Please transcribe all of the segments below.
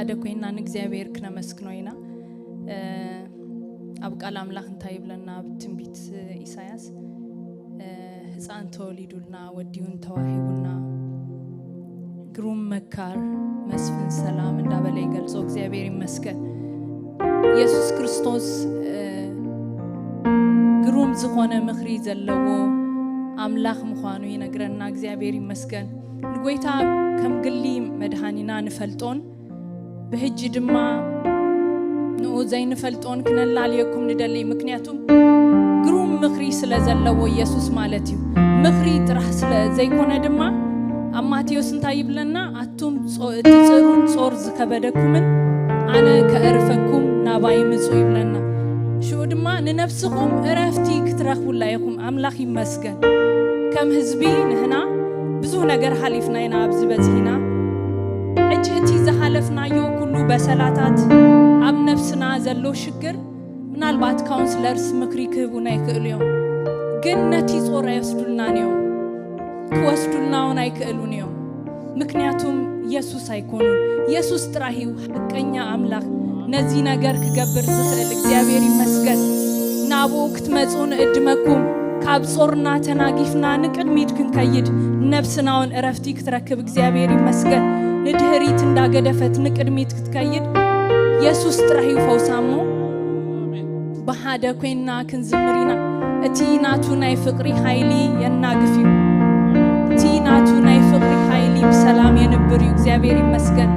ሓደ ኮይና ንእግዚኣብሔር ክነመስግኖ ኢና። ኣብ ቃል ኣምላኽ እንታይ ይብለና? ኣብ ትንቢት ኢሳያስ ህፃን ተወሊዱልና፣ ወዲውን ተዋሂቡና፣ ግሩም መካር፣ መስፍን ሰላም እንዳበለ ይገልጾ። እግዚኣብሔር ይመስገን። ኢየሱስ ክርስቶስ ግሩም ዝኾነ ምኽሪ ዘለዎ ኣምላኽ ምዃኑ ይነግረና። እግዚኣብሔር ይመስገን። ንጎይታ ከም ግሊ መድሃኒና ንፈልጦን ብሕጂ ድማ ንኡ ዘይንፈልጦን ክነላልየኩም ንደሊ። ምክንያቱም ግሩም ምኽሪ ስለ ዘለዎ ኢየሱስ ማለት እዩ። ምኽሪ ጥራሕ ስለ ዘይኮነ ድማ ኣብ ማቴዎስ እንታይ ይብለና? ኣቱም ጾ-፣ እትጽሩን ጾር ዝከበደኩምን ኣነ ከእርፈኩም ናባይ ምጹ ይብለና። ሽኡ ድማ ንነፍስኹም እረፍቲ ክትረኽቡላ ኢኹም። ኣምላኽ ይመስገን። ከም ህዝቢ ንህና ብዙ ነገር ሓሊፍና ኢና ኣብዚ በጺሕና። ሕጂ እቲ ዝሓለፍናዮ ኩሉ በሰላታት ኣብ ነፍስና ዘሎ ሽግር ምናልባት ካውንስለርስ ምክሪ ክህቡና ይክእሉ እዮም፣ ግን ነቲ ጾር ኣይወስዱልናን እዮም፣ ክወስዱልና እውን ኣይክእሉን እዮም። ምክንያቱም ኢየሱስ ኣይኮኑን። ኢየሱስ ጥራህ እዩ ሓቀኛ ኣምላኽ፣ ነዚ ነገር ክገብር ዝኽእል። እግዚኣብሔር ይመስገን። ናብኡ ክትመጹ ንእድመኩም። ካብ ጾርና ተናጊፍና ንቅድሚት ክንከይድ፣ ነብስና እውን እረፍቲ ክትረክብ እግዚኣብሔር ይመስገን። ንድህሪት እንዳገደፈት ንቅድሚት ክትከይድ ኢየሱስ ጥራህ እዩ ፈውሳ እሞ ብሓደ ኮይንና ክንዝምር ኢና። እቲ ናቱ ናይ ፍቕሪ ሓይሊ የናግፍ እዩ። እቲ ናቱ ናይ ፍቕሪ ሓይሊ ብሰላም የንብር እዩ። እግዚኣብሔር ይመስገን።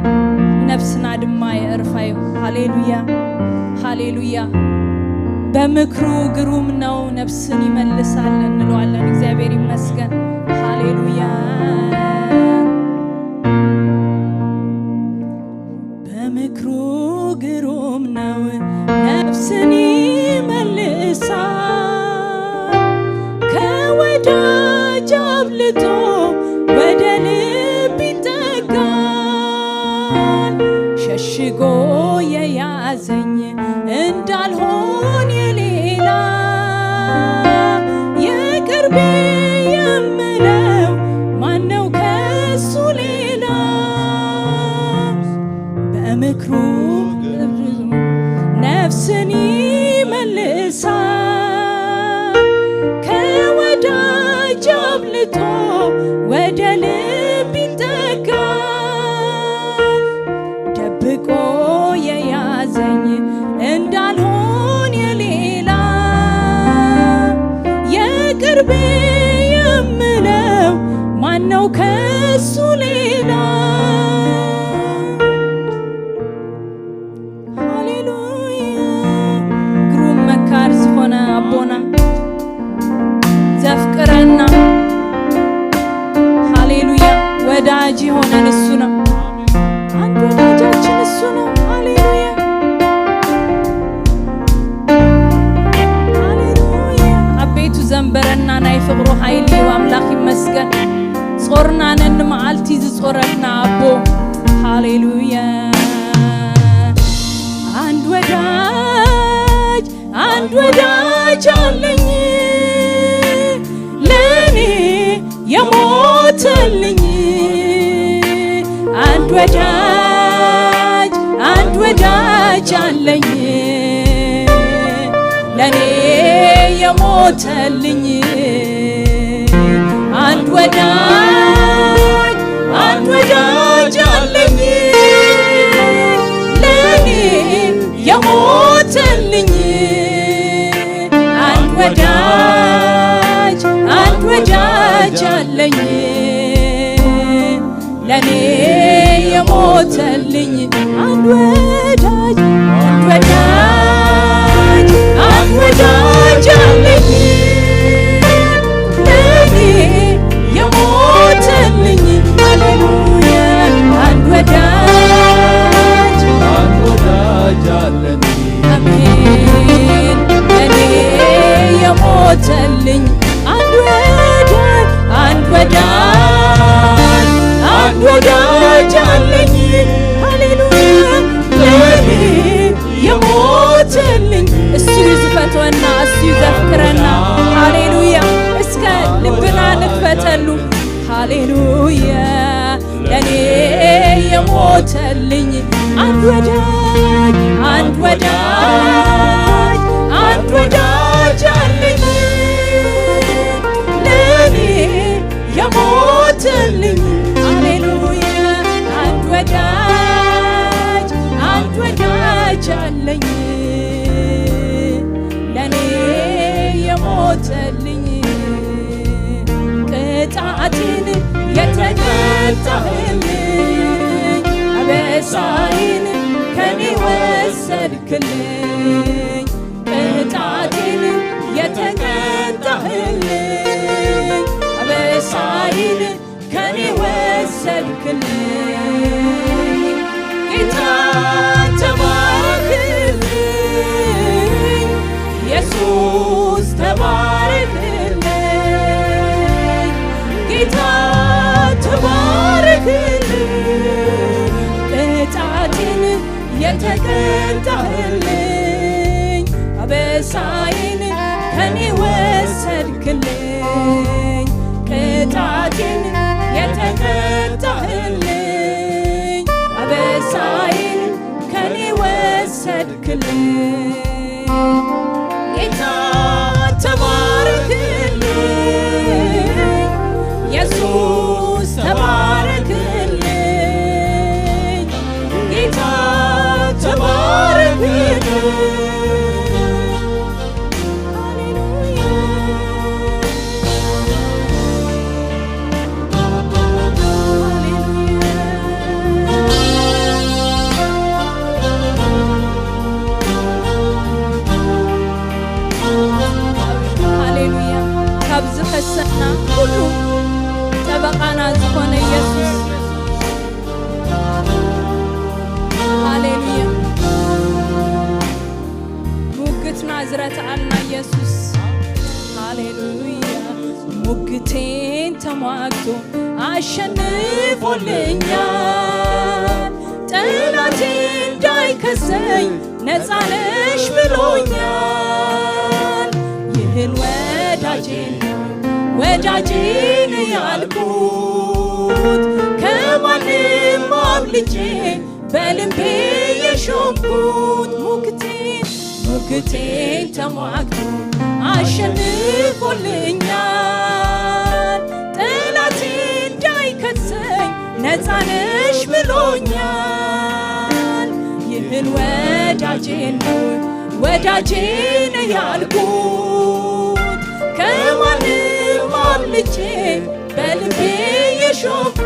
ነብስና ድማ የእርፋ እዩ። ሃሌሉያ፣ ሃሌሉያ። በምክሩ ግሩም ነው፣ ነፍስን ይመልሳል እንለዋለን። እግዚኣብሔር ይመስገን። ሃሌሉያ። በምክሩ ግሩም ነው፣ ነፍስን ይመልሳል። ከወዳጅ አብልጦ ወደ ልብ ይጠጋል። ሸሽጎ የያዘኝ እንዳልሆን የሌላ፣ የቅርቤ የምለው ማነው ከሱ ሌላ? በምክሩ ነፍስን ይመልሳል። ከወዳጅ አብልጦ ወደ ልብ ይጠጋል። ደብቆ የያዘኝ እንዳልሆን የሌላ፣ የቅርቤ የምለው ማነው ከሱ ሌላ? ሃሌሉያ። ግሩም መካር ዝኾነ ኣቦና ዘፍቅረና፣ ሃሌሉያ፣ ወዳጅ የሆነን እሱ ነው። አንድ ወዳጃችን እሱ ነው። ሃሌሉያ፣ ሃሌሉያ። ኣቤቱ ዘንበረና ናይ ፍቕሩ ሓይሊ እዩ። ኣምላኽ ይመስገን። ጾርና ነንመዓልቲ ዝጾረልና ኣቦ። ሃሌሉያ። አንድ ወዳጅ፣ አንድ ወዳጅ አለኝ ለኔ የሞተልኝ። አንድ ወዳጅ፣ አንድ ወዳጅ አለኝ ለኔ የሞተልኝ። አንድ ወዳጅ፣ አንድ ወዳጅ አለኝ ለኔ የሞተልኝ። አንድ ወዳጅ፣ አንድ ወዳጅ አለኝ ለኔ የሞተልኝ። አንድ ወዳጅ፣ አንድ ወዳጅ፣ አንድ ወዳጅ አለኝ ለኔ የሞተልኝ። ሃሌሉያ። አንድ ወዳጅ፣ አንድ ወዳጅ አለኝ። አሜን። ለኔ የሞተልኝ አንድ ወዳጅ፣ አንድ ወዳጅ፣ አንድ ወዳጅ አለኝ። ሃሌሉያ። ለኔ የሞተልኝ እሱ ይዝፈትወና፣ እሱ ይዘፍክረና። ሃሌሉያ። እስከ ልብና ንክፈተሉ። ሃሌሉያ። ለኔ የሞተልኝ አንድ ወዳጅ፣ አንድ ወዳጅ፣ አንድ ወዳጅ አለኝ ለኔ የሞተልኝ። ሃሌሉያ። አንድ ወዳጅ፣ አንድ ወዳጅ አለኝ ለኔ የሞተልኝ። ቅጣቴን የተቀጣህልኝ፣ አበሳዬን ከኔ ወሰድክልኝ። ቅጣቴን የተቀጣህልኝ፣ አበሳዬን ከኔ ወሰድክልኝ። ጌታ ተባረክልኝ፣ ኢየሱስ ተባረክልኝ። ጌታ ተባረክልኝ፣ ቅጣቴን የተቀጣህልኝ፣ አበሳዬን ከኔ ወሰድክልኝ። ቅጣቴን የተቀጣህልኝ፣ አበሳዬን ከኔ ወሰድክልኝ። ጌታ ተባረክልኝ፣ ኢየሱስ ተባረክልኝ። ጌታ ተባረክልኝ። ሃሌሉያ። ሃሌሉያ። ካብ ዝኸሰና ኩሉ ጠበቃና ዝኾነ ኢየሱስ። ሃሌሉያ። ሙግትና ዝረትዓልና ኢየሱስ። ሃሌሉያ። ሙግቴን ተሟግቶ ኣሸንፎልኛል። ጠላቴ እንዳይከሰኝ ነፃ ነሽ ብሎኛል። ይህን ወዳጄን ነው ወዳጄን ያልኩት፣ ከማንም አብልጬ በልቤ የሾምኩት። ሙግቴን ሙግቴን ተሟግቶ አሸንፎልኛል። ጠላቴ እንዳይከሰኝ ነፃ ነሽ ብሎኛል። ይህን ወዳጄን ነው ወዳጄን ያልኩት፣ ከማንም አብልጬ በልቤ የሾምኩት፣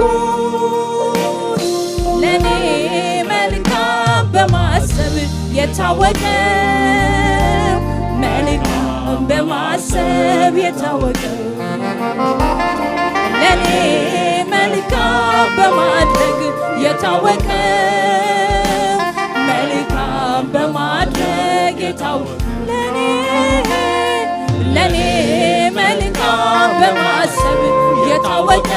ለኔ መልካም በማሰብ የታወቀው፣ መልካም በማሰብ የታወቀው፣ ለኔ መልካም በማድረግ የታወቀው፣ መልካም በማድረግ የታወቀው፣ ለኔ ለኔ መልካም በማሰብ የታወቀው፣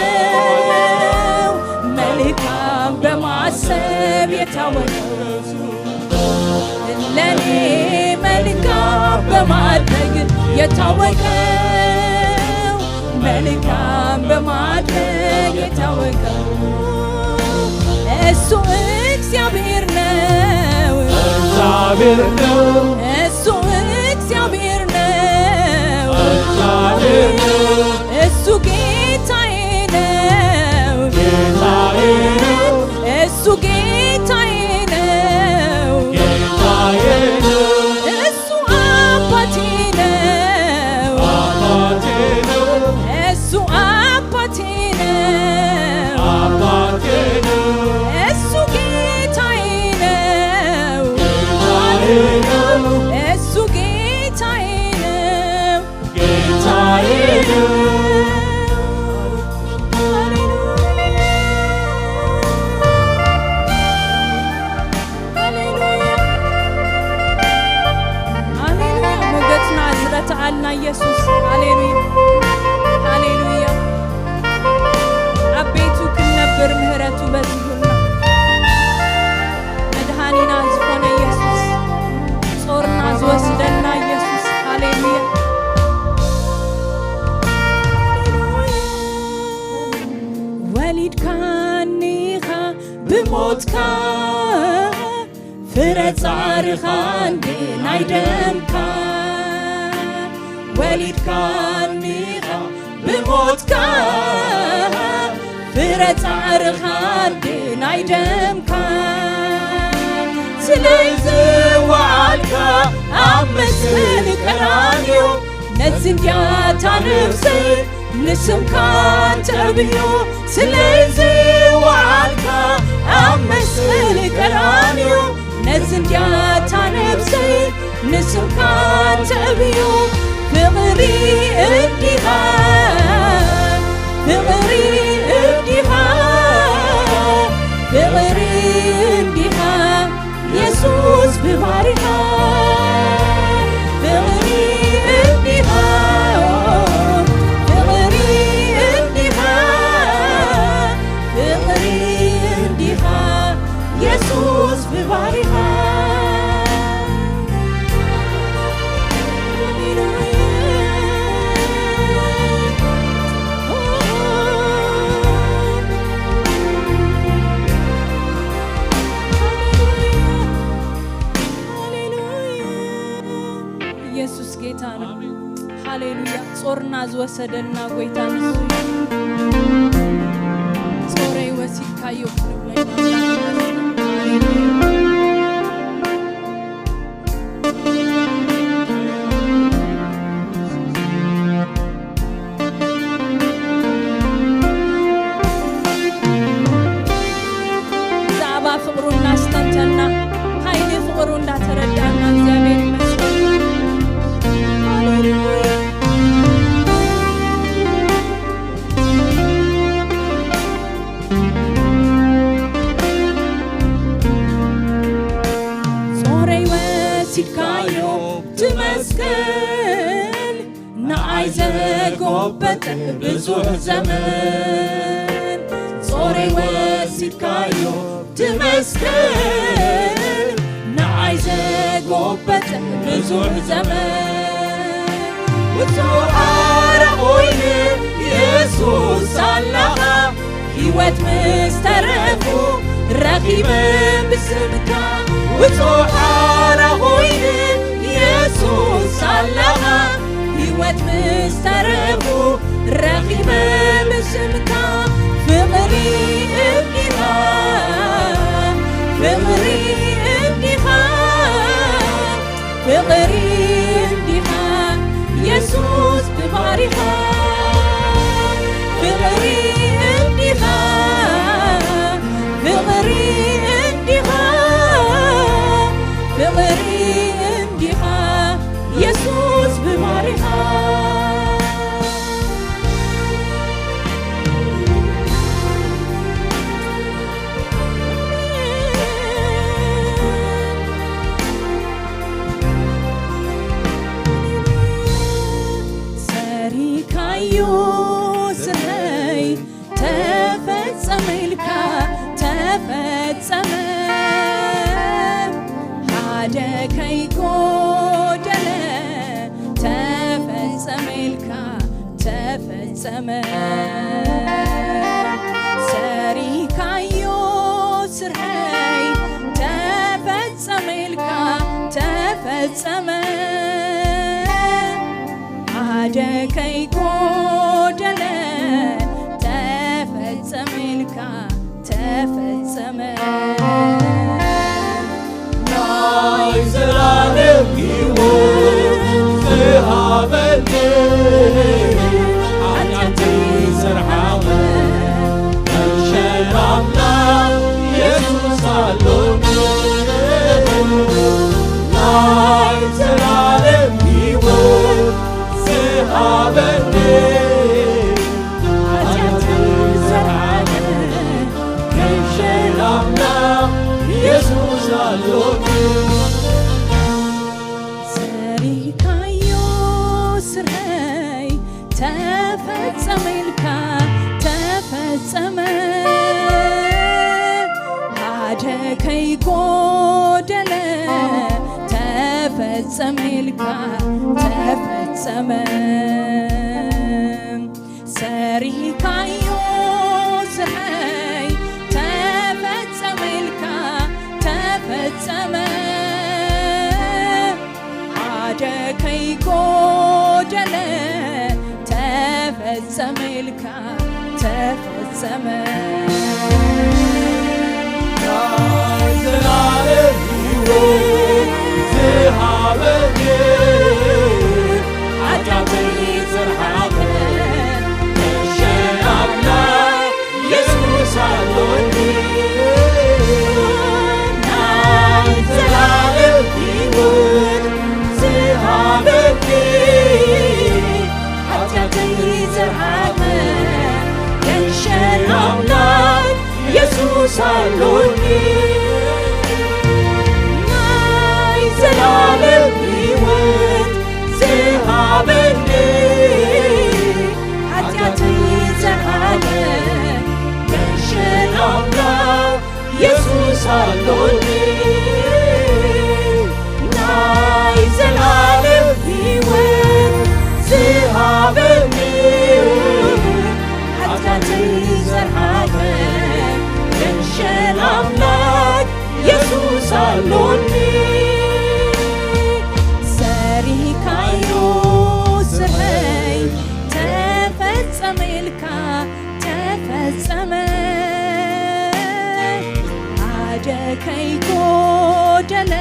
መልካም በማሰብ የታወቀው፣ ለኔ መልካም በማድረግ የታወቀው፣ መልካም በማድረግ የታወቀው እሱ እግዚአብሔር ነው። እግዚአብሔር ነው። እሱ እግዚአብሔር ነው። እግዚአብሔር ነው። እሱ ጌታዬ ነው። ጌታዬ ነው። እሱ ጌታዬ ነው። ጌታዬ ነው። እሱ አባቴ ነው። አባቴ ነው። እሱ አባቴ ነው። አባቴ ነው። እሱ ጌታዬ ነው። ጌታዬ ነው። እሱ ጌታዬ ነው። ጌታዬ ነው። ሃሌሉያ። ሃሌሉያ። ሃሌሉያ። ሞገስና ዝረትዓልና ኢየሱስ። ሃሌሉያ። ሃሌሉያ። ኣብ ቤቱ ክንነብር ምህረቱ በዚሁልና። መድሃኒና ዝኾነ ኢየሱስ። ጾርና ዝወስደልና ኢየሱስ። ሃሌሉያ። ወሊድካኒኻ ብሞትካ ፍረ ጻዕርኻ እንዴ ናይ ደምካ፣ ወሊድካኒኻ ብሞትካ፣ ፍረ ጻዕርኻ እንዴ ናይ ደምካ። ስለይ ዝወዓልካ ኣብ መስቀል ቀራንዮ፣ ነዚ እንድያ እታ ነፍሰይ ንስምካ ተዕብዮ። ስለይ ዝወዓልካ ኣብ መስቀል ቀራንዮ፣ ነዚ እንድያ እታ ነፍሰይ ንስምካ ተዕብዮ። ፍቕሪ እንዲኻ፣ ፍቕሪ እንዲኻ፣ ፍቕሪ እንዲኻ፣ የሱስ ብባሪኻ። ፍቕሪ እንዲኻ፣ ፍቕሪ እንዲኻ፣ ፍቕሪ እንዲኻ፣ የሱስ ብባሪኻ። ኢየሱስ ጌታ ነው። ሃሌሉያ። ጾርና ዝወሰደልና ጎይታ ንሱ እዩ። ጾረይ ወሲድካዮ ክንብሎ ኢና። ሃሌሉያ። ብዛዕባ ፍቕሩ እናስተንተና፣ ሓይሊ ፍቕሩ እንዳተረዳእና፣ እግዚኣብሔር ይመስገን። ሃሌሉያ። ጾረይ ወሲድካዮ ትመስገን፣ ንኣይ ዘጎበጠ ብዙሕ ዘመን። ጾረይ ወሲድካዮ ትመስገን፣ ንኣይ ዘጎበጠ ብዙሕ ዘመን። ውጹእ ሓራ ኮይነ የሱስ ኣላኻ፣ ህይወት ምስ ተረፉ ረኺበ ብስምካ። ውጹእ ሓራ ኮይነ የሱስ ኣላኻ፣ ህይወት ምስ ተረፉ ረኺበ ብስምካ። ፍቕሪ እንዲኻ፣ ፍቕሪ እንዲኻ፣ ፍቕሪ እንዲኻ፣ የሱስ ብባሪኻ። ፍቕሪ እንዲኻ፣ ፍቕሪ እንዲኻ፣ ፍቕሪ እንዲኻ፣ የሱስ ብባሪኻ። ሰሪካዮ ስረይ ተፈጸመ ኢልካ ተፈጸመ፣ ሓደ ከይጎደለ ተፈጸመ ኢልካ ተፈጸመ። ሰሪካዮ ስርሐይ ተፈጸመ ኢልካ ተፈጸመ፣ ሓደ ከይጎደለ ተፈጸመ ኢልካ ተፈጸመ። ናይ ዘላለም ህይወት ዝሃበኒ፣ ሓጢኣተይ ዘርሓቐ ሕሸል ኣምላኽ የሱስ ኣሎኒ። ናይ ዘላለም ህይወት ዝሃበኒ፣ ሓጢኣተይ ዘርሓቐ ሕሸል ኣምላኽ የሱስ ኣሎኒ። ሰሪካዮ ስረይ ተፈጸመ ኢልካ ተፈጸመ፣ ሓደ ከይጎደለ ተፈጸመ ኢልካ ተፈጸመ። ሰሪካዮ ስረይ ተፈጸመ ኢልካ ተፈጸመ፣ ኢልካ ተፈጸመ። ናይ ዘላለም ሕይወት ዝሃበኒ፣ ሓጢኣተይ ዘርሓቐ፣ መሸል ኣምላኽ የሱስ ኣሎኒ። ናይ ዘላለም ሕይወት ዝሃበኒ፣ ሓጢኣተይ ዘርሓቐ፣ ገንሸል ኣምላኽ የሱስ ኣሎኒ። ናይ ዘላለም ሕይወት ዝሃበኒ፣ ሓጢኣተይ ዘርሓቐ፣ ገንሸል ኣምላኽ የሱስ ኣሎኒ። ናይ ዘላለም ሕይወት ዝሃበኒ፣ ሓጢኣተይ ዘርሓቐ፣ ገንሸል ኣምላኽ የሱስ ኣሎኒ። ሰሪሕካዮ ስርሐይ ተፈጸመ ኢልካ ተፈጸመ። ሓደ ከይጎደለ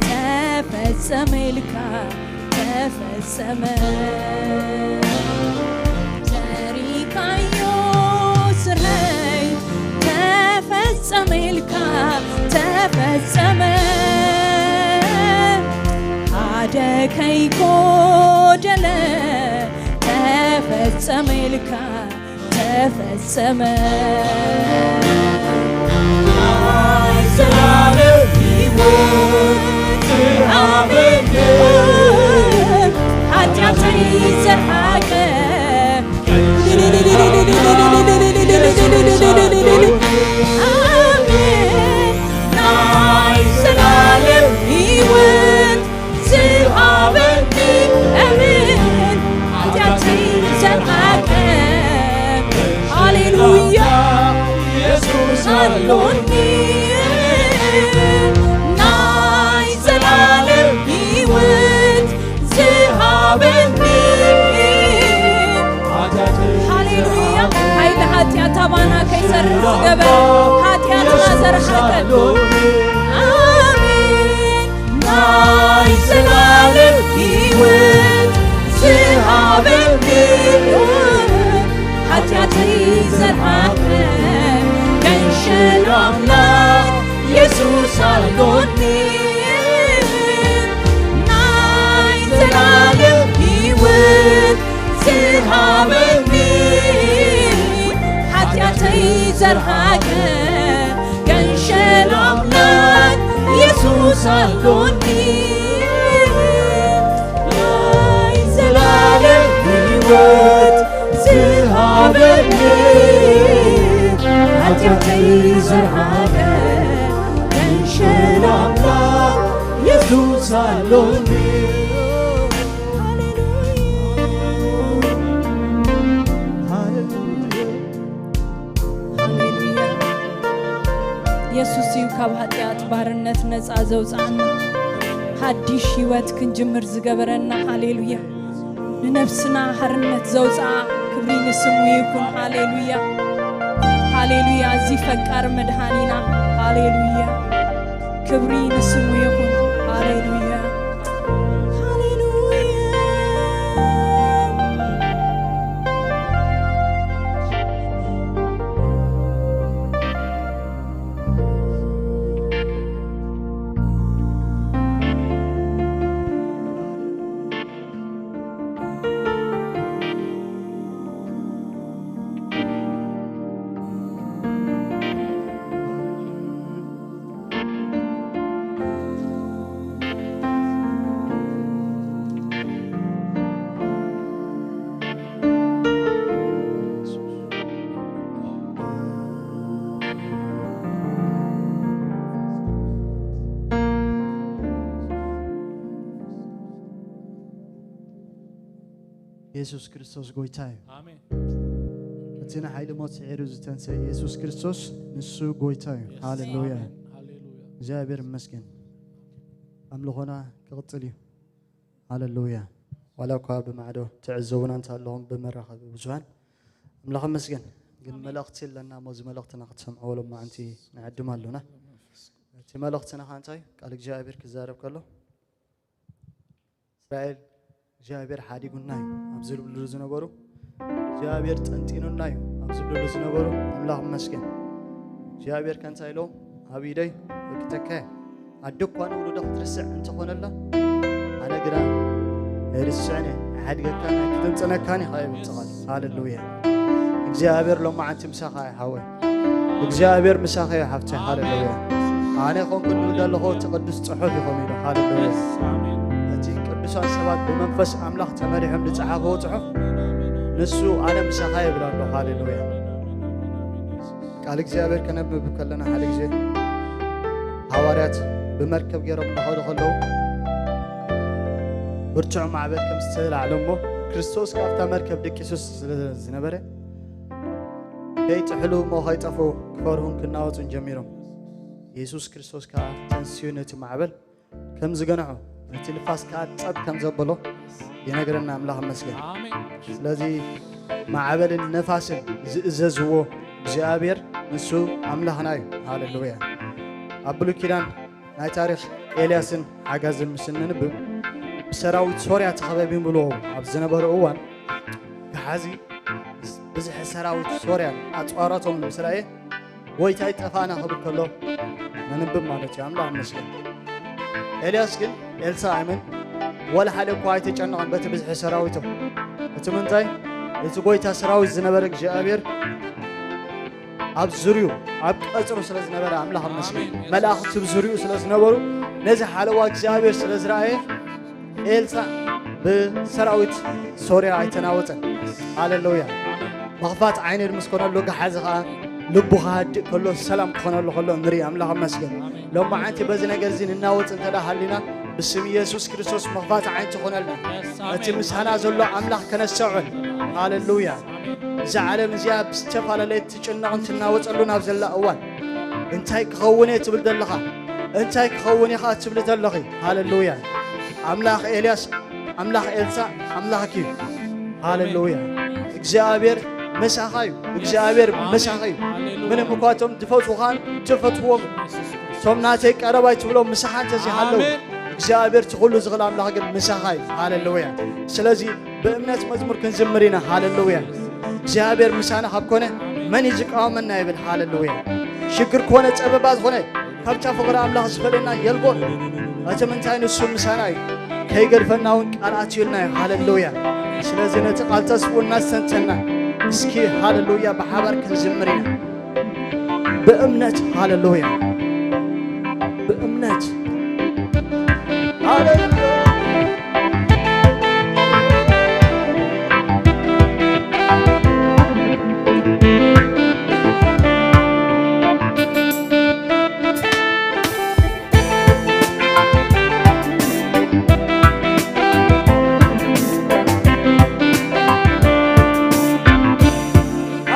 ተፈጸመ ኢልካ ተፈጸመ። ሰሪሕካዮ ስርሐይ ተፈጸመ ኢልካ ተፈጸመ። ሓደ ከይጎደለ ተፈጸመ ኢልካ ተፈጸመ። ናይ ዘላለም ሕይወት ዝሃበኒ፣ ሓጢኣተይ ዘርሓቐ፣ ኣሜን። ናይ ዘላለም ሕይወት ዝሃበኒ፣ ኣሜን። ሓጢኣተይ ዘርሓቐ፣ ሃሌሉያ፣ የሱስ ኣሎኒ። ናይ ዘላለም ሕይወት ዝሃበኒ፣ ሃሌሉያ። ሓይሊ ሓጢኣት ኣባና ከይሰርሕ ዝገበረ፣ ሓጢኣትና ዘርሓቐ። ኣሜን። ናይ ዘላለም ሕይወት ዝሃበኒ፣ ሓጢኣተይ ዘርሓቐ፣ ገንሸል ኣምላኽ የሱስ ኣሎኒ። ናይ ዘላለም ሕይወት ዝሃበኒ፣ ሓጢኣተይ ዘርሓቐ፣ ገንሸል ኣምላኽ የሱስ ኣሎኒ። ናይ ዘላለም ሕይወት ዝሃበኒ፣ ሓጢኣተይ ዘርሓቐ፣ ገንሸል ኣምላኽ የሱስ ኣሎኒ። ሃሌሉያ። የሱስ እዩ ካብ ሓጢኣት ባርነት ነፃ ዘውፅኣና። ሓድሽ ህይወት ክንጅምር ዝገበረና። ሃሌሉያ። ንነፍስና ሓርነት ዘውፅኣ ክብሪ ንስሙ ይኹን። ሃሌሉያ፣ ሃሌሉያ። እዚ ፈቃር መድኃኒና። ሃሌሉያ፣ ክብሪ ንስሙ ይኹን። ሃሌሉያ፣ ሃሌሉያ። የሱስ ክርስቶስ ጎይታ እዩ። ኣሜን። እቲ ንሓይሊ ሞት ስዒሩ ዝተንሰ የሱስ ክርስቶስ ንሱ ጎይታ እዩ። የስ። ሃሌሉያ። ኣሜን። ሃሌሉያ። እግዚኣብሔር ይመስገን። ኣምልኾና ክቕጽል እዩ። ሃሌሉያ። ዋላ እኳ ብማዕዶ ትዕዘቡና እንተለኹም ብመራኸቢ ብዙሃን፣ ኣምላኽ ይመስገን። ግን መልእኽቲ ኣለና እሞ፣ እዚ መልእኽትና ክትሰምዕዎ ሎማዓንቲ ንዕድም ኣሎና። እቲ መልእኽትና ኸኣ እንታይ እዩ? ቃል እግዚኣብሔር ክዛረብ ከሎ፣ እስራኤል እግዚኣብሔር ሓዲጉና እዩ ኣብ ዝብልሉ ዝነበሩ፣ እግዚኣብሔር ጠንጢኑና እዩ ኣብ ዝብልሉ ዝነበሩ፣ ኣምላኽ ይመስገን። እግዚኣብሔር ከ እንታይ ኢሎም? ኣብ ኢደይ ወኪተካ እየ። ኣደ እኳ ንውሉዳ ክትርስዕ እንተኾነላ፣ ኣነ ግና ኣይርስዕን እየ፣ ኣይሓድገካን ኣይክጥንጥነካን እየ ኸዓ ይብል ቃል። ሃሌሉያ። እግዚኣብሔር ሎማዓንቲ ምሳኻ እዩ ሓወይ። እግዚኣብሔር ምሳኻ እዩ ሓፍተይ። ሃሌሉያ። ኣነ ኾንኩ ዝብል ዘለኹ እቲ ቅዱስ ጽሑፍ እዩ ኾሚሉ። ሃሌሉያ። እቲ ቅዱሳን ሰባት ብመንፈስ ኣምላኽ ተመሪሖም ዝጸሓፍዎ ጽሑፍ፣ ንሱ ኣነ ምሳኻ እየ ይብል ኣሎ። ሃሌሉያ። ቃል እግዚኣብሔር ከነብብ ከለና ሓደ ግዜ ሃዋርያት ብመርከብ ገይሮም እናኸዱ ከለዉ ብርቱዕ ማዕበል ከም ዝተላዕለ እሞ ክርስቶስ ካብታ መርከብ ደቂሱ ስለ ዝነበረ ከይጥሕሉ እሞ ከይጠፍኡ ክፈርሁን ክናወጹን ጀሚሮም። የሱስ ክርስቶስ ከኣ ተንስዩ ነቲ ማዕበል ከም ዝገንሖ ነቲ ንፋስ ከኣ ጸጥ ከም ዘበሎ ይነግረና ኣምላኽ ይመስገን። ኣሜን። ስለዚ ማዕበልን ነፋስን ዝእዘዝዎ እግዚኣብሔር ንሱ ኣምላኽና እዩ። ሃሌሉያ። ኣብ ብሉይ ኪዳን ናይ ታሪኽ ኤልያስን ሓጋዝን ምስ እንንብብ ብሰራዊት ሶርያ ተኸበብ ይብልዎ ኣብ ዝነበሩ እዋን ገሓዚ ብዝሒ ሰራዊት ሶርያን ኣጽዋራቶም ምስ ረኣየ ጎይታይ ጠፋእና ክብል ከሎ ነንብብ ማለት እዩ። ኣምላኽ ይመስገን። ኤልያስ ግን ኤልሳ ኣይመን ወላ ሓደ እኳ ኣይተጨነቐን በቲ ብዝሒ ሰራዊቶም። እቲ ምንታይ እቲ ጎይታ ሰራዊት ዝነበረ እግዚኣብሔር ኣብ ዙርዩ ኣብ ቀጽሩ ስለ ዝነበረ ኣምላኽ ይመስገን። መላእኽቲ ብዙርዩ ስለ ዝነበሩ ነዚ ሓለዋ እግዚኣብሔር ስለ ዝረኣየ ኤልሳ ብሰራዊት ሶርያ ኣይተናወጸን። ሃሌሉያ። ምኽፋት ዓይኒ ምስ ኮነሉ ገሓዚ ኸዓ ልቡ ክሃድእ ከሎ ሰላም ክኾነሉ ከሎ ንርኢ። ኣምላኽ ይመስገን። ሎማዓንቲ በዚ ነገር እዚ ንናወጽ እንተ ደኣ ሃሊና ብስም ኢየሱስ ክርስቶስ ምኽፋት ዓይኒ ትኾነልና። እቲ ምሳና ዘሎ ኣምላኽ ከነስተውዕል። ሃሌሉያ። እዛ ዓለም እዚኣ ብዝተፈላለየ ትጭነቕን ትናወጸሉን ኣብ ዘላ እዋን እንታይ ክኸውን እየ ትብል ዘለኻ? እንታይ ክኸውን ኢኻ ትብሊ ዘለኺ? ሃሌሉያ። ኣምላኽ ኤልያስ፣ ኣምላኽ ኤልሳ፣ ኣምላኽኪ እዩ። ሃሌሉያ። እግዚኣብሔር ምሳኻ እዩ። እግዚኣብሔር ምሳኻ እዩ። ምንም እኳ እቶም ዝፈትዉኻን ትፈትዎም እቶም ናተይ ቀረባይ ትብሎም ምሳኻ እንተዘይሃለዉ ኣሜን። እግዚኣብሔር እቲ ኩሉ ዝኽእል ኣምላኽ ግን ምሳኻ እዩ። ሃሌሉያ። ስለዚ ብእምነት መዝሙር ክንዝምር ኢና። ሃሌሉያ። እግዚኣብሔር ምሳና ካብ ኮነ መን እዩ ዝቃወመና ይብል። ሃሌሉያ። ሽግር ኮነ ጸበባ ዝኾነ ካብታ ፍቕሪ ኣምላኽ ዝፈልየና የልቦን። እቲ ምንታይ ንሱ ምሳና እዩ። ከይገድፈና እውን ቃል ኣትዩልና እዩ። ሃሌሉያ። ስለዚ ነቲ ቃል ተስፍኡ እናስተንተና እስኪ ሃሌሉያ ብሓባር ክንዝምር ኢና። ብእምነት ሃሌሉያ። ብእምነት ሃሌሉያ።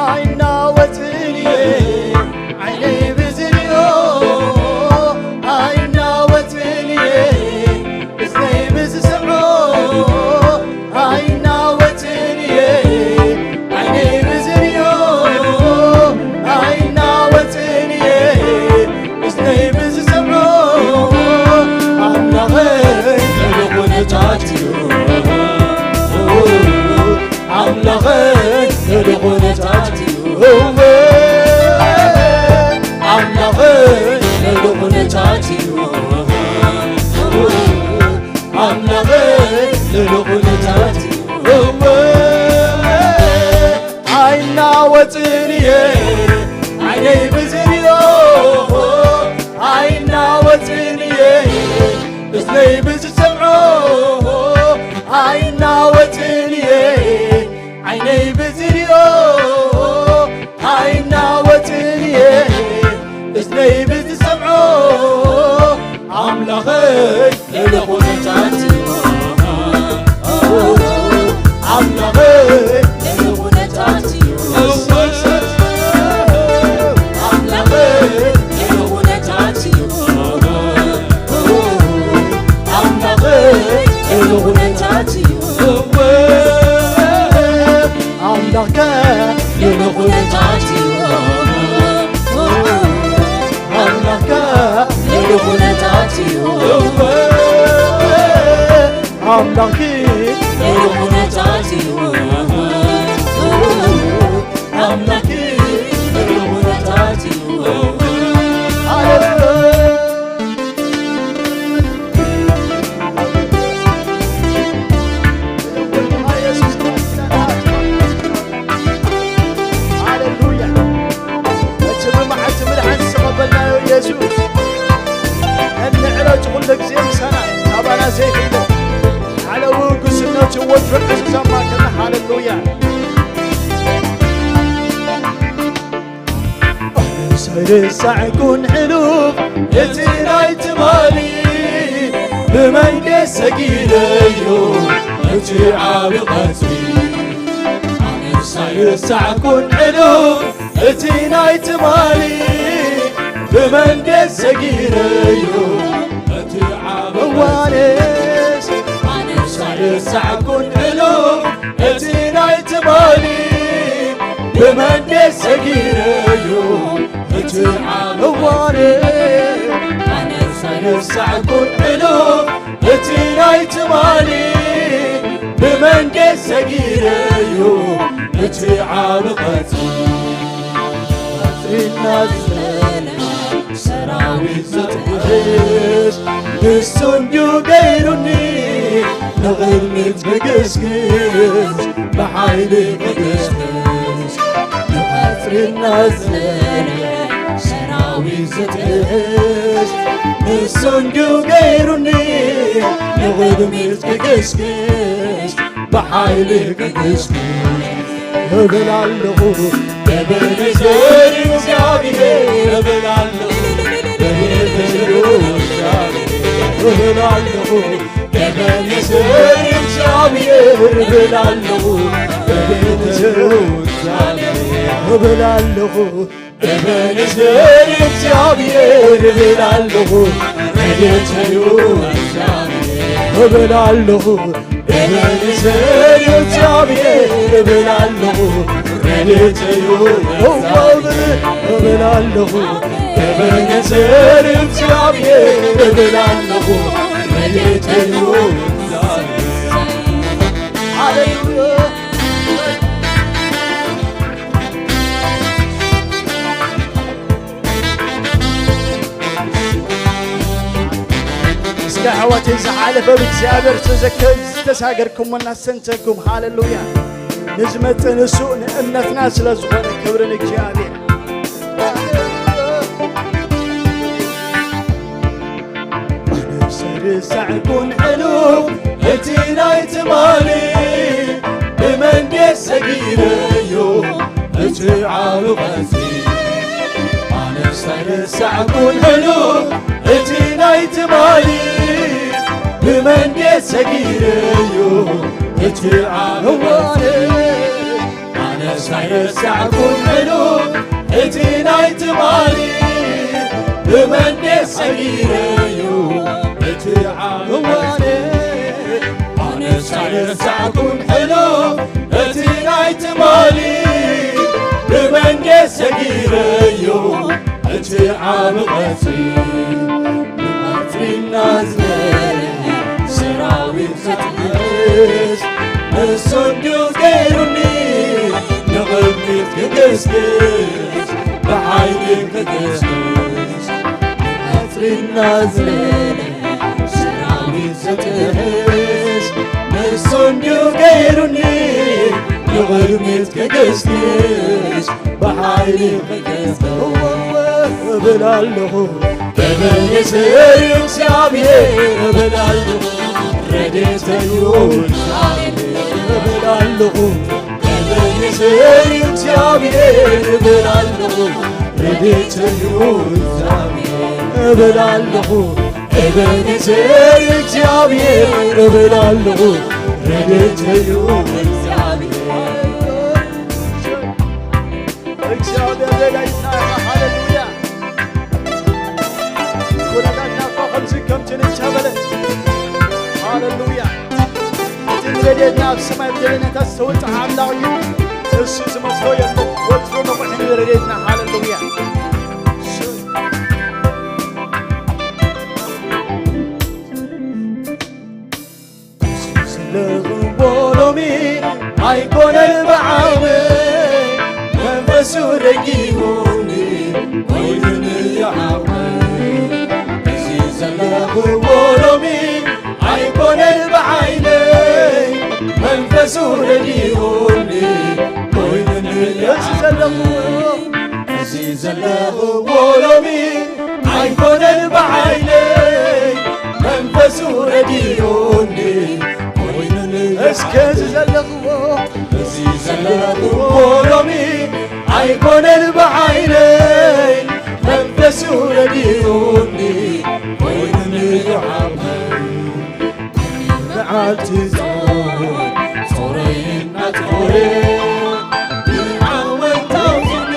ኣይናወጽን እየ ዓይነይ ብዝሪኦ፣ ኣይናወጽን እየ እዝነይ ብዝሰምዖ፣ ኣይናወጽን እየ ዓይነይ ብዝሪኦ፣ ኣይናወጽን እየ እዝነይ ብዝሰምዖ፣ ኣምላኸይ ልዑል ኩነታት እዩ። ኣምላኸይ ልዑል ኩነታት እዩ። እወ፣ ኣምላኸይ ልዑል ኩነታት እዩ። ኣምላኸይ ልዑል ኩነታት እዩ። እወ፣ ኣይናወጽን እየ ዓይነይ ብዝሪኦ፣ ኣይናወጽን እየ እዝነይ ብዝሰምዖ፣ ኣይናወጽን እየ ዓይነይ ብዝሪኦ፣ ኣይናወጽን እየ እዝነይ ብዝሰምዖ፣ ኣምላኸይ ልዑል ኩነታት እዩ። ኣምላኸይ ልዑል ኩነታት እዩ። ኣምላኸይ ልዑል ኩነታት እዩ። ኣምላኸይ ልዑል ኩነታት እዩ። ኣምላኸ ኣምላኽኪ ምሉእ ኩነታት እዩ። ኣምላኽኪ ምሉእ ኩነታት እዩ። ሃሌሉያ። ሃሌሉያ። እቲ ብመዓልቲ ምድሓን ዝተቐበልናዮ የሱስ፣ ነንዕለቱ ኩሉ ግዜ ምሳና፣ ካባና ዘይፍለ፣ ዓለዊ ግስነቱ ወትሩ ዕዙዝ ኣምላኽና። ሃሌሉያ። ኣነስ ኣይርሳዕኩን ሕሉፍ እቲ ናይ ትማሊ፣ ብመንገድ ሰጊረዮ እቲ ዓቢ ቐትሪ። ኣነስ ኣይርሳዕኩን ሕሉፍ እቲ ናይ ትማሊ፣ ብመንገድ ሰጊረዮ እቲ ዓቢ እዋንስ። ኣነስ ኣይርሳዕኩን ሕሉፍ እቲ ናይ ትማሊ፣ ብመንገድ ሰጊረዮ እቲ ዓቢ እዋንስ። ኣነስ ኣይርሳዕኩን ሕሉፍ እቲ ናይ ትማሊ፣ ብመንገድ ሰጊረዮ እቲ ዓቢ ቐትሪ። ቀትሪና ዝለለ ሰራዊት ዘጥሕስ፣ ንሱ እንድዩ ገይሩኒ ንቕድሚት ክግስግስ፣ ብሓይሊ ክግስግስ። ንቐትሪና ዝለለ ሰራዊት ዘጥሕስ፣ ንሱ እንድዩ ገይሩኒ ንቕድሚት ክግስግስ፣ ብሓይሊ ክግስግስ። እብል ኣለኹ፣ ኤቤኔዘር እግዚኣብሔር፣ እብል ኣለኹ፣ ኤቤኔዘር እግዚኣብሔር፣ እብል ኣለኹ፣ ኤቤኔዘር እግዚኣብሔር፣ እብል ኣለኹ፣ ኤቤኔዘር እግዚኣብሔር፣ እብል ኣለኹ። ኤቤኔዘር እግዚኣብሔር እብል ኣለኹ፣ ረድኤተይ እዩ። እብል ኣለኹ፣ ኤቤኔዘር እግዚኣብሔር እብል ኣለኹ፣ ረድኤተይ እዩ። እብል፣ እብል ኣለኹ፣ ኤቤኔዘር እግዚኣብሔር እብል ኣለኹ፣ ረድኤተይ እዩ። ሃሌሉያ። እስከ ኣሕዋተይ፣ ዝሓለፈ ብእግዚኣብሔር ዝተዘከ-፣ ዝተሳገርኩሞ እናስተንተንኩም፣ ሃሌሉያ፣ ንዝመጽእ ንሱ ንእምነትና ስለ ዝኾነ፣ ክብሪ ንእግዚኣብሔር። ኣነስ ኣይርሳዕኩን ሕሉፍ እቲ ናይ ትማሊ፣ ብመንገድ ሰጊረዮ እቲ ዓቢ ቐትሪ። ኣነስ ኣይርሳዕኩን ሕሉፍ እቲ ናይ ትማሊ፣ ብመንገድ ሰጊረዮ እቲ ዓቢ ቐትሪ። ኣነስ ኣይረሳዕኩን ሕሉፍ እቲ ናይ ትማሊ፣ ብመንገድ ሰጊረዮ እቲ ዓቢ እዋነ። ኣነስ ኣይረሳዕኩን ሕሉፍ እቲ ናይ ትማሊ፣ ብመንገድ ሰጊረዮ እቲ ዓቢ ቐትሪ። ንቐትሪ እናዝለለ ሰራዊት ዘጥሕስ፣ ንሱ እንድዩ ገይሩኒ ንቕድሚት ክግስግስ፣ ብሓይሊ ክግስግስ። ንቐትሪ እናዝለለ ሰራዊት ዘጥሕስ፣ ንሱ እንድዩ ገይሩኒ ንቕድሚት ክግስግስ፣ ብሓይሊ ክግስግስ። እወ፣ እወ፣ እብል ኣለኹ፣ ኤቤኔዘር እዩ እግዚኣብሔር እብል ኣለኹ፣ ረድኤተይ እዩ እግዚኣብሔር እብል ኣለኹ፣ ኤቤኔዘር እዩ እግዚኣብሔር እብል ኣለኹ፣ ረድኤተይ እዩ እግዚኣብሔር እብል ኣለኹ፣ ኤቤኔዘር እዩ እግዚኣብሔር እብል ኣለኹ፣ ረድኤተይ እዩ እግዚኣብሔር። እግዚኣብሔር ሌላ ይስናና። ሃሌሉያ። ኩነታትና እኳ ከምዚ ከምቲ ንቻበለ። ሃሌሉያ። እቲ ንረድኤትና ኣብ ሰማይ ብደበናታት ዝተወጥዐ ኣምላኽ እዩ። እሱ ዝመስሎ የለን። ወትሩ ንቑሕ እዩ ረድኤትና። ሃሌሉያ። ደጊሙኒ ኮይኑ ንዓቕመይ። እዚ ዘለኽዎ ሎሚ ኣይኮነን ብዓይነይ፣ መንፈሱ ረዲኡኒ ኮይኑ እዚ ዘለኽዎ፣ እዚ ዘለኽዎ ሎሚ ኣይኮነን ብዓይነይ፣ መንፈሱ ረዲኡኒ ኮይኑ እስከ እዚ ዘለኽዎ፣ እዚ ዘለኽዎ ሎሚ ኣይኮነን ብዓይነይ፣ መንፈሱ ረዲኡኒ ኮይኑ ንዓቕመይ። መዓልቲ ጾር ጾረይ እናጥቆረ፣ ብዓወት ኣውፅኒ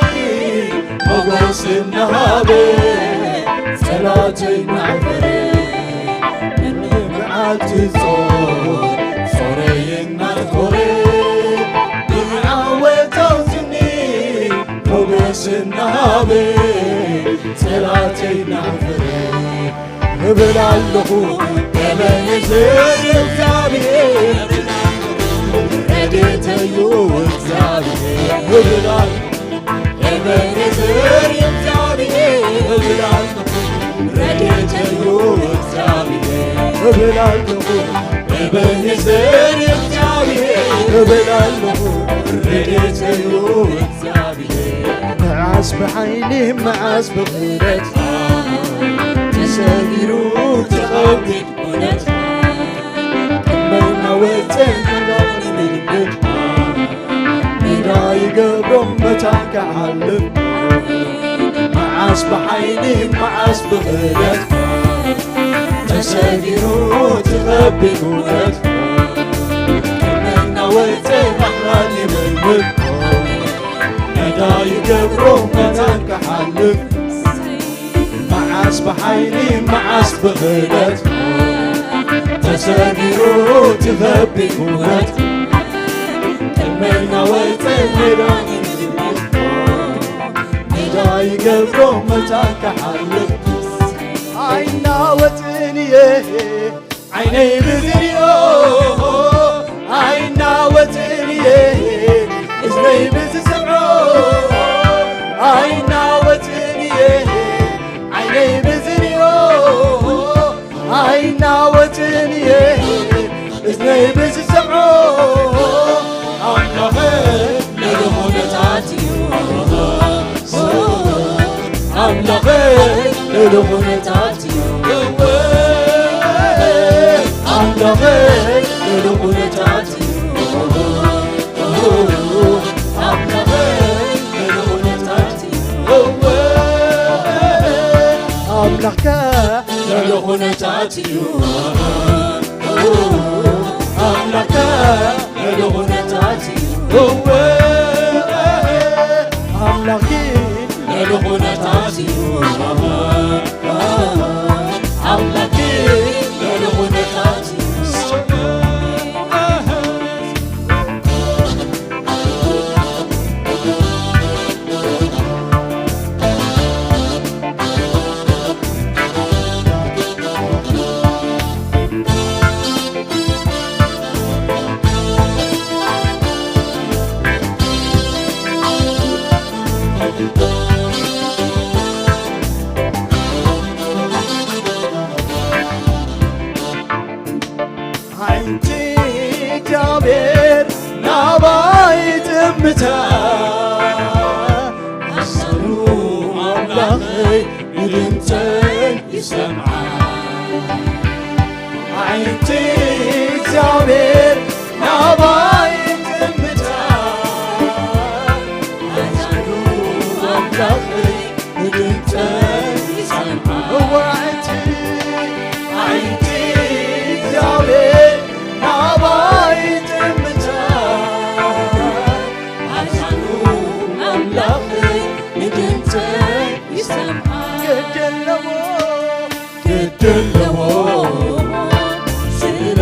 ሞገስ እናሃበ፣ ጸላተይ እናዕፈረ። መዓልቲ ጾር ጾረይ እናጥቆረ፣ ብዓወት ኣውፅኒ ሞገስ እናሃበ፣ ጸላተይ እናዕፈረ። እብል ኣለኹ፣ ኤቤኔዘር እግዚኣብሔር ረድኤተይ እዩ እግዚኣብሔር። እብል ኣለኹ፣ ኤቤኔዘር እግዚኣብሔር እብል ኣለኹ፣ ረድኤተይ እዩ እግዚኣብሔር። እብል ኣለኹ፣ ኤቤኔዘር እግዚኣብሔር እብል ኣለኹ፣ ረድኤተይ እዩ እግዚኣብሔር። መዓስ ብሓይሊ መዓስ ብኽብረት ተሰጊሩ ትኸብድ እውነት መናወጽ ምልክት ሜዳ ይገብሮ መታን ክሓልፍ መዓስ ብሓይሊ መዓስ ብኽብረት ተሰጊሩ ትኸብድ እውነት መናወጽ ባሕራን ይምልክት ሜዳ ይገብሮ መታን ክሓልፍ መዓስ ብሓይሊ መዓስ ብኽእለት ተሰጊሩ ትኸቢ ኩነት ቅድመና ወፅእ ሜዳ ሜዳ ይገብሮ መታን ክሓልፍ ኣይናወፅን እየ ዓይነይ ብዝሪኦ ኣይናወፅን እየ እዝነይ ብዝሰምዖ ኣይናወፅን እየ ዓይነይ ብዝሪኦ ኣይናወፅን እየ እዝነይ ብዝሰምዖ ኣምላኸ ልዑል ኩነታት እዩ ኣምላኸ ልዑል ኩነታት እዩ ኣምላኸ ልዑል ኩነታት እዩ ኣምላኸ ልዑል ኩነታት እዩ ኣምላኸ ልዑል ኩነታት እዩ ኣምላኸ ልዑል ኩነታት እዩ ኣምላኽ ልዑል ኩነታት እዩ ኣምላኽ ልዑል ኩነታት እዩ ኣዒንቲ እግዚኣብሔር ናባይ ጥምታ ኣሰሩ ኣምላኸይ ንድምፀይ ይሰምዓ ኣዒንቲ እግዚኣብሔር ናባይ ጥምታ ኣሰሩ ኣምላኸይ ንድምፀይ ይሰምዓ እዋዕንቲ ኣዒንቲ እግዚኣብሔር ናባይ ጥምታ ኣዛኑ ኣምላኽ ንድምፀይ ይሰምዓ ግድ ኣለዎ ግድ ኣለዎ ስለ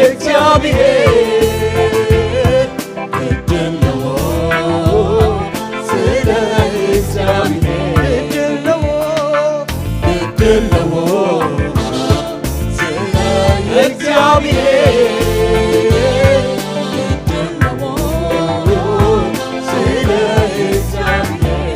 እግዚኣብሔር ግድ ኣለዎ ስለ እግዚኣብሔር ግድ ኣለዎ ግድ ኣለዎ ስለ እግዚኣብሔር ግድ ኣለዎ ስለ እግዚኣብሔር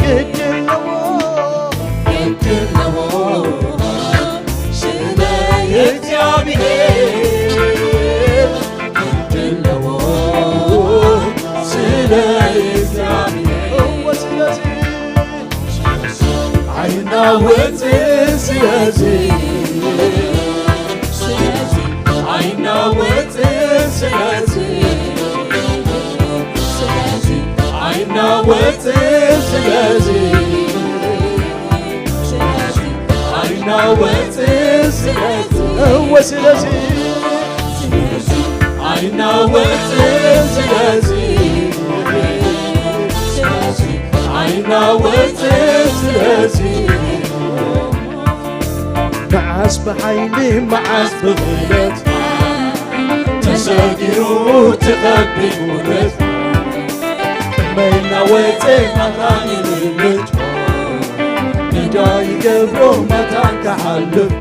ኣይናወጽን ስለዚ፣ ስለዚ ኣይናወጽን ስለዚ፣ ስለዚ ኣይናወጽን ስለዚ፣ ስለዚ ኣይናወጽን ስለዚ፣ እወ ስለዚ፣ ስለዚ ኣይናወጽን ስለዚ፣ ስለዚ ኣይናወጽን ስለዚ፣ መዓስ ብሓይሊ መዓስ ብኽእለት ተሰጊሩ ትኸብድ ውለት፣ መይናወጽ ኣኻኒ ምልት ንዳ ይገብሮ መታን ክሓልፍ፣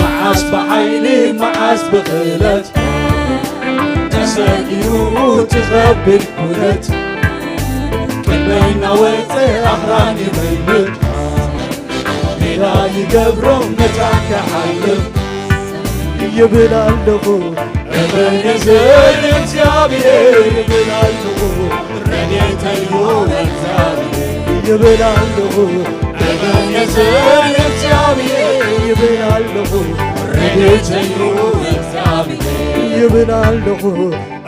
መዓስ ብሓይሊ መዓስ ብኽእለት ተሰጊሩ ትኸብድ ውለት፣ ቅድመይና ወፀ ኣኽራን ይመልድ ሜዳ ይገብሮ መታን ክሓልፍ ይብል ኣለኹ። እበኔዘር እግዚኣብሔር ይብል ኣለኹ። ረድኤተይ እዩ እግዚኣብሔር ይብል ኣለኹ። እበኔዘር እግዚኣብሔር ይብል ኣለኹ። ረድኤተይ እዩ እግዚኣብሔር ይብል ኣለኹ።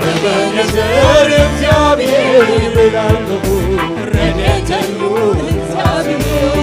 እበኔዘር እግዚኣብሔር ይብል ኣለኹ። ረድኤተይ እዩ እግዚኣብሔር።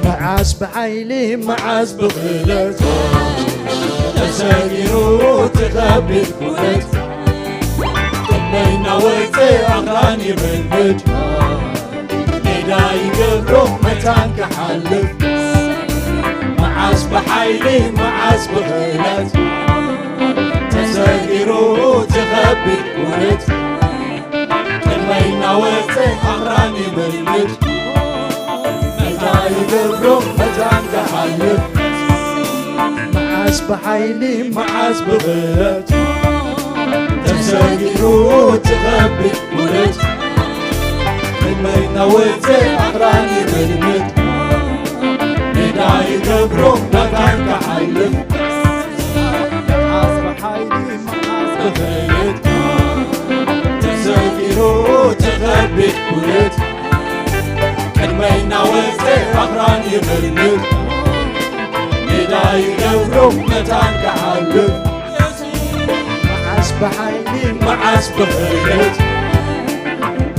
መዓስ ብሓይሊ መዓስ ብኽለት ተሰጊሩ ትኸብድ ኩነት ቅድመይና ወፀ ኣኽራን ይበልድ ሜዳ ይገብሮ መታን ክሓልፍ መዓስ ብሓይሊ መዓስ ብኽለት ተሰጊሩ ትኸብድ ኩነት ቅድመይና ወፀ ኣኽራን ይበልድ መታ ይገብሮ መታን ክሓልፍ መዓስ ብሓይሊ መዓስ ብኽለት ተሰጊሩ ትኸብድ ውለት መይናወፀ ኣኽራን ይምልምል፣ ሜዳ ይገብሮ መታን ክሓልፍ። መዓስ ብሓይሊ መዓስ ብኽእለት፣ ተሰጊሩ እቲ ኸቢድ ኩነት። ቅድመይ እናወፀ ኣኽራን ይምልምል፣ ሜዳ ይገብሮ መታን ክሓልፍ። መዓስ ብሓይሊ መዓስ ብኽእለት፣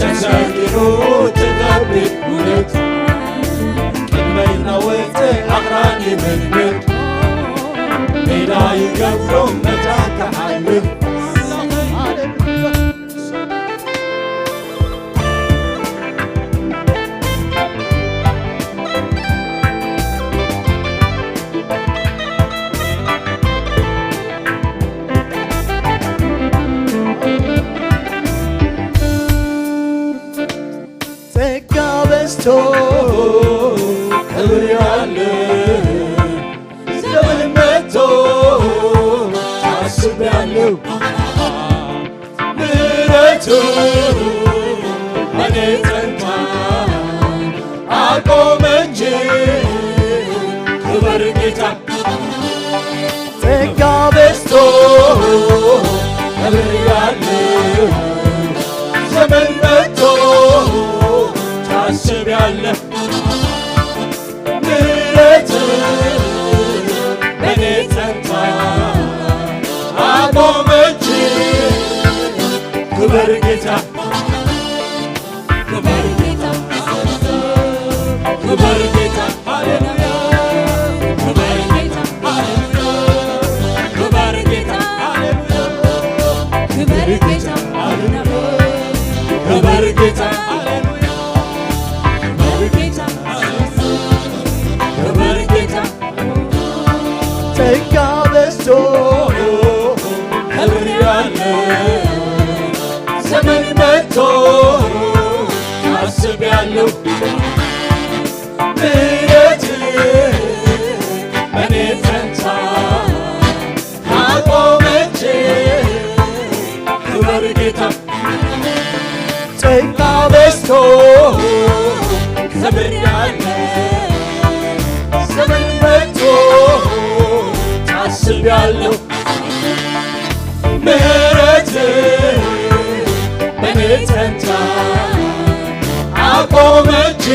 ተሰጊሩ እቲ ኸቢድ ኩነት። ቅድመይ እናወፀ ኣኽራን ይምልምል፣ ሜዳ ይገብሮ መታን ክሓልፍ። ጸጋ በዝቶ ክብር ያለ ዘመን መጥቶ ታስቤያለሁ። ምሕረቱ በኔ ጸንታ አቆመች። ክብር ጌታ ጸጋ በዝቶ ክብር ያለ ዘመን መጥቶ ታስቤያለሁ። ምሕረት በኔ ጸንታ አቆመች። ክበር ጌታ፣ ክበር ጌታ፣ ክበር ጌታ፣ ሃሌሉያ። ክበር ጌታ፣ ሃሌሉያ። ክበር ጌታ፣ ሃሌሉያ። ክበር ጌታ፣ ሃሌሉያ። ክበር ጌታ፣ ሃሌሉያ። ክበር ጌታ፣ ክበር ጌታ፣ ጸጋ በዝቶ ከብሬያለሁ። ዘመን መጥቶ አስቤያለሁ። ምሕረት በኔ ፈንታ አቆመች። ክበር ጌታ ጸጋ በዝቶ ከብሬያለሁ። ዘመን መጥቶ ታስቤያለሁ። ምሕረት በኔ ጸንታ አቆመች።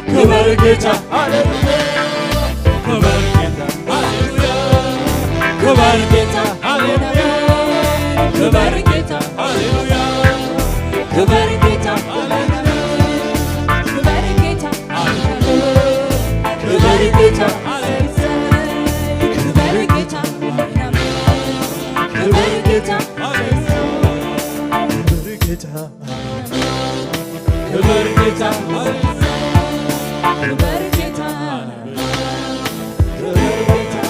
ክበር ጌታ፣ ሃሌሉያ። ክበር ጌታ፣ ሃሌሉያ። ክበር ጌታ፣ ሃሌሉያ። ክበር ጌታ፣ ሃሌሉያ። ክበር ጌታ፣ ሃሌሉያ። ክበር ጌታ፣ ሃሌሉያ። ክበር ጌታ፣ ሃሌሉያ። ክበር ጌታ፣ ክበር ጌታ፣ ሃሌሉያ። ክበር ጌታ፣ ክበር ጌታ፣ ክበር ጌታ፣ ክበር ጌታ።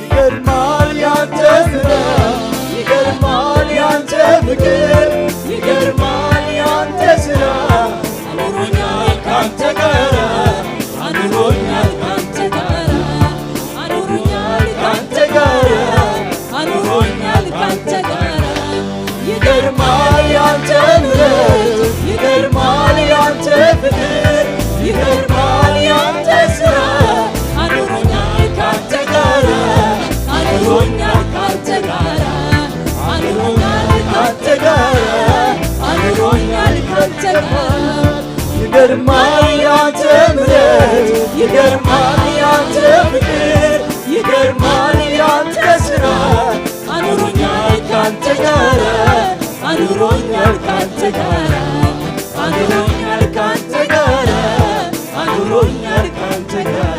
ይገርማል ያንተ ምሕረት፣ ይገርማል ያንተ ፍቅር፣ ይገርማል ያንተ ስራ። አኑሮኛል ካንተ ጋራ፣ አኑሮኛል ካንተ ጋራ፣ አኑሮኛል ካንተ ጋራ፣ አኑሮኛል ካንተ ጋራ። ይገርማል ያንተ ምሕረት፣ ይገርማል ያንተ ፍቅር፣ ይገርማል ያንተ ስራ። አኑሮኛል ካንተ ጋራ፣ አኑሮኛል ካንተ ጋራ፣ አኑሮኛል ካንተ ጋራ፣ አኑሮኛል ካንተ ጋራ። ይገርማል ያንተ ምሕረት፣ ይገርማል ያንተ ፍቅር፣ ይገርማል ያንተ ስራ። አኑሮኛል ካንተ ጋራ፣ አኑሮኛል ካንተ ጋራ፣ አኑሮኛል ካንተ ጋራ፣ አኑሮኛል ካንተ ጋራ፣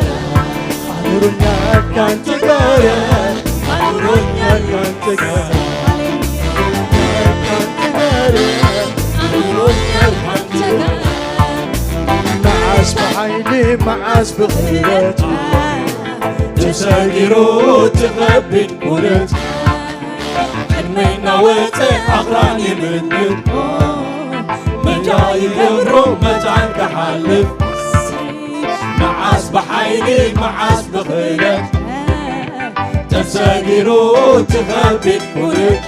አኑሮኛል ካንተ ጋራ፣ አኑሮኛል ካንተ ጋራ፣ አኑሮኛል ካንተ ጋራ፣ አኑሮኛል ካንተ ጋራ። መዓስ ብሓይሊ መዓስ ብኽእለት ተሰጊሩ እቲ ኸቢድ ኩነት። ቅድመይ እናወፀ ኣኽራን ይምልምል፣ ሜዳ ይገብሮ መታን ክሓልፍ። ብሓይሊ መዓስ ብኽእለት ተሰጊሩ እቲ ከቢድ ኩርት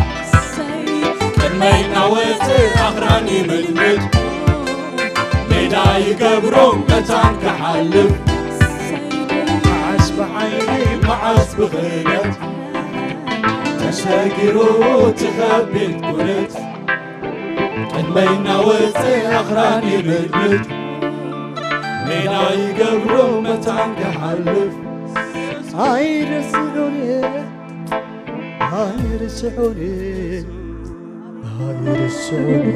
ቅድመይ እናወፅእ ኣኽራን ይምድምድ ሜዳ ይገብሮ መታን ክሓልፍ መዓስ ብሓይሊ መዓስ ብኽእለት ተሰጊሩ እቲ ከቢድ ኩርት ቅድመይ እናወፀ ኣኽራን ይምድምድ ሜዳ ይገብሮ መታን ክሓልፍ ኣይርስዑን ኣይርስዑን ኣይርስዑን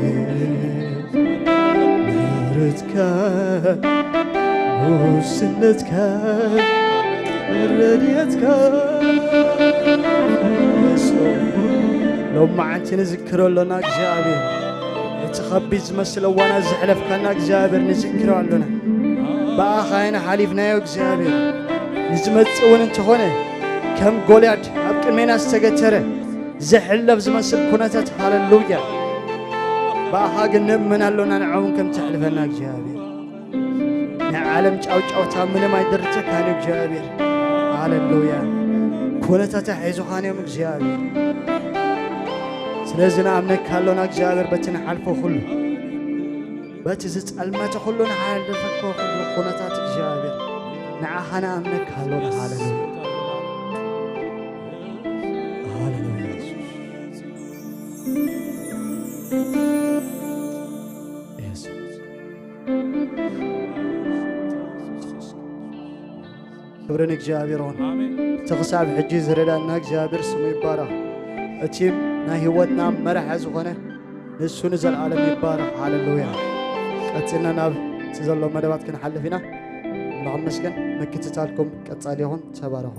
ምሕረትካ ጉስነትካ ረድኤትካ ሎመዓንቲ ንዝክሮ ኣሎና እግዚኣብሔር እቲ ኸቢድ ዝመስል እዋናት ዘሕለፍካና እግዚኣብሔር ንዝክሮ ኣሎና ብኣኻ ኢና ሓሊፍናዮ እግዚኣብሔር ንዝመጽእ እውን እንተኾነ ከም ጎልያድ ኣብ ቅድሜና ዝተገተረ ዘሕለፍ ዝመስል ኩነታት ሃለሉያ ብኣኻ ግን ንእመን ኣሎና ንዓውን ከም ተሕልፈና እግዚኣብሔር ናይ ዓለም ጫውጫውታ ምንም ኣይደርተካን እግዚኣብሔር ሃለሉያ ኩነታታ ሒዙኻን እዮም እግዚኣብሔር ስለዚ ንኣምነካ ኣሎና እግዚኣብሔር በቲ ንሓልፎ ኩሉ በቲ ዝጸልመተ ኩሉ ንሓልፈኮ ኩሉ ኩነታት እግዚኣብሔር ንዓኻ ንኣምነካ ኣሎና ሃለሉያ ሃለሉያ ክብርን እግዚኣብሔር ሆን እቲ ክሳብ ሕጂ ዝረዳና እግዚኣብሔር ስሙ ይባረኽ እቲ ናይ ህይወትና መራሒ ዝኾነ ንሱ ንዘለዓለም ይባረኽ ሃለሉያ ቀፂልና ናብ እቲ ዘሎ መደባት ክንሓልፍ ኢና ኣምላኽ መስገን ምክትታልኩም ቀፃሊ ይኹን ተባረኹ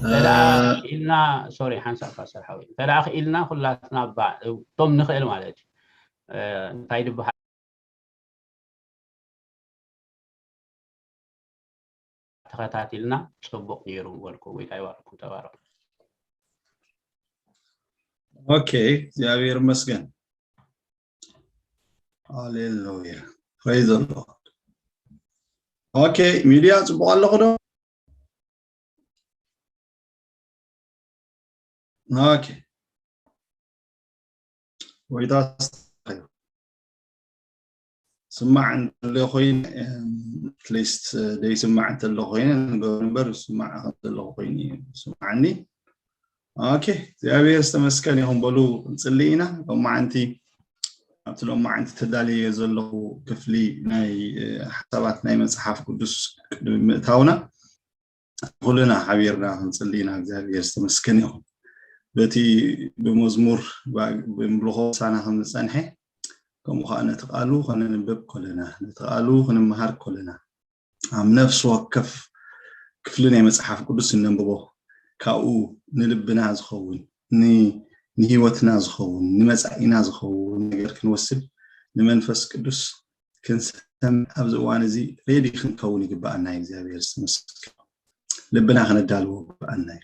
እንተ ደኣ ክኢልና፣ ሶሪ፣ ሓንሳብ ፓስተር ሓወይ፣ እንተ ደኣ ክኢልና ኩላትና ባ-፣ እቶም ንኽእል ማለት እዩ፣ እ፣ እንታይ ድበሃል፣ ተኸታቲልና ጽቡቕ ነይሩ ምበልኩ። ጎይታ ይባርኩም፣ ተባረኹ። ኦኬ፣ እግዚኣብሔር ይመስገን። ሃሌሉያ፣ ፕሬዝ ዘ ሎርድ። ኦኬ፣ ሚድያ ጽቡቕ ኣለኹ ዶ? ኦኬ፣ ወይታ ስማዕ እንተሎ ኮይነ፣ ኣትሊስት ደይስማዕ እንተሎ ኮይነ ንገብር እምበር፣ ስማዕ ከም ዘለኹ ኮይኑ እዩ ስማዕኒ። ኦኬ፣ እግዚኣብሔር ዝተመስገን ይኹን። በሉ ክንጽሊ ኢና። ሎማዓንቲ፣ ኣብቲ ሎማዓንቲ ተዳልየ ዘለኹ ክፍሊ ናይ፣ እ፣ ሓሳባት ናይ መጽሓፍ ቅዱስ ቅድሚ ምእታውና፣ ኩልና ሓቢርና ክንጽሊ ኢና። እግዚኣብሔር ዝተመስገን ይኹን። በቲ ብመዝሙር ባ-፣ ብምልኾ ሳና ከም ዝጸንሐ፣ ከምኡ ኸኣ ነቲ ቃሉ ከነንብብ ከለና፣ ነቲ ቃሉ ክንመሃር ከለና፣ ኣብ ነፍሲ ወከፍ ክፍሊ ናይ መጽሓፍ ቅዱስ እነንብቦ፣ ካብኡ ንልብና ዝኸውን፣ ን-፣ ንህይወትና ዝኸውን፣ ንመጻኢና ዝኸውን ነገር ክንወስድ፣ ንመንፈስ ቅዱስ ክንሰምዕ ኣብዚ እዋን እዚ ሬዲ ክንከውን ይግብኣና እዩ። እግዚኣብሔር ዝተመስገነ። ልብና ከነዳልዎ ይግብኣና እዩ።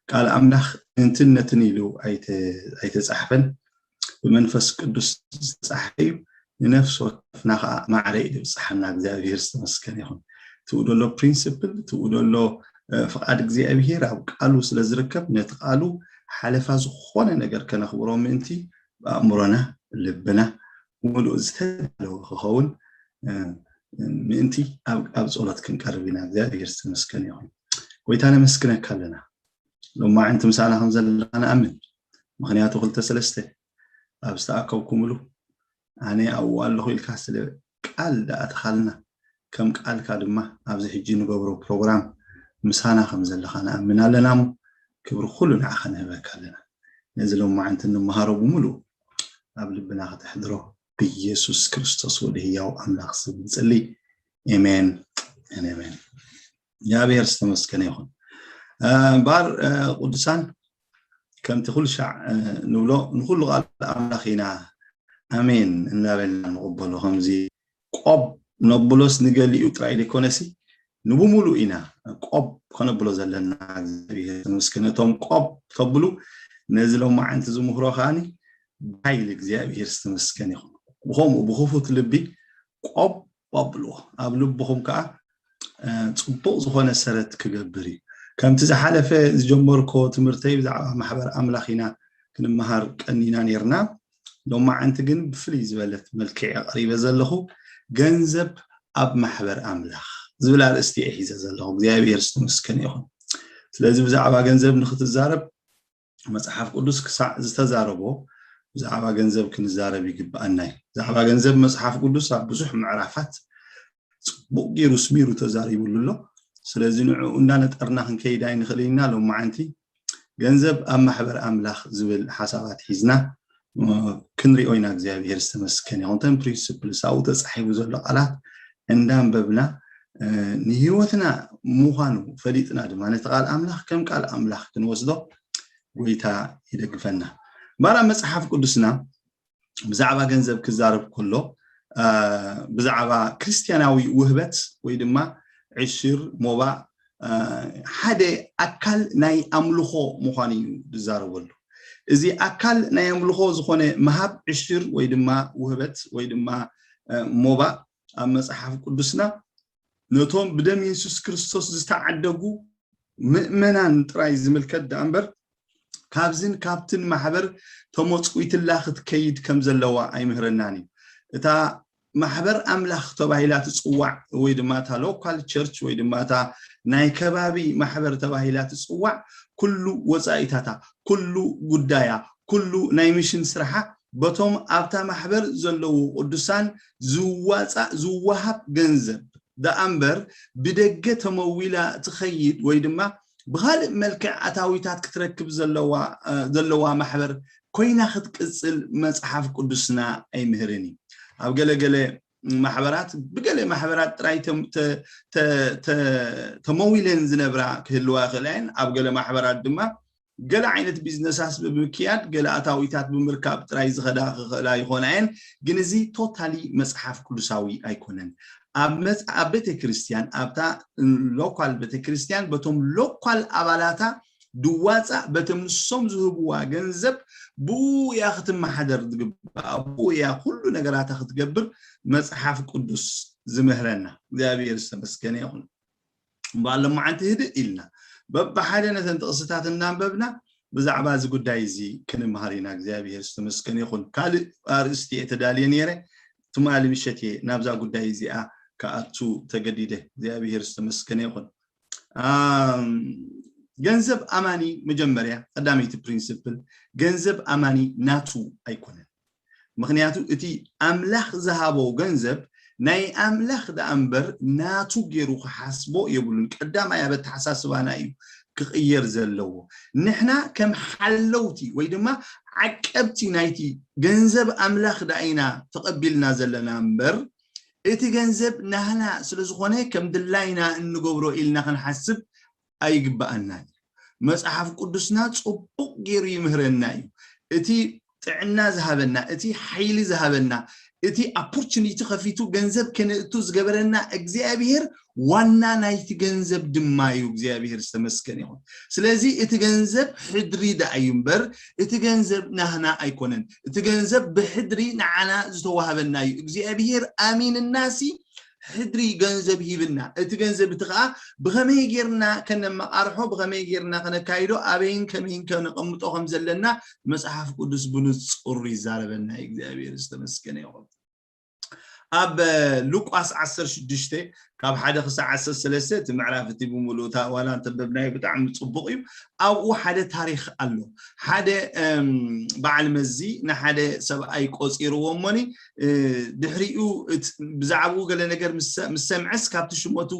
ቃል ኣምላኽ ምእንትን ነትን ኢሉ ኣይተ-፣ ኣይተጻሕፈን፣ ብመንፈስ ቅዱስ ዝተጻሕፈ እዩ። ንነፍሲ ወከፍና ኸዓ ማዕረ እዩ ዝብጽሓና። እግዚኣብሔር ዝተመስገነ ይኹን። ትብኡ ደሎ ፕሪንስፕል፣ ትብኡ ደሎ፣ እ፣ ፍቓድ እግዚኣብሔር ኣብ ቃሉ ስለ ዝርከብ፣ ነቲ ቃሉ ሓለፋ ዝኾነ ነገር ከነኽብሮ ምእንቲ ብኣእምሮና፣ ልብና፣ ምሉእ ዝተዳለወ ክኸውን፣ እ፣ ምእንቲ ኣብ፣ ኣብ ጸሎት ክንቀርብ ኢና። እግዚኣብሔር ዝተመስገነ ይኹን። ጎይታ ነመስግነካ ኣለና። ሎማዕንቲ ምሳና ከም ዘለኻ ንኣምን። ምኽንያቱ ክልተ ሰለስተ ኣብ ዝተኣከብኩምሉ ኣነ ኣብኡ ኣለኹ ኢልካ ስለ ቃል ደኣተኻልና፣ ከም ቃልካ ድማ ኣብዚ ሕጂ ንገብሮ ፕሮግራም ምሳና ከም ዘለኻ ንኣምን ኣለና እሞ፣ ክብሪ ኩሉ ንዓኻ ንህበካ ኣለና። ነዚ ሎማዕንቲ እንመሃሮ ብምሉእ ኣብ ልብና ከተሕድሮ ብኢየሱስ ክርስቶስ ወዲ ህያው ኣምላኽ ስም ንጽሊ። ኤሜን፣ ኤሜን። እግዚኣብሔር ዝተመስገነ ይኹን። እ፣ እምበኣር፣ እ፣ ቅዱሳን፣ ከምቲ ኩሉ ሻዕ፣ እ፣ ንብሎ፣ ንኹሉ ቃል ኣምላኽ ኢና ኣሜን እናበልና ንቕበሎ። ከምዚ ቆብ ነብሎስ ንገሊኡ ጥራይ ዘይኮነሲ፣ ንብምሉእ ኢና ቆብ ከነብሎ ዘለና። እግዚኣብሔር ዝተመስገነ። እቶም ቆብ ተብሉ፣ ነዚ ሎማዓንቲ ዝምህሮ ከኣኒ፣ ብሓይሊ እግዚኣብሔር ዝተመስገነ ይኹን። ብኸምኡ ብኽፉት ልቢ ቆብ ኣብልዎ። ኣብ ልብኹም ከኣ፣ እ፣ ጽቡቕ ዝኾነ ሰረት ክገብር እዩ። ከምቲ ዝሓለፈ ዝጀመርኮ ትምህርተይ ብዛዕባ ማሕበር ኣምላኽ ኢና ክንመሃር ቀኒና ኔርና። ሎማዓንቲ ግን ብፍልይ ዝበለት መልክዕ እየ ቀሪበ ዘለኹ። ገንዘብ ኣብ ማሕበር ኣምላኽ ዝብል ኣርእስቲ እየ ሒዘ ዘለኹ። እግዚኣብሔር ዝተመስገነ ይኹን። ስለዚ ብዛዕባ ገንዘብ ንክትዛረብ መጽሓፍ ቅዱስ ክሳዕ ዝተዛረቦ ብዛዕባ ገንዘብ ክንዛረብ ይግብኣና እዩ። ብዛዕባ ገንዘብ መጽሓፍ ቅዱስ ኣብ ብዙሕ ምዕራፋት ጽቡቕ ገይሩ ስሚሩ ተዛሪቡሉ ኣሎ። ስለዚ ንዕኡ እንዳነጠርና ክንከይድ ኣይንኽእልን ኢና። ሎማዓንቲ ገንዘብ ኣብ ማሕበር ኣምላኽ ዝብል ሓሳባት ሒዝና ክንሪኦ ኢና። እግዚኣብሔር ዝተመስገን ይኹን። እተን ፕሪንስፕልስ ኣብኡ ተፃሒፉ ዘሎ ቃላት እንዳንበብና ንህይወትና ምዃኑ ፈሊጥና ድማ ነቲ ቃል ኣምላኽ ከም ቃል ኣምላኽ ክንወስዶ ጎይታ ይደግፈና። እምበኣር ኣብ መፅሓፍ ቅዱስና ብዛዕባ ገንዘብ ክዛረብ ከሎ ብዛዕባ ክርስትያናዊ ውህበት ወይ ድማ ዕሽር ሞባእ ሓደ ኣካል ናይ ኣምልኾ ምዃኑ እዩ ዝዛረበሉ። እዚ ኣካል ናይ ኣምልኾ ዝኾነ ምሃብ ዕሽር ወይ ድማ ውህበት ወይ ድማ ሞባእ ኣብ መፅሓፍ ቅዱስና ነቶም ብደም የሱስ ክርስቶስ ዝተዓደጉ ምእመናን ጥራይ ዝምልከት ደኣ እምበር ካብዝን ካብትን ማሕበር ተመፅዊትላ ክትከይድ ከም ዘለዋ ኣይምህረናን እዩ። እታ ማሕበር ኣምላኽ ተባሂላ ትፅዋዕ ወይ ድማ እታ ሎካል ቸርች ወይ ድማ እታ ናይ ከባቢ ማሕበር ተባሂላ ትፅዋዕ ኩሉ ወፃኢታታ፣ ኩሉ ጉዳያ፣ ኩሉ ናይ ሚሽን ስራሓ በቶም ኣብታ ማሕበር ዘለዉ ቅዱሳን ዝዋፃእ ዝወሃብ ገንዘብ ደኣ እምበር ብደገ ተመዊላ ትኸይድ ወይ ድማ ብኻልእ መልክዕ ኣታዊታት ክትረክብ ዘለዋ ማሕበር ኮይና ክትቅፅል መፅሓፍ ቅዱስና ኣይምህርን እዩ። ኣብ ገለገለ ማሕበራት ብገለ ማሕበራት ጥራይ ተመዊለን ዝነብራ ክህልዋ ይኽእላ እየን። ኣብ ገለ ማሕበራት ድማ ገለ ዓይነት ቢዝነሳት ብምክያድ ገለ ኣታዊታት ብምርካብ ጥራይ ዝኸዳ ክኽእላ ይኾና እየን። ግን እዚ ቶታሊ መፅሓፍ ቅዱሳዊ ኣይኮነን። ኣብ ቤተክርስትያን ኣብታ ሎኳል ቤተክርስትያን በቶም ሎኳል ኣባላታ ድዋፃእ በቶም ንሶም ዝህብዋ ገንዘብ ብኡ እያ ክትመሓደር ዝግባእ፣ ብኡ እያ ኩሉ ነገራታ ክትገብር መፅሓፍ ቅዱስ ዝምህረና። እግዚኣብሔር ዝተመስገነ ይኹን። እምበኣር ሎማዓንቲ ህድእ ኢልና በብሓደ ነተን ጥቕስታት እናንበብና ብዛዕባ እዚ ጉዳይ እዚ ክንምሃር ኢና። እግዚኣብሔር ዝተመስገነ ይኹን። ካልእ ኣርእስቲ እየ ተዳልየ ነይረ፣ ትማሊ ምሸት እየ ናብዛ ጉዳይ እዚኣ ክኣቱ ተገዲደ። እግዚኣብሔር ዝተመስገነ ይኹን። ገንዘብ ኣማኒ መጀመርያ ቀዳመይቲ ፕሪንስፕል ገንዘብ ኣማኒ ናቱ ኣይኮነን። ምክንያቱ እቲ ኣምላኽ ዝሃቦ ገንዘብ ናይ ኣምላኽ ደኣ እምበር ናቱ ገይሩ ክሓስቦ የብሉን። ቀዳማይ ኣብ ኣተሓሳስባና እዩ ክቕየር ዘለዎ። ንሕና ከም ሓለውቲ ወይ ድማ ዓቀብቲ ናይቲ ገንዘብ ኣምላኽ ደኣ ኢና ተቐቢልና ዘለና እምበር እቲ ገንዘብ ናህና ስለ ዝኾነ ከም ድላይና እንገብሮ ኢልና ክንሓስብ ኣይግባኣናን እዩ። መፅሓፍ ቅዱስና ፅቡቕ ገይሩ ይምህረና እዩ። እቲ ጥዕና ዝሃበና፣ እቲ ሓይሊ ዝሃበና፣ እቲ ኣፖርቹኒቲ ከፊቱ ገንዘብ ከነእቱ ዝገበረና እግዚኣብሄር ዋና ናይቲ ገንዘብ ድማ እዩ። እግዚኣብሄር ዝተመስገነ ይኹን። ስለዚ እቲ ገንዘብ ሕድሪ ደኣ እዩ እምበር እቲ ገንዘብ ናህና ኣይኮነን። እቲ ገንዘብ ብሕድሪ ንዓና ዝተዋህበና እዩ። እግዚኣብሄር ኣሚንናሲ ሕድሪ ገንዘብ ሂብና። እቲ ገንዘብ እቲ ከዓ ብኸመይ ጌርና ከነመቃርሖ፣ ብኸመይ ጌርና ከነካይዶ፣ ኣበይን ከመይን ከነቐምጦ ከም ዘለና መፅሓፍ ቅዱስ ብንፁር ይዛረበና እዩ። እግዚኣብሔር ዝተመስገነ ይኹን። ኣብ ሉቃስ ዓሰርተ ሽዱሽተ ካብ ሓደ ክሳዕ ዓሰርተ ሰለስተ እቲ ምዕራፍ እቲ ብምሉእ እታ ዋላ እንተንበብናዮ ብጣዕሚ ፅቡቕ እዩ። ኣብኡ ሓደ ታሪኽ ኣሎ። ሓደ በዓል መዚ ንሓደ ሰብኣይ ቆፂርዎ እሞኒ ድሕሪኡ ብዛዕባኡ ገለ ነገር ምስ ሰምዐስ ካብቲ ሽመቱ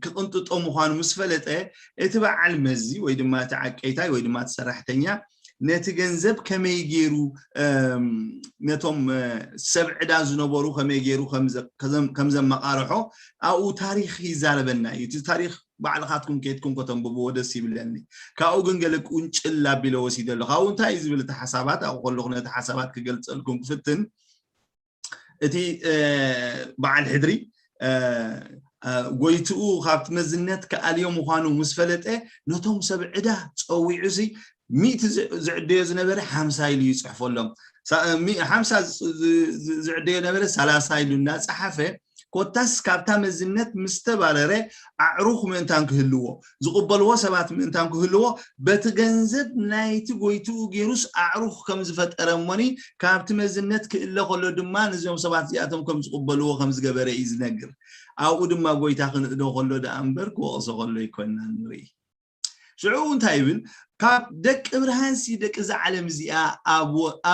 ክቕንጥጦ ምዃኑ ምስ ፈለጠ እቲ በዓል መዚ ወይ ድማ እቲ ዓቀይታይ ወይ ድማ እቲ ሰራሕተኛ ነቲ ገንዘብ ከመይ ገይሩ ነቶም ሰብ ዕዳ ዝነበሩ ከመይ ገይሩ ከም ዘመቃርሖ ኣብኡ ታሪኽ ይዛረበና እዩ። እቲ ታሪኽ ባዕልኻትኩም ከይድኩም ከተንብብዎ ደስ ይብለኒ። ካብኡ ግን ገለ ቁንጭል ኣቢለ ወሲደ ኣለኹ። ካብኡ እንታይ እዩ ዝብል እቲ ሓሳባት ኣብኡ ከለኹ ነቲ ሓሳባት ክገልፀልኩም ክፍትን እቲ በዓል ሕድሪ ጎይትኡ ካብቲ መዝነት ክኣልዮ ምዃኑ ምስ ፈለጠ ነቶም ሰብ ዕዳ ፀዊዑ ሲ ሚእቲ ዝዕደዮ ዝነበረ ሓምሳ ኢሉ ይፅሕፈሎም። ሓምሳ ዝዕደዮ ነበረ ሰላሳ ኢሉ እናፀሓፈ ኮታስ ካብታ መዝነት ምስ ተባረረ ኣዕሩኽ ምእንታን ክህልዎ ዝቕበልዎ ሰባት ምእንታን ክህልዎ በቲ ገንዘብ ናይቲ ጎይትኡ ገይሩስ ኣዕሩኽ ከም ዝፈጠረ እሞኒ ካብቲ መዝነት ክእለ ከሎ ድማ ነዚኦም ሰባት እዚኣቶም ከም ዝቕበልዎ ከም ዝገበረ እዩ ዝነግር። ኣብኡ ድማ ጎይታ ክንእዶ ከሎ ደኣ እምበር ክወቕሶ ከሎ ይኮንና ንርኢ። ሽዑ እንታይ ይብል? ካብ ደቂ ብርሃንሲ ደቂ እዛ ዓለም እዚኣ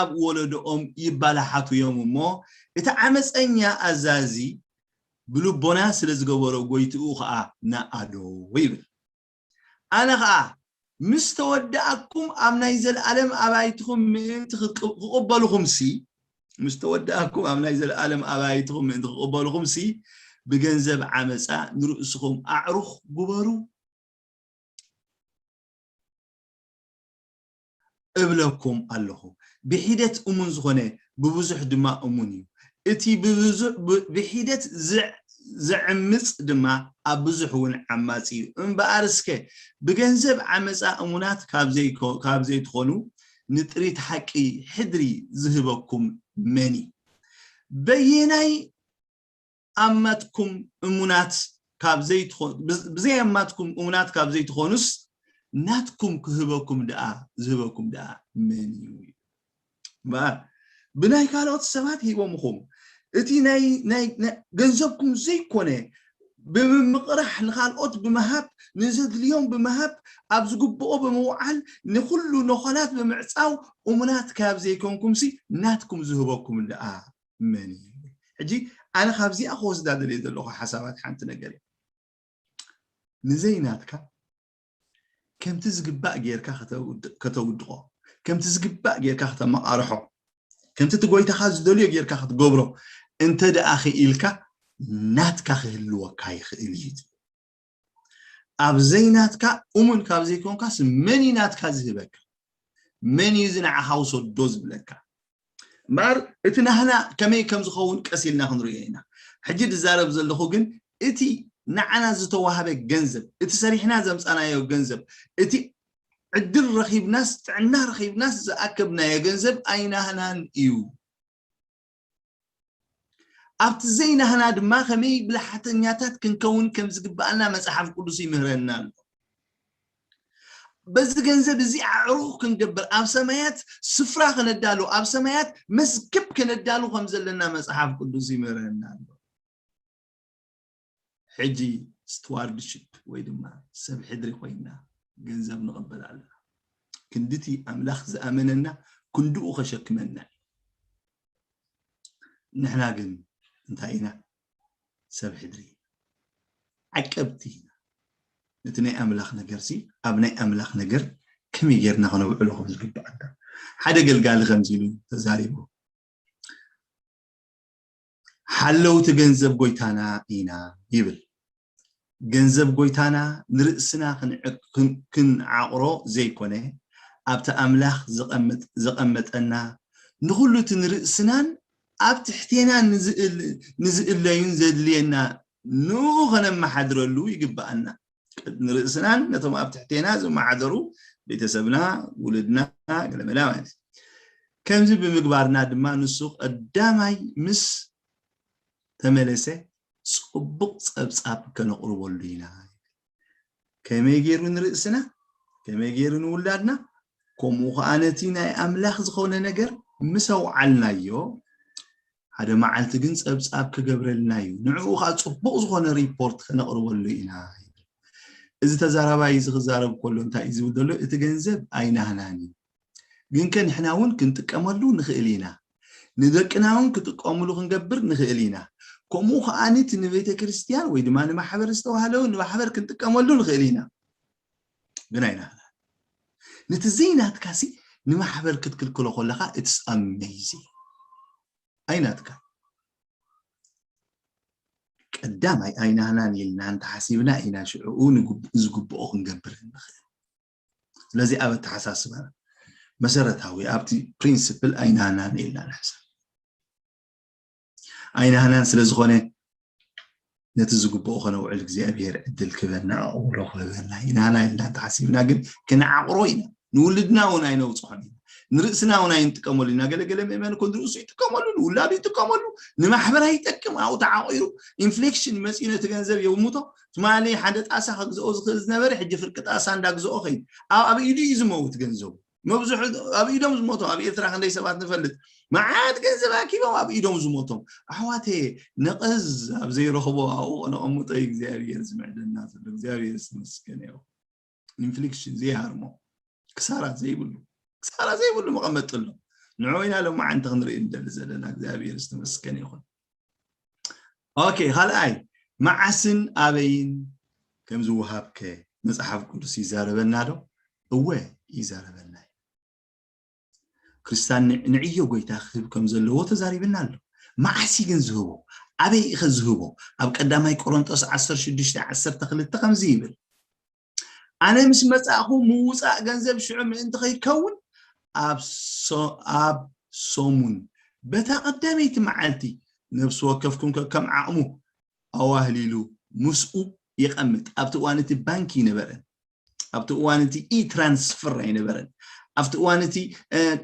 ኣብ ወለዶኦም ይባላሓቱ እዮም እሞ እቲ ዓመፀኛ ኣዛዚ ብልቦና ስለ ዝገበሮ ጎይትኡ ከዓ ነኣዶ ይብል። ኣነ ከዓ ምስ ተወደኣኩም ኣብ ናይ ዘለኣለም ኣባይትኹም ምእንቲ ክቅ- ክቕበልኹምሲ፣ ምስ ተወደኣኩም ኣብ ናይ ዘለኣለም ኣባይትኹም ምእንቲ ክቕበልኹምሲ፣ ብገንዘብ ዓመፃ ንርእስኹም ኣዕሩኽ ግበሩ እብለኩም ኣለኹ። ብሒደት እሙን ዝኾነ ብብዙሕ ድማ እሙን እዩ። እቲ ብብዙ- ብ- ብሒደት ዝ- ዘዕምፅ ድማ ኣብ ብዙሕ እውን ዓማፂ እዩ። እምበኣር እስከ ብገንዘብ ዓመፃ እሙናት ካብ ዘይኮ- ካብ ዘይትኾኑ ንጥሪት ሓቂ ሕድሪ ዝህበኩም መን እዩ? በየናይ ኣማትኩም እሙናት ካብ ዘይትኾ- ብዘይ ኣማትኩም እሙናት ካብ ዘይትኾኑስ ናትኩም ክህበኩም ደኣ ዝህበኩም ደኣ መን እዩ? እምበኣር ብናይ ካልኦት ሰባት ሂቦምኹም እቲ ናይ ናይ ናይ ገንዘብኩም ዘይኮነ ብምምቕራሕ ንኻልኦት ብምሃብ ንዘድልዮም ብምሃብ ኣብ ዝግብኦ ብምውዓል ንኹሉ ነኾላት ብምዕፃው እሙናት ካብ ዘይኮንኩምሲ ናትኩም ዝህበኩም ደኣ መን እዩ? ሕጂ ኣነ ካብዚኣ ክወስዳ ደልየ ዘለኹ ሓሳባት ሓንቲ ነገር እየ። ንዘይናትካ ከምቲ ዝግባእ ጌርካ ከተውድ- ከተውድቖ፣ ከምቲ ዝግባእ ጌርካ ከተመቓርሖ፣ ከምቲ እቲ ጎይታኻ ዝደልዮ ጌርካ ክትገብሮ እንተ ደኣ ክኢልካ ናትካ ክህልወካ ይኽእል እዩ። ኣብ ዘይናትካ እሙን ካብ ዘይኮንካስ መን እዩ ናትካ ዝህበካ? መን እዩ እዚ ንዓኻ ውሰዶ ዝብለካ? እምበኣር እቲ ናህና ከመይ ከም ዝኸውን ቀስ ኢልና ክንሪኦ ኢና። ሕጂ ዝዛረብ ዘለኹ ግን እቲ ንዓና ዝተዋህበ ገንዘብ፣ እቲ ሰሪሕና ዘምፃናዮ ገንዘብ፣ እቲ ዕድል ረኺብናስ ጥዕና ረኺብናስ ዝኣከብናዮ ገንዘብ ኣይናህናን እዩ። ኣብቲ ዘይናህና ድማ ከመይ ብልሓተኛታት ክንከውን ከም ዝግብኣና መጽሓፍ ቅዱስ ይምህረና ኣሎ። በዚ ገንዘብ እዚ ኣዕሩኽ ክንገብር፣ ኣብ ሰማያት ስፍራ ከነዳሉ፣ ኣብ ሰማያት መስክብ ከነዳሉ ከም ዘለና መጽሓፍ ቅዱስ ይምህረና ኣሎ። ሕጂ ስቱዋርድሽፕ ወይ ድማ ሰብ ሕድሪ ኮይና ገንዘብ ንቕበል ኣለና። ክንድቲ ኣምላኽ ዝኣመነና ክንድኡ ከሸክመና እዩ። ንሕና ግን እንታይ ኢና? ሰብ ሕድሪ ኢና። ዓቀብቲ ኢና። ነቲ ናይ ኣምላኽ ነገርሲ ኣብ ናይ ኣምላኽ ነገር ከመይ ጌርና ከነውዕሎ ከም ዝግብኣና ሓደ ገልጋሊ ከምዚ ኢሉ ተዛሪቡ። ሓለውቲ ገንዘብ ጎይታና ኢና ይብል። ገንዘብ ጎይታና ንርእስና ክንዓቕሮ ዘይኮነ ኣብቲ ኣምላኽ ዘቐመጠና ንኹሉ እቲ ንርእስናን ኣብ ትሕቴና ንዝእለዩን ዘድልየና ንኡ ኸነመሓድረሉ ይግብኣና። ንርእስናን ነቶም ኣብ ትሕቴና ዝመሓደሩ ቤተሰብና፣ ውሉድና፣ ገለመላ ማለት እዩ። ከምዚ ብምግባርና ድማ ንሱ ቀዳማይ ምስ ተመለሰ ጽቡቕ ጸብጻብ ከነቕርበሉ ኢና። ከመይ ገይሩ ንርእስና፣ ከመይ ገይሩ ንውላድና፣ ከምኡ ኸዓ ነቲ ናይ ኣምላኽ ዝኾነ ነገር ምስ ኣውዓልናዮ ሓደ መዓልቲ ግን ጸብጻብ ክገብረልና እዩ። ንዕኡ ኸዓ ጽቡቕ ዝኾነ ሪፖርት ከነቕርበሉ ኢና። እዚ ተዛራባይ እዚ ክዛረብ ከሎ እንታይ እዩ ዝብል ዘሎ? እቲ ገንዘብ ኣይናህናን እዩ። ግን ከ ንሕና እውን ክንጥቀመሉ ንኽእል ኢና። ንደቅና እውን ክጥቀምሉ ክንገብር ንኽእል ኢና። ከምኡ ከዓኒ እቲ ንቤተ ክርስቲያን ወይ ድማ ንማሕበር ዝተዋህለ እውን ንማሕበር ክንጥቀመሉ ንኽእል ኢና። ግን ኣይናህናን። ነቲ ዘይናትካሲ ንማሕበር ክትክልክሎ ከለኻ it's amazing። ኣይናትካ ቀዳማይ ኣይናህናን ኢልና እንተሓሲብና ኢና ሽዕኡ ዝግብኦ ክንገብር ንኽእል። ስለዚ ኣብ ኣተሓሳስባና መሰረታዊ ኣብቲ ፕሪንስፕል ኣይናህናን ኢልና ንሕሰብ። ኣይናህናን ስለ ዝኾነ ነቲ ዝግብኦ ከነውዕል እግዚኣብሔር ዕድል ክበና ኣቕብሎ ክበና ይናህና ኢልና እንተሓሲብና ግን ክንዓቕሮ ኢና። ንውልድና እውን ኣይነውፅሖን ኢና። ንርእስና እውን ኣይንጥቀመሉ ኢና። ገለገለ ምእመን እኮ ንርእሱ ይጥቀመሉ፣ ንውላዱ ይጥቀመሉ፣ ንማሕበር ኣይጠቅም። ኣብኡ ተዓቂሩ ኢንፍሌክሽን መፂኡ ነቲ ገንዘብ የውምቶ። ትማሊ ሓደ ጣሳ ከግዝኦ ዝኽእል ዝነበረ ሕጂ ፍርቂ ጣሳ እንዳግዝኦ ኸይዱ። ኣብ ኢዱ እዩ ዝመውት ገንዘቡ። መብዝሑ ኣብ ኢዶም ዝሞቶም ኣብ ኤርትራ ክንደይ ሰባት ንፈልጥ። መዓት ገንዘብ ኣኪቦም ኣብ ኢዶም ዝሞቶም ኣሕዋተየ ነቐዝ ኣብ ዘይረኽቦ ኣብኡ ነቐምጦ እግዚኣብሔር ዝምዕደና ዘሎ እግዚኣብሔር ዝተመስገነ ይኹን። ኢንፍሊክሽን ዘይሃርሞ ክሳራ ዘይብሉ ክሳራ ዘይብሉ መቐመጢ ኣሎ። ንዑ ኢና ሎማዓንቲ ክንርኢ ንደሊ ዘለና እግዚኣብሔር ዝተመስገነ ይኹን። ኦኬ ካልኣይ መዓስን ኣበይን ከም ዝወሃብከ መፅሓፍ ቅዱስ ይዛረበና ዶ? እወ ይዛረበና እዩ። ክርስታን ንዕዮ ጎይታ ክህብ ከም ዘለዎ ተዛሪብና ኣሎ። መዓሲ ግን ዝህቦ? ኣበይ ኢኸ ዝህቦ? ኣብ ቀዳማይ ቆሮንጦስ ዓሰርተ ሽዱሽተ ዓሰርተ ክልተ ከምዚ ይብል፣ ኣነ ምስ መጻእኹ ምውጻእ ገንዘብ ሽዑ ምእንቲ ከይከውን ኣብ ሰሙን በታ ቀዳመይቲ መዓልቲ ነፍሲ ወከፍኩም ከም ዓቕሙ ኣዋህሊሉ ምስኡ የቐምጥ። ኣብቲ እዋን እቲ ባንኪ ይነበረን ኣብቲ እዋን እቲ ኢ ትራንስፈር ኣይነበረን። ኣብቲ እዋን እቲ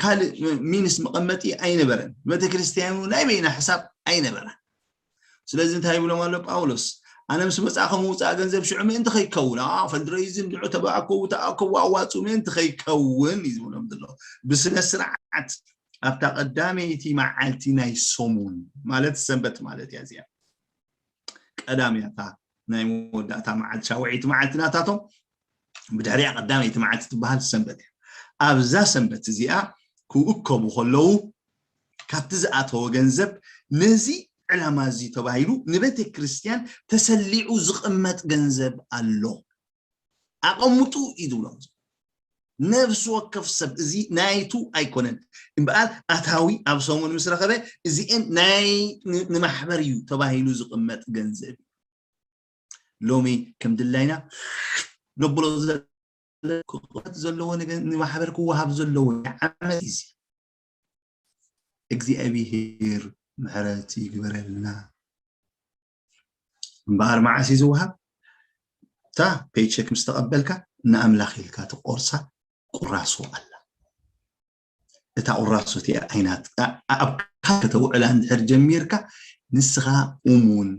ካልእ ሚንስ መቐመጢ ኣይነበረን። ቤተክርስትያን ናይ በይና ሕሳብ ኣይነበራን። ስለዚ እንታይ ይብሎም ኣሎ ጳውሎስ? ኣነ ምስ መፃእኹ ምውፃእ ገንዘብ ሽዑ ምእንቲ ከይከውን ፈንድረይዝን ንዑ ተባእከቡ ተኣከቡ ኣዋፅኡ ምእንቲ ከይከውን እዩ ዝብሎም ዘሎ። ብስነ ስርዓት ኣብታ ቀዳመይቲ መዓልቲ ናይ ሰሙን ማለት ሰንበት ማለት እያ እዚኣ። ቀዳም እያ እታ ናይ መወዳእታ መዓልቲ ሻውዒይቲ መዓልቲ ናታቶም። ብድሕሪኣ ቀዳመይቲ መዓልቲ ትበሃል ሰንበት እያ። ኣብዛ ሰንበት እዚኣ ክእከቡ ከለዉ ካብቲ ዝኣተወ ገንዘብ ነዚ ዕላማ እዚ ተባሂሉ ንቤተ ክርስቲያን ተሰሊዑ ዝቕመጥ ገንዘብ ኣሎ። ኣቐምጡ እዩ ዝብሎም። ነፍሲ ወከፍ ሰብ እዚ ናይቱ ኣይኮነን እምበኣር ኣታዊ ኣብ ሰሙን ምስ ረኸበ እዚኤን ናይ ንማሕበር እዩ ተባሂሉ ዝቕመጥ ገንዘብ እዩ። ሎሚ ከም ድላይና ነብሎ ክቕረት ዘለዎ ንማሕበር ክወሃብ ዘለዎ ዓመት እዚ እግዚኣብሔር ምሕረት ይግበረልና። እምበኣር መዓስ እዩ ዝወሃብ? እታ ፔይቸክ ምስ ተቐበልካ ንኣምላኽ ኢልካ ትቆርሳ ቁራሶ ኣላ። እታ ቁራሶ እቲኣ ኣይናት ኣብ ካል ከተውዕላ እንድሕር ጀሚርካ ንስኻ እሙን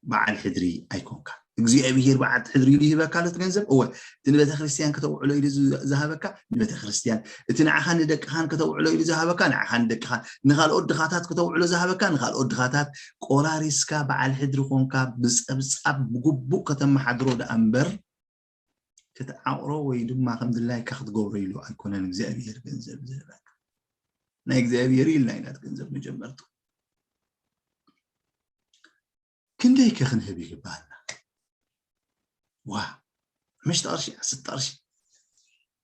በዓል ሕድሪ ኣይኮንካ። እግዚኣብሔር በዓል ሕድሪ ኢሉ ይህበካ ለት ገንዘብ እወ እቲ ንቤተ ክርስቲያን ከተውዕሎ ኢሉ ዝሃበካ ንቤተ ክርስቲያን፣ እቲ ንዓኻን ንደቅኻን ከተውዕሎ ኢሉ ዝሃበካ ንዓኻን ንደቅኻን፣ ንኻልኦት ድኻታት ከተውዕሎ ዝሃበካ ንኻልኦት ድኻታት። ቆራሪስካ በዓል ሕድሪ ኮንካ ብፀብፃብ ብግቡእ ከተመሓድሮ ደኣ እምበር ክትዓቕሮ ወይ ድማ ከም ድላይካ ክትገብሮ ኢሉ ኣይኮነን እግዚኣብሔር ገንዘብ ዝህበካ። ናይ እግዚኣብሔር ኢልና ኢና ገንዘብ መጀመርቱ። ክንደይ ከ ክንህብ ይግባኣና? ዋ፣ ሓሙሽተ ቅርሺ፣ ዓሰርተ ቅርሺ፣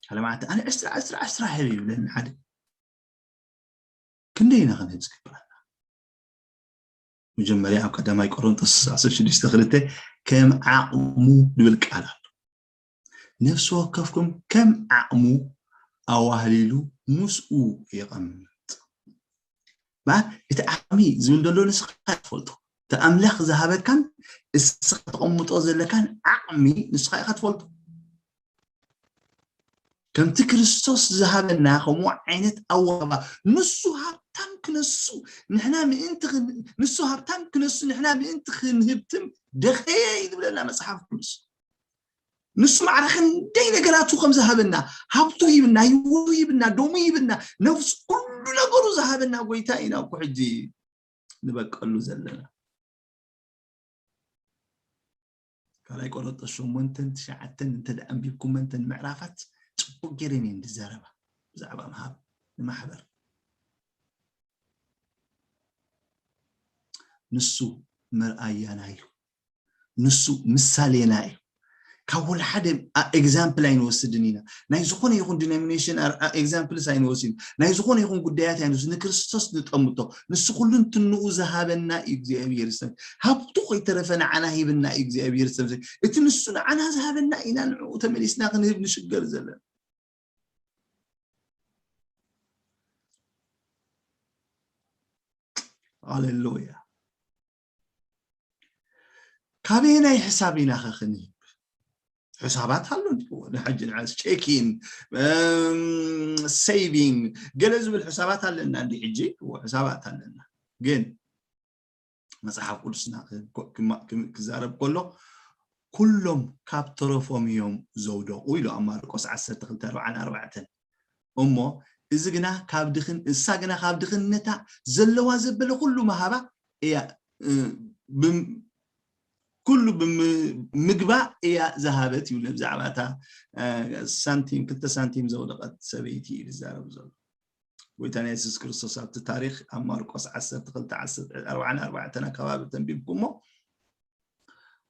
ሓደ መዓልቲ ኣነ ዕስራ ዕስራ ዕስራ ህብ ይብለኒ ሓደ። ክንደይ ኢና ክንህብ ዝግባኣና? መጀመርያ ኣብ ቀዳማይ ቆሮንጦስ ዓሰርተ ሽዱሽተ ክልተ ከም ዓቕሙ ዝብል ቃል ኣሎ። ነፍሲ ወከፍኩም ከም ዓቕሙ ኣዋህሊሉ ምስኡ የቐምጥ። እቲ ዓቕሚ ዝብል ዘሎ ንስኻ ትፈልጦ። እቲ ኣምላኽ ዝሃበካን እስኻ ተቐምጦ ዘለካን ዓቕሚ ንስኻ ኢኻ ትፈልጦ። ከምቲ ክርስቶስ ዝሃበና ከምኡ ዓይነት ኣዋባ ንሱ ሃብታም ክነሱ ንሕና ምእንቲ ንሱ ሃብታም ክነሱ ንሕና ምእንቲ ክንህብትም ደኸየ እዩ ዝብለና መፅሓፍ ቅዱስ። ንሱ ማዕረ ክንደይ ነገራቱ ከም ዝሃበና ሃብቱ ይብና ህይወቱ ይብና ደሙ ይብና ነፍሱ ኩሉ ነገሩ ዝሃበና ጎይታ ኢና እኮ ሕጂ ንበቀሉ ዘለና። ካልኣይ ቆሮንጦስ ሸሞንተን ትሽዓተን እንተ ደኣ ኣንቢብኩመንተን ምዕራፋት ጽቡቅ ገይረን እየን ዝዛረባ ብዛዕባ ምሃብ ንማሕበር። ንሱ መርኣያና እዩ። ንሱ ምሳሌና እዩ። ካብ ወላ ሓደ ኤግዛምፕል ኣይንወስድን ኢና። ናይ ዝኾነ ይኹን ዲኖሚኔሽን ኤግዛምፕልስ ኣይንወስድን። ናይ ዝኾነ ይኹን ጉዳያት ኣይንወስድ። ንክርስቶስ ንጠምቶ። ንሱ ኩሉ እንትንኡ ዝሃበና እዩ እግዚኣብሔር ሰብ። ሃብቱ ከይተረፈ ንዓና ሂብና እዩ እግዚኣብሔር ሰብ። እቲ ንሱ ንዓና ዝሃበና ኢና ንዕኡ ተመሊስና ክንህብ ንሽገር ዘለና። ሃሌሉያ። ካበየናይ ሕሳብ ኢና ኸ ክንህብ? ሕሳባት ኣሎ ንሕጂ ንዓስ ቼኪን ሴቪንግ ገለ ዝብል ሕሳባት ኣለና እንዲ ሕጂ ሕሳባት ኣለና። ግን መፅሓፍ ቅዱስና ክዛረብ ከሎ ኩሎም ካብ ተረፎም እዮም ዘውደቑ ኢሉ ኣብ ማርቆስ ዓሰርተ ክልተ ኣርባዓን ኣርባዕተን። እሞ እዚ ግና ካብ ድኽን እሳ ግና ካብ ድኽነታ ዘለዋ ዘበለ ኩሉ መሃባ እያ ኩሉ ብምግባእ እያ ዝሃበት ይብሉ። ብዛዕባ እታ ሳንቲም ክልተ ሳንቲም ዘውደቐት ሰበይቲ እዩ ዝዛረብ ዘሎ። ጎይታና የሱስ ክርስቶስ ኣብቲ ታሪክ ኣብ ማርቆስ ዓሰርተ ክልተ ኣርባዓን ኣርባዕተን ኣከባቢ ተንቢብኩሞ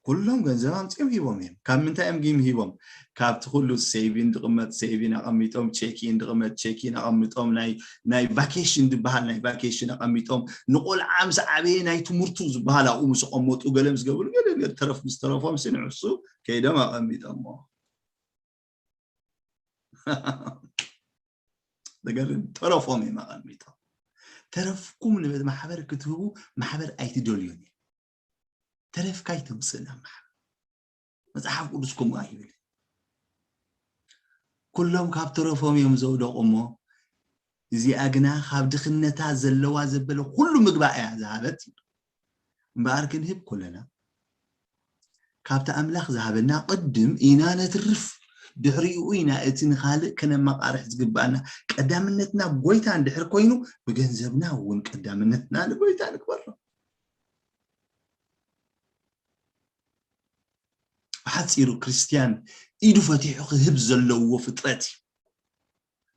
ኩሎም ገንዘብ ኣምፂኦም ሂቦም እዮም። ካብ ምንታይ እዮም ግን ሂቦም? ካብቲ ኩሉ ሴቪን ድቕመጥ ሴቪን ኣቐሚጦም፣ ቼኪን ድቕመጥ ቼኪን ኣቐሚጦም፣ ናይ ናይ ቫኬሽን ዝበሃል ናይ ቫኬሽን ኣቐሚጦም፣ ንቆልዓ ምስ ዓበየ ናይ ትምህርቱ ዝበሃል ኣብኡ ምስ ኣቐመጡ፣ ገለ ምስ ገበሩ፣ ገለ ገለ ተረፍ ምስ ተረፎም ሲ ንዕሱ ከይዶም ኣቐሚጦሞ። ዘገርም፣ ተረፎም እዮም ኣቐሚጦም። ተረፍኩም ንበት ማሕበር ክትህቡ ማሕበር ኣይትደልዩን እዩ። ተረፍካ ኣይተምፅእ ናብ ማሕበር። መፅሓፍ ቅዱስ ከምኡ ኣይብል። ኩሎም ካብ ተረፎም እዮም ዘውደቑ እሞ፣ እዚኣ ግና ካብ ድኽነታ ዘለዋ ዘበለ ኩሉ ምግባእ እያ ዝሃበት። እምበኣር ክንህብ ከለና ካብቲ ኣምላኽ ዝሃበና ቅድም ኢና ነትርፍ፣ ድሕሪኡ ኢና እቲ ንኻልእ ከነመቓርሕ ዝግባኣና። ቀዳምነትና ጎይታ እንድሕር ኮይኑ፣ ብገንዘብና እውን ቀዳምነትና ንጎይታ ንግበሮ። ብሓፂሩ ክርስትያን ኢዱ ፈቲሑ ክህብ ዘለዎ ፍጥረት እዩ።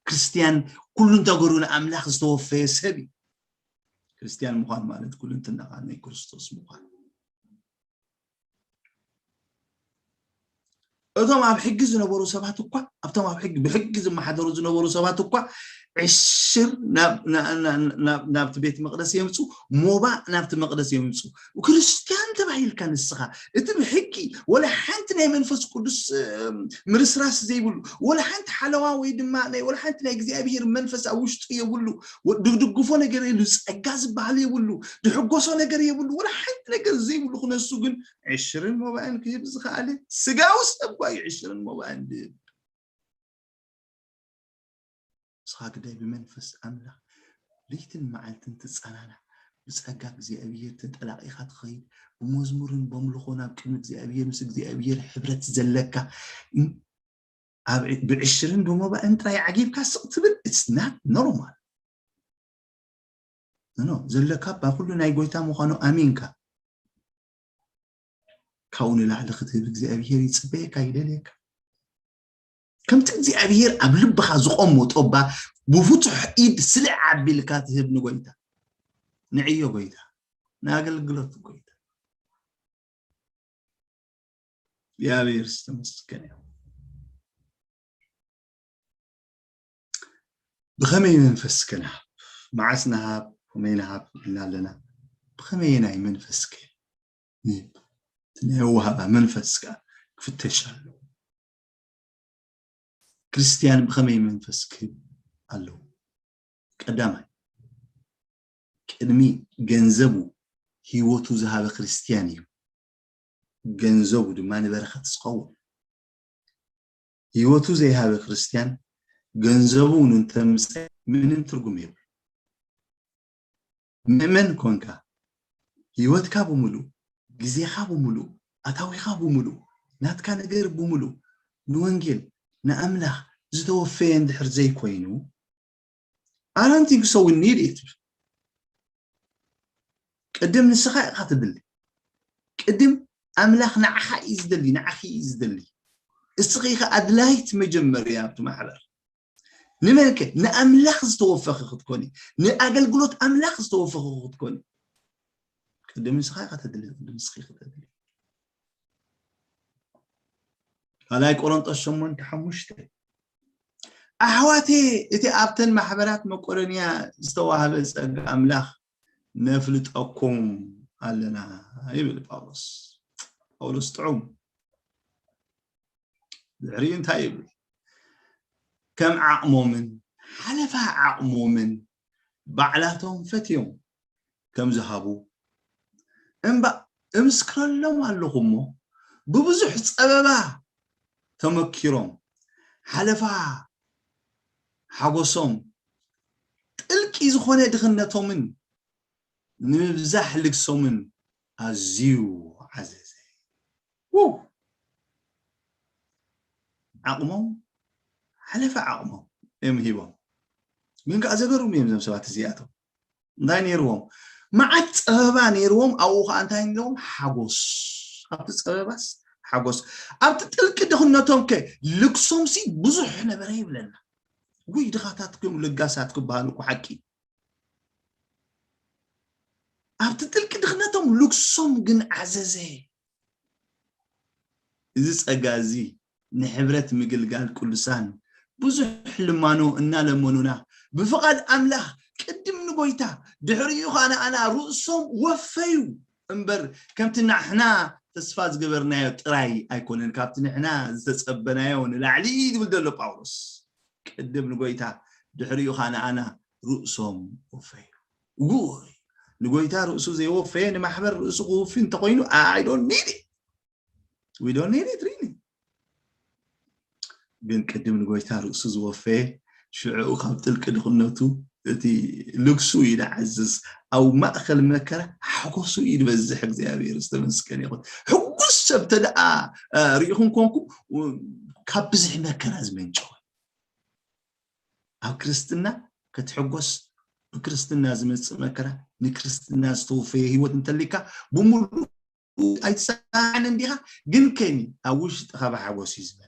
ክርስትያን ኩሉ እንተገሩ ንኣምላኽ ዝተወፈየ ሰብ እዩ። ክርስትያን ምዃን ማለት ኩልንትናኻ ናይ ክርስቶስ ምዃን። እቶም ኣብ ሕጊ ዝነበሩ ሰባት እኳ፣ ኣብቶም ኣብ ሕጊ ብሕጊ ዝመሓደሩ ዝነበሩ ሰባት እኳ ዕሽር ናብ ናብቲ ቤት መቅደስ የምፁ፣ ሞባእ ናብቲ መቅደስ የምፁ። ክርስትያን ተባሂልካ ንስኻ እቲ ብሕጊ ወላ ሓንቲ ናይ መንፈስ ቅዱስ ምርስራስ ዘይብሉ፣ ወላ ሓንቲ ሓለዋ ወይ ድማ ናይ ወላ ሓንቲ ናይ እግዚኣብሔር መንፈስ ኣብ ውሽጡ የብሉ፣ ድግድግፎ ነገር የብሉ፣ ጸጋ ዝበሃል የብሉ፣ ድሕጎሶ ነገር የብሉ፣ ወላ ሓንቲ ነገር ዘይብሉ ክነሱ ግን ዕሽርን ሞባእን ክህብ ዝኸኣለ ስጋዊ ሰብ ኳ እዩ ዕሽርን ሞባእን ድህብ። ንስኻ ግዳይ ብመንፈስ ኣምላኽ ለይትን መዓልትን ትጸናናዕ፣ ብጸጋ እግዚኣብሔር ተጠላቒኻ ትኸይድ፣ ብመዝሙርን በምልኾ ናብ ቅድሚ እግዚኣብሔር ምስ እግዚኣብሔር ሕብረት ዘለካ፣ እም፣ ኣብ ዕ-፣ ብዕሽርን ብሞባእን ጥራይ ዓጊብካ ስቕ ትብል፣ it's not normal። ኖ፣ ኖ፣ ዘለካ እባ ኩሉ ናይ ጎይታ ምዃኑ ኣሚንካ፣ ካብኡ ንላዕሊ ክትህብ እግዚኣብሔር ይጽበየካ፣ ይደልየካ። ከምቲ እግዚኣብሔር ኣብ ልብኻ ዝቐመጦ እባ ብፍቱሕ ኢድ ስልዕ ኣቢልካ ትህብ ንጎይታ። ንዕዮ ጎይታ፣ ንኣገልግሎት ጎይታ። እግዚኣብሔር ዝተመስገነ ይኹን። ብኸመይ መንፈስ ከንሃብ? መዓስ ንሃብ? ከመይ ንሃብ ኢልና ኣለና። ብኸመይ ናይ መንፈስ ከ ንህብ? እቲ ናይ ኣወሃባ መንፈስ ከኣ ክፍተሽ ኣለዎ። ክርስትያን ብኸመይ መንፈስ ክህብ ኣለዎ? ቀዳማይ፣ ቅድሚ ገንዘቡ ህይወቱ ዝሃበ ክርስትያን እዩ። ገንዘቡ ድማ ንበረኸት ዝኸውን። ህይወቱ ዘይሃበ ክርስትያን ገንዘቡ እውን እንተምፀ ምንም ትርጉም የብሉ። ምእመን ኮንካ ህይወትካ ብምሉእ፣ ግዜኻ ብምሉእ፣ ኣታዊኻ ብምሉእ፣ ናትካ ነገር ብምሉእ ንወንጌል፣ ንኣምላኽ ዝተወፈየ እንድሕር ዘይኮይኑ፣ I don't think so we need it። ቅድም ንስኻ ኢኻ ትድሊ። ቅድም ኣምላኽ ንዓኻ እዩ ዝደሊ፣ ንዓኺ እዩ ዝደሊ። እስኺ ኢኻ ኣድላይት መጀመርያ ኣብቲ ማሕበር። ንመንከ? ንኣምላኽ ዝተወፈኺ ክትኮኒ፣ ንኣገልግሎት ኣምላኽ ዝተወፈኺ ክትኮኒ። ቅድም ንስኻ ኢኻ ተድሊ፣ ቅድም ንስኺ ኢኺ ተድሊ። ካልኣይ ቆሮንጦስ ሸሞንተ ሓሙሽተ፣ ኣሕዋቴ፣ እቲ ኣብተን ማሕበራት መቄዶንያ ዝተዋህበ ጸጋ ኣምላኽ ነፍልጠኩም ኣለና ይብል ጳውሎስ። ጳውሎስ ጥዑም። ድሕሪኡ እንታይ ይብል? ከም ዓቕሞምን ሓለፋ ዓቕሞምን ባዕላቶም ፈትዮም ከም ዝሃቡ እምባ-፣ እምስክረሎም ኣለኹ እሞ፣ ብብዙሕ ጸበባ ተመኪሮም፣ ሓለፋ ሓጎሶም፣ ጥልቂ ዝኾነ ድኽነቶምን ንምብዛሕ ልግሶምን ኣዝዩ ዓዘዘ። ው! ዓቕሞም፣ ሓለፈ ዓቕሞም እዮም ሂቦም። ግን ከኣ ዘገርሙ እዮም እዞም ሰባት እዚኣቶም። እንታይ ነይርዎም? መዓት ጸበባ ነይርዎም፣ ኣብኡ ከኣ እንታይ ነይርዎም? ሓጎስ። ኣብቲ ጸበባስ ሓጎስ። ኣብቲ ጥልቂ ድኽነቶም ከ ልግሶምሲ ብዙሕ ነበረ ይብለና። ውይ ድኻታት ክም ለጋሳት ክበሃሉ እኮ ሓቂ። ኣብቲ ጥልቂ ድኽነቶም ልግሶም ግን ዓዘዘ። እዚ ጸጋ እዚ ንሕብረት ምግልጋል ቅዱሳን ብዙሕ ልማኖ እናለመኑና፣ ብፍቓድ ኣምላኽ ቅድም ንጎይታ፣ ድሕሪኡ ኸኣ ንኣና ርእሶም ወፈዩ እምበር፣ ከምቲ ንሕና ተስፋ ዝገበርናዮ ጥራይ ኣይኮነን፣ ካብቲ ንሕና ዝተጸበናዮ ንላዕሊ እዩ ዝብል ዘሎ ጳውሎስ። ቅድም ንጎይታ፣ ድሕሪኡ ኸኣ ንኣና ርእሶም ወፈዩ። ውይ፣ ንጎይታ ርእሱ ዘይወፈየ ንማሕበር ርእሱ ክውፊ እንተኾይኑ፣ I don't need it። We don't need it, really. ግን ቅድም ንጎይታ ርእሱ ዝወፈየ፣ ሽዕኡ ካብ ጥልቂ ድኽነቱ እቲ ልግሱ እዩ ዝዓዝዝ። ኣብ ማእከል መከራ ሓጎሱ እዩ ዝበዝሕ። እግዚኣብሔር ዝተመስገነ ይኹን። ሕጉስ ሰብ ተደኣ፣ እ፣ ርኢኹም ኮንኩም፣ እ፣ ካብ ብዝሒ መከራ ዝመንጨወ። ኣብ ክርስትና ክትሕጎስ፣ ብክርስትና ዝመጽእ መከራ፣ ንክርስትና ዝተወፈየ ህይወት እንተሊካ፣ ብምሉእ ኣይትሰማዕን እንዲኻ፣ ግን ከኒ ኣብ ውሽጥኻ ብሓጎስ እዩ ዝመልእ።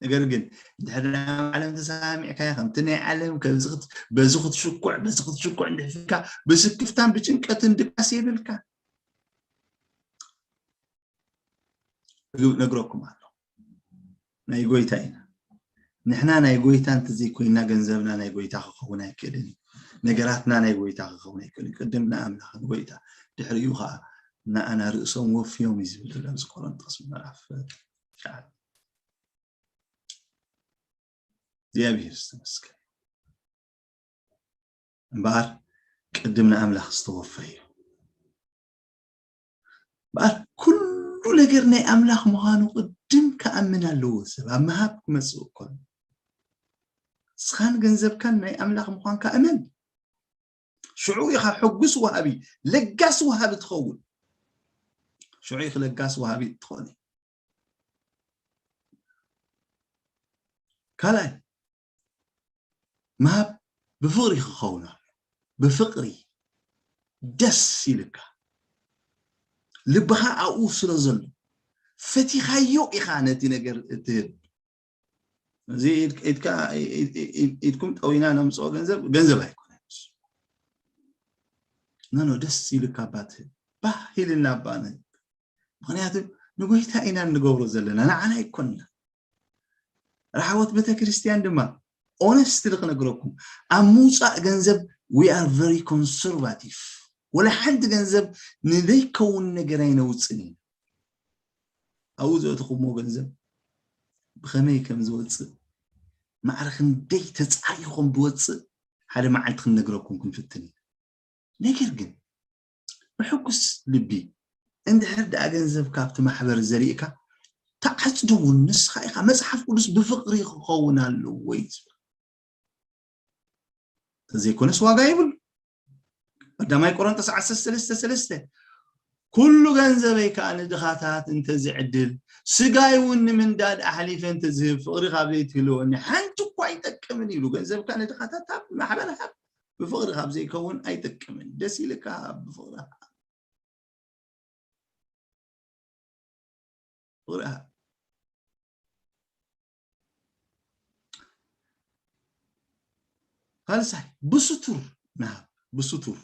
ነገር ግን፣ እንድሕር ናይ ዓለም ተሰማሚዕካዮ፣ ከምቲ ናይ ዓለም፣ ከምዚ ክት-፣ በዚ ክትሽኩዕ፣ በዚ ክትሽኩዕ እንድሕር ኢልካ፣ ብስክፍታን ብጭንቀትን ድቃስ የብልካ። እነግረኩም ኣለኹ። ናይ ጎይታ ኢና። ንሕና ናይ ጎይታ እንተዘይኮይና፣ ገንዘብና ናይ ጎይታ ክኸውን ኣይክእልን እዩ። ነገራትና ናይ ጎይታ ክኸውን ኣይክእልን እዩ። ቅድም ንኣምላኽ፣ ንጎይታ፣ ድሕሪኡ ኸኣ ንኣና ርእሶም ወፍዮም እዩ ዝብል ዘሎ ኣብዚ ቆሮንቶስ ምዕራፍ ትሽዓተ። እግዚኣብሔር ዝተመስገነ። እምበኣር ቅድም ንኣምላኽ ዝተወፈየ እዩ። እምበኣር ኩሉ ነገር ናይ ኣምላኽ ምዃኑ ቅድም ክኣምን ኣለዎ ሰብ ኣብ ምሃብ ክመጽእ ከሎ። ንስኻን ገንዘብካን ናይ ኣምላኽ ምዃንካ እመን። ሽዑ ኢኻ ሕጉስ ወሃቢ፣ ለጋስ ወሃቢ ትኸውን። ሽዑ ኢኺ ለጋስ ወሃቢ ትኾኒ። ካልኣይ፣ ምሃብ ብፍቕሪ ክኸውን ኣሎ። ብፍቕሪ ደስ ኢልካ፣ ልብኻ ኣብኡ ስለ ዘሎ፣ ፈቲኻዮ ኢኻ ነቲ ነገር እትህብ። እዚ ኢድ-፣ ኢድካ፣ ኢድ-፣ ኢድ-፣ ኢድኩም ጠዊና ነምጽኦ ገንዘብ፣ ገንዘብ ኣይኮነን። ኖ፣ ኖ፣ ደስ ኢልካ እባ ትህብ። ባህ ኢልና እባ ንህብ። ምኽንያቱ ንጎይታ ኢና እንገብሮ ዘለና፣ ንዓና ኣይኮንና። ራሕወት ቤተክርስትያን ድማ፣ ኦነስትሊ ክነግረኩም፣ ኣብ ምውጻእ ገንዘብ we are very conservative። ወላ ሓንቲ ገንዘብ ንዘይከውን ነገር ኣይነውጽን ኢና። ኣብኡ ዘእተኹምዎ ገንዘብ ብኸመይ ከም ዝወጽእ፣ ማዕረ ክንደይ ተጻሪኹ ከም ዝወጽእ ሓደ መዓልቲ ክንነግረኩም ክንፍትን ኢና። ነገር ግን ብሕጉስ ልቢ እንድሕር ደኣ ገንዘብ ካብቲ ማሕበር ዘሪእካ፣ ተዓጽዶ እውን ንስኻ ኢኻ። መጽሓፍ ቅዱስ ብፍቕሪ ክኸውን ኣለዎ እዩ ዝብል። እንተዘይኮነስ ዋጋ የብሉ። ቀዳማይ ቆሮንቶስ ዓሰርተ ሰለስተ ሰለስተ፣ "ኩሉ ገንዘበይ ከኣ ንድኻታት እንተዝዕድል፣ ስጋይ እውን ንምንዳድ ኣሕሊፈ እንተዝህብ፣ ፍቕሪ ካብ ዘይትህልወኒ ሓንቲ እኳ ኣይጠቅምን" ኢሉ። ገንዘብካ ንድኻታት ሃብ፣ ማሕበር ሃብ፣ ብፍቕሪ ካብ ዘይከውን ኣይጠቅምን። ደስ ኢልካ ሃብ፣ ብፍቕሪ ሃብ። ፍቕሪ ሃብ። ሳልሳይ፣ ብስቱር ንሃብ፣ ብስቱር።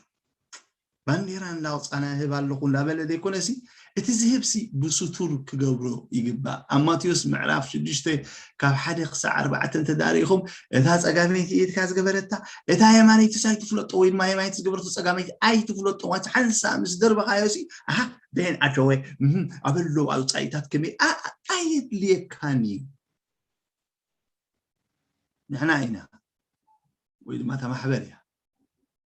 ባንዴራ እንዳውፃና ህብ ኣለኹ እንዳበለ ዘይኮነሲ፣ እቲ ዝህብሲ ብስቱር ክገብሮ ይግባእ። ኣብ ማቴዎስ ምዕራፍ ሽዱሽተ ካብ ሓደ ክሳዕ ኣርባዕተ እንተዳሪእኹም፣ እታ ጸጋመይቲ ኢድካ ዝገበረታ፣ እታ የማነይትስ ኣይትፍለጦ፣ ወይ ድማ የማነይቲ ዝገበረቶ ጸጋመይቲ ኣይትፍለጦ። ማለት ሓንሳእ ምስ ደርበኻዮሲ፣ ኣሃ፣ ደን ኣተወ፣ እህም፣ ኣበሎ ኣውጻኢታት ከመይ፣ ኣ-፣ ኣየድልየካን እዩ። ንሕና ኢና፣ ወይ ድማ እታ ማሕበር እያ፣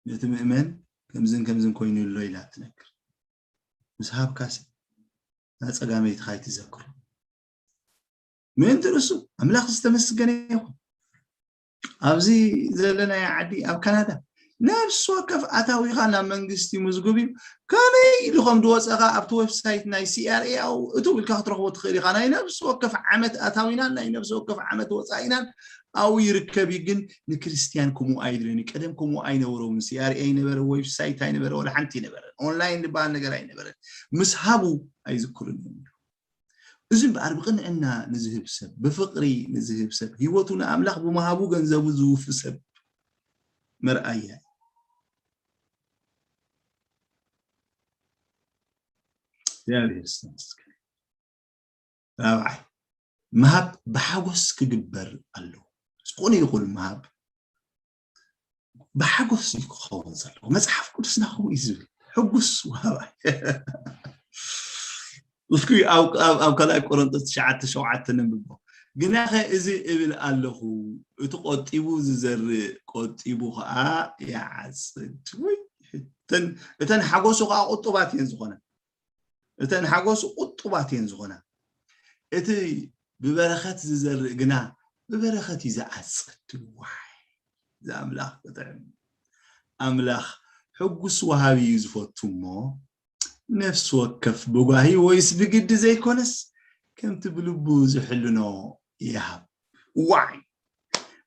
ነቲ ምእመን ከምዝን ከምዝን ኮይኑ ኣሎ ኢላ ትነግር። ምስ ሃብካሲ፣ እታ ጸጋመይትኻ ኣይትዘክሮ። ምእንቲ ርእሱ ኣምላኽ ዝተመስገነ ይኹን። ኣብዚ ዘለናዮ ዓዲ፣ ኣብ ካናዳ፣ ነፍሲ ወከፍ ኣታዊኻ ናብ መንግስቲ ምዝጉብ እዩ። ከመይ ኢሉ ከም ዝወጸኻ ኣብቲ ዌብሳይት ናይ ሲ ኣር ኤ ኣብኡ እትው ኢልካ ክትረኽቦ ትኽእል ኢኻ። ናይ ነፍሲ ወከፍ ዓመት ኣታዊናን ናይ ነፍሲ ወከፍ ዓመት ወጻኢናን ኣብኡ ይርከብ እዩ። ግን ንክርስትያን ከምኡ ኣይድልን እዩ። ቀደም ከምኡ ኣይነበሮምን። ሲ ኣር ኤ ኣይነበረ፣ ዌብሳይት ኣይነበረ፣ ወላ ሓንቲ ኣይነበረን። ኦንላይን ዝበሃል ነገር ኣይነበረን። ምስ ሃቡ ኣይዝክሩን እዮም። እዚ እምበኣር ብቕንዕና ንዝህብ ሰብ፣ ብፍቕሪ ንዝህብ ሰብ፣ ህይወቱ ንኣምላኽ ብምሃቡ ገንዘቡ ዝውፊ ሰብ መርኣያ እዩ። እግዚኣብሔር ዝተመስገነ። ራብዓይ፣ ምሃብ ብሓጎስ ክግበር ኣለዎ። ዝኾነ ይኹን ምሃብ ብሓጎስ እዩ ክኸውን ዘለዎ። መጽሓፍ ቅዱስና ከምኡ እዩ ዝብል። ሕጉስ ወሃባይ። እስኪ ኣብ ኣብ- ኣብ ካልኣይ ቆሮንቶስ ትሽዓተ ሸውዓተ ነንብቦ። ግናኸ እዚ እብል ኣለኹ፣ እቲ ቆጢቡ ዝዘርእ ቆጢቡ ኸዓ ይዓጽድ። ውይ፣ እተን እተን ሓጎሱ ኸዓ ቁጡባት እየን ዝኾና። እተን ሓጎሱ ቁጡባት እየን ዝኾና። እቲ ብበረኸት ዝዘርእ ግና ብበረኸት እዩ ዝዓጽድ። ዋይ፣ እዚ ኣምላኽ ክጥዕም። ኣምላኽ ሕጉስ ወሃቢ እዩ ዝፈቱ እሞ፣ ነፍሲ ወከፍ ብጓሂ ወይስ ብግዲ ዘይኮነስ፣ ከምቲ ብልቡ ዝሕልኖ ይሃብ። ዋይ፣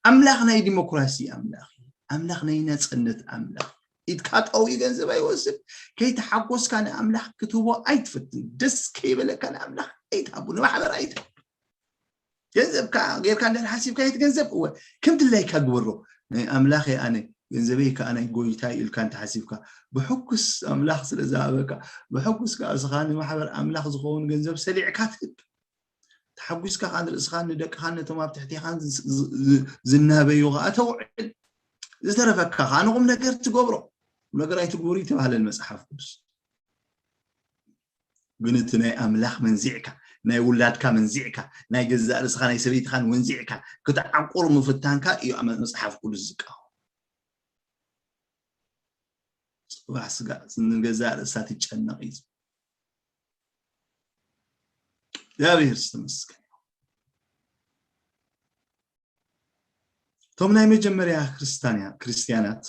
ኣምላኽ ናይ ዲሞክራሲ ኣምላኽ እዩ። ኣምላኽ ናይ ነጸነት ኣምላኽ እዩ። ኢድካ ጠውዩ ገንዘብ ኣይወስድ። ከይተሓጎስካ ንኣምላኽ ክትህቦ ኣይትፈትን። ደስ ከይበለካ ንኣምላኽ ኣይትሃቡ፣ ንማሕበር ኣይትሃቡ። ገንዘብካ ጌርካ እንድሕር ሓሲብካ፣ የት ገንዘብ እወ ከም ድላይካ ግበሮ። ናይ ኣምላኸይ ኣነ፣ ገንዘበይ ከኣ ናይ ጎይታይ ኢልካ እንተሓሲብካ፣ ብሕጉስ ኣምላኽ ስለ ዝሃበካ፣ ብሕጉስ ከኣ እስኻ ንማሕበር ኣምላኽ ዝኸውን ገንዘብ ሰሊዕካ ትህብ። ተሓጒስካ ከኣ ንርእስኻን ንደቅኻን ነቶም ኣብ ትሕቴኻን ዝ- ዝ- ዝ- ዝናበዩ ከኣ ተውዕል። ዝተረፈካ ከኣ ንቑም ነገር ትገብሮ። ቁም ነገር ኣይትግበሩ ይተባህለ መጽሓፍ ቅዱስ። ግን እቲ ናይ ኣምላኽ መንዚዕካ፣ ናይ ውላድካ መንዚዕካ፣ ናይ ገዛእ ርእስኻ ናይ ሰበይትኻን ወንዚዕካ ክትዓቁር ምፍታንካ እዩ ኣብ መጽሓፍ ቅዱስ ዝቃወም። ጽባሕ ስጋ ንገዛእ ርእሳ ትጨነቕ እዩ። እግዚኣብሔር ዝተመስገን። እቶም ናይ መጀመርያ ክርስታንያ- ክርስትያናት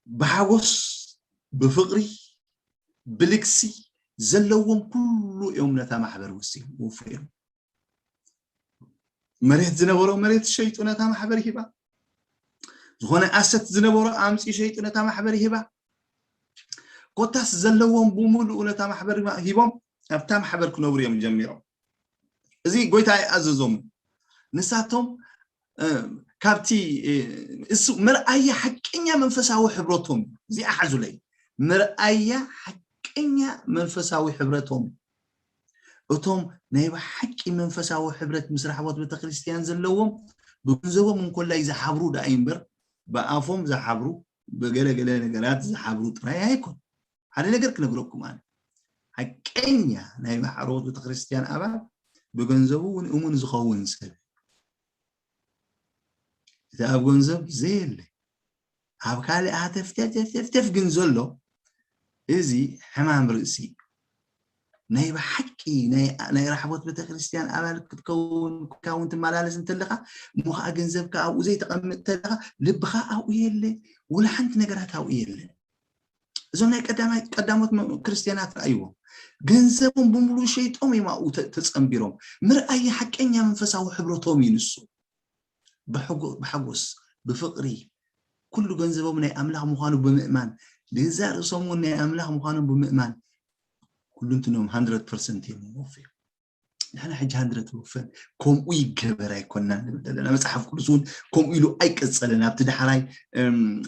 ብሓጎስ፣ ብፍቕሪ፣ ብልግሲ ዘለዎም ኩሉ እዮም ነታ ማሕበር ወስዮም ወፍዮም። መሬት ዝነበሮ መሬት ሸይጡ ነታ ማሕበር ሂባ። ዝኾነ ኣሰት ዝነበሮ ኣምፂ ሸይጡ ነታ ማሕበር ሂባ። ኮታስ ዘለዎም ብምሉኡ ነታ ማሕበር ሂቦም ኣብታ ማሕበር ክነብሩ እዮም ጀሚሮም። እዚ ጎይታ ኣይኣዘዞም። ንሳቶም እ፣ ካብቲ እ፣ እሱ መርኣያ ሓቀኛ መንፈሳዊ ሕብረቶም እዚኣ ሓዙለይ፣ መርኣያ ሓቀኛ መንፈሳዊ ሕብረቶም እቶም ናይ ብሓቂ መንፈሳዊ ሕብረት ምስ ራሕቦት ቤተክርስትያን ዘለዎም ብገንዘቦም እንኮላይ ዝሓብሩ ደኣ እምበር ብኣፎም ዝሓብሩ ብገለገለ ነገራት ዝሓብሩ ጥራይ ኣይኮን። ሓደ ነገር ክነግረኩም ኣነ ሓቀኛ ናይ ማሕረቦት ቤተክርስትያን ኣባል ብገንዘቡ እውን እሙን ዝኸውን ሰብ እቲ ኣብ ገንዘብ ዘየለ ኣብ ካልእ ሃተፍተፍተፍተፍ ግን ዘሎ እዚ ሕማም ርእሲ ናይ ብሓቂ ናይ ራሕቦት ቤተክርስትያን ኣባል ክትከውን ካውን ትመላለስ እንተለካ እሞ ከዓ ገንዘብካ ኣብኡ ዘይተቐምጥ እንተለካ ልብካ ኣብኡ የለ ወላ ሓንቲ ነገራት ኣብኡ የለን እዞም ናይ ቀዳሞት ክርስትያናት ረኣይዎም ገንዘቦም ብምሉእ ሸይጦም እዮም ኣብኡ ተፀንቢሮም ምርኣይ ሓቀኛ መንፈሳዊ ሕብረቶም እዩ ንሱ ብሓጎስ ብፍቕሪ ኩሉ ገንዘቦም ናይ ኣምላኽ ምዃኑ ብምእማን ንገዛእ ርእሶም እውን ናይ ኣምላኽ ምዃኖም ብምእማን ኩሉንትኖም ሃንድረድ ፐርሰንት እዮም ወፍዮም ንሕና ሕጂ ሃንድረድ ወፈን ከምኡ ይገበር ኣይኮናን ንብል ዘለና መፅሓፍ ቅዱስ እውን ከምኡ ኢሉ ኣይቀፀለን ኣብቲ ዳሕራይ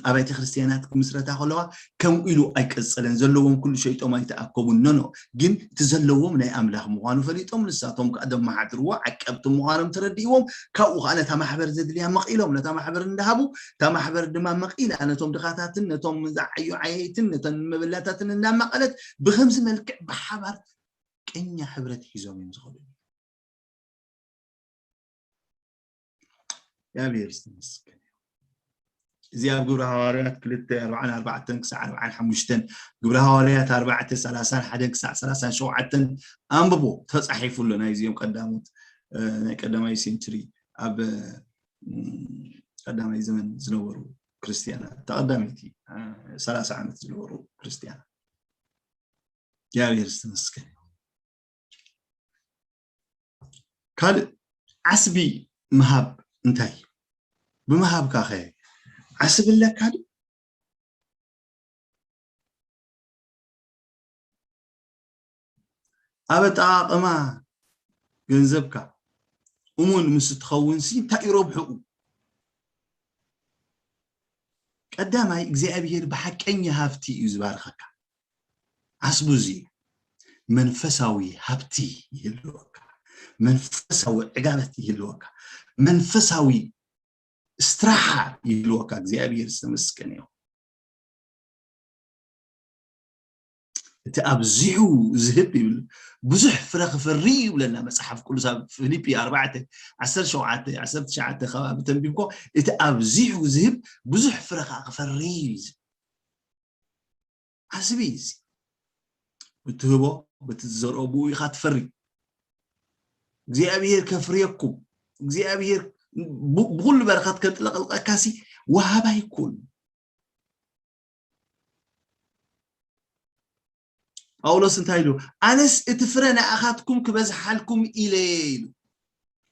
ኣብያተ ክርስትያናት ክምስረታ ከለዋ ከምኡ ኢሉ ኣይቀፀለን ዘለዎም ኩሉ ሸይጦም ኣይተኣከቡን ኖኖ ግን እቲ ዘለዎም ናይ ኣምላኽ ምዃኑ ፈሊጦም ንሳቶም ከዓ ዘመሓድርዎ ዓቀብቲ ምዃኖም ተረዲእዎም ካብኡ ከዓ ነታ ማሕበር ዘድልያ መቒሎም ነታ ማሕበር እንዳሃቡ እታ ማሕበር ድማ መቒላ ነቶም ድኻታትን ነቶም ዝዓዩ ዓየይትን ነተን መበላታትን እንዳማቐለት ብከምዚ መልክዕ ብሓባር ቀኛ ሕብረት ሒዞም እዮም ዝኸዱ እግዚኣብሔር ዝተመስገን እዚ ኣብ ግብረ ሃዋርያት ክልተ ኣርባዓን ኣርባዕተን ክሳዕ ኣርባዓን ሓሙሽተን ግብረ ሃዋርያት ኣርባዕተ ሰላሳን ሓደን ክሳዕ ሰላሳን ሸውዓተን ኣንብቦ ተፃሒፉ ኣሎ ናይዚኦም ቀዳሞት ናይ ቀዳማይ ሴንቹሪ ኣብ ቀዳማይ ዘመን ዝነበሩ ክርስትያናት ተቐዳመይቲ ሰላሳ ዓመት ዝነበሩ ክርስትያናት እግዚኣብሔር ዝተመስገን ካልእ ዓስቢ ምሃብ እንታይ እዩ? ብምሃብካ ኸ ዓስቢ ኣለካ ድዩ? ኣብ ኣጠቓቕማ ገንዘብካ እሙን ምስ እትኸውንሲ እንታይ እዩ ረብሕኡ? ቀዳማይ እግዚኣብሔር ብሓቀኛ ሃፍቲ እዩ ዝባርኸካ። ዓስቡ እዚ እዩ። መንፈሳዊ ሃብቲ ይህልወካ፣ መንፈሳዊ ዕጋበት ይህልወካ፣ መንፈሳዊ ስትራሓ ይህልወካ። እግዚኣብሔር ዝተመስገነ ይኹን። እቲ ኣብዚሑ ዝህብ ይብል፣ ብዙሕ ፍረ ክፈሪ ይብለና መጽሓፍ ቅዱስ ኣብ ፊልጲ ኣርባዕተ ዓሰርተ ሸውዓተ ዓሰርተ ትሽዓተ ከባቢ ተንቢብኮ። እቲ ኣብዚሑ ዝህብ ብዙሕ ፍረ ከዓ ክፈሪ እዩ ዝብል። ሓስቢ እዚ ብትህቦ፣ በቲ ዝዘርኦ ብኡ ኢኻ ትፈሪ። እግዚኣብሔር ከፍርየኩም፣ እግዚኣብሔር ብ- ብኩሉ በረኸት ከጥለቕልቀካሲ ወሃባይ ኩን። ጳውሎስ እንታይ ኢሉ? ኣነስ እቲ ፍረ ንኣኻትኩም ክበዝሓልኩም ኢለ ኢሉ።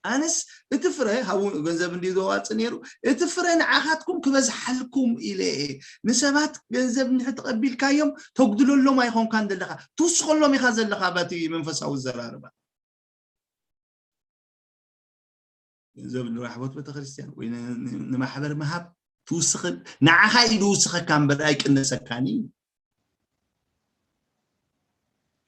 ኣነስ እቲ ፍረ፣ ሃቡ፣ ገንዘብ እንዲ ዘዋፅ ነይሩ። እቲ ፍረ ንዓኻትኩም ክበዝሓልኩም ኢለ እየ። ንሰባት ገንዘብ እንድሕር ተቐቢልካዮም ተጉድለሎም ኣይኾንካን ዘለኻ፣ ትውስኸሎም ኢኻ ዘለኻ። በቲ መንፈሳዊ ዘራርባ ገንዘብ ንራሕቦት ቤተክርስትያን ወይ ን- ን- ንማሕበር ምሃብ ትውስኽን፣ ንዓኻ እዩ ዝውስኸካ እምበር ኣይቅነሰካን እዩ።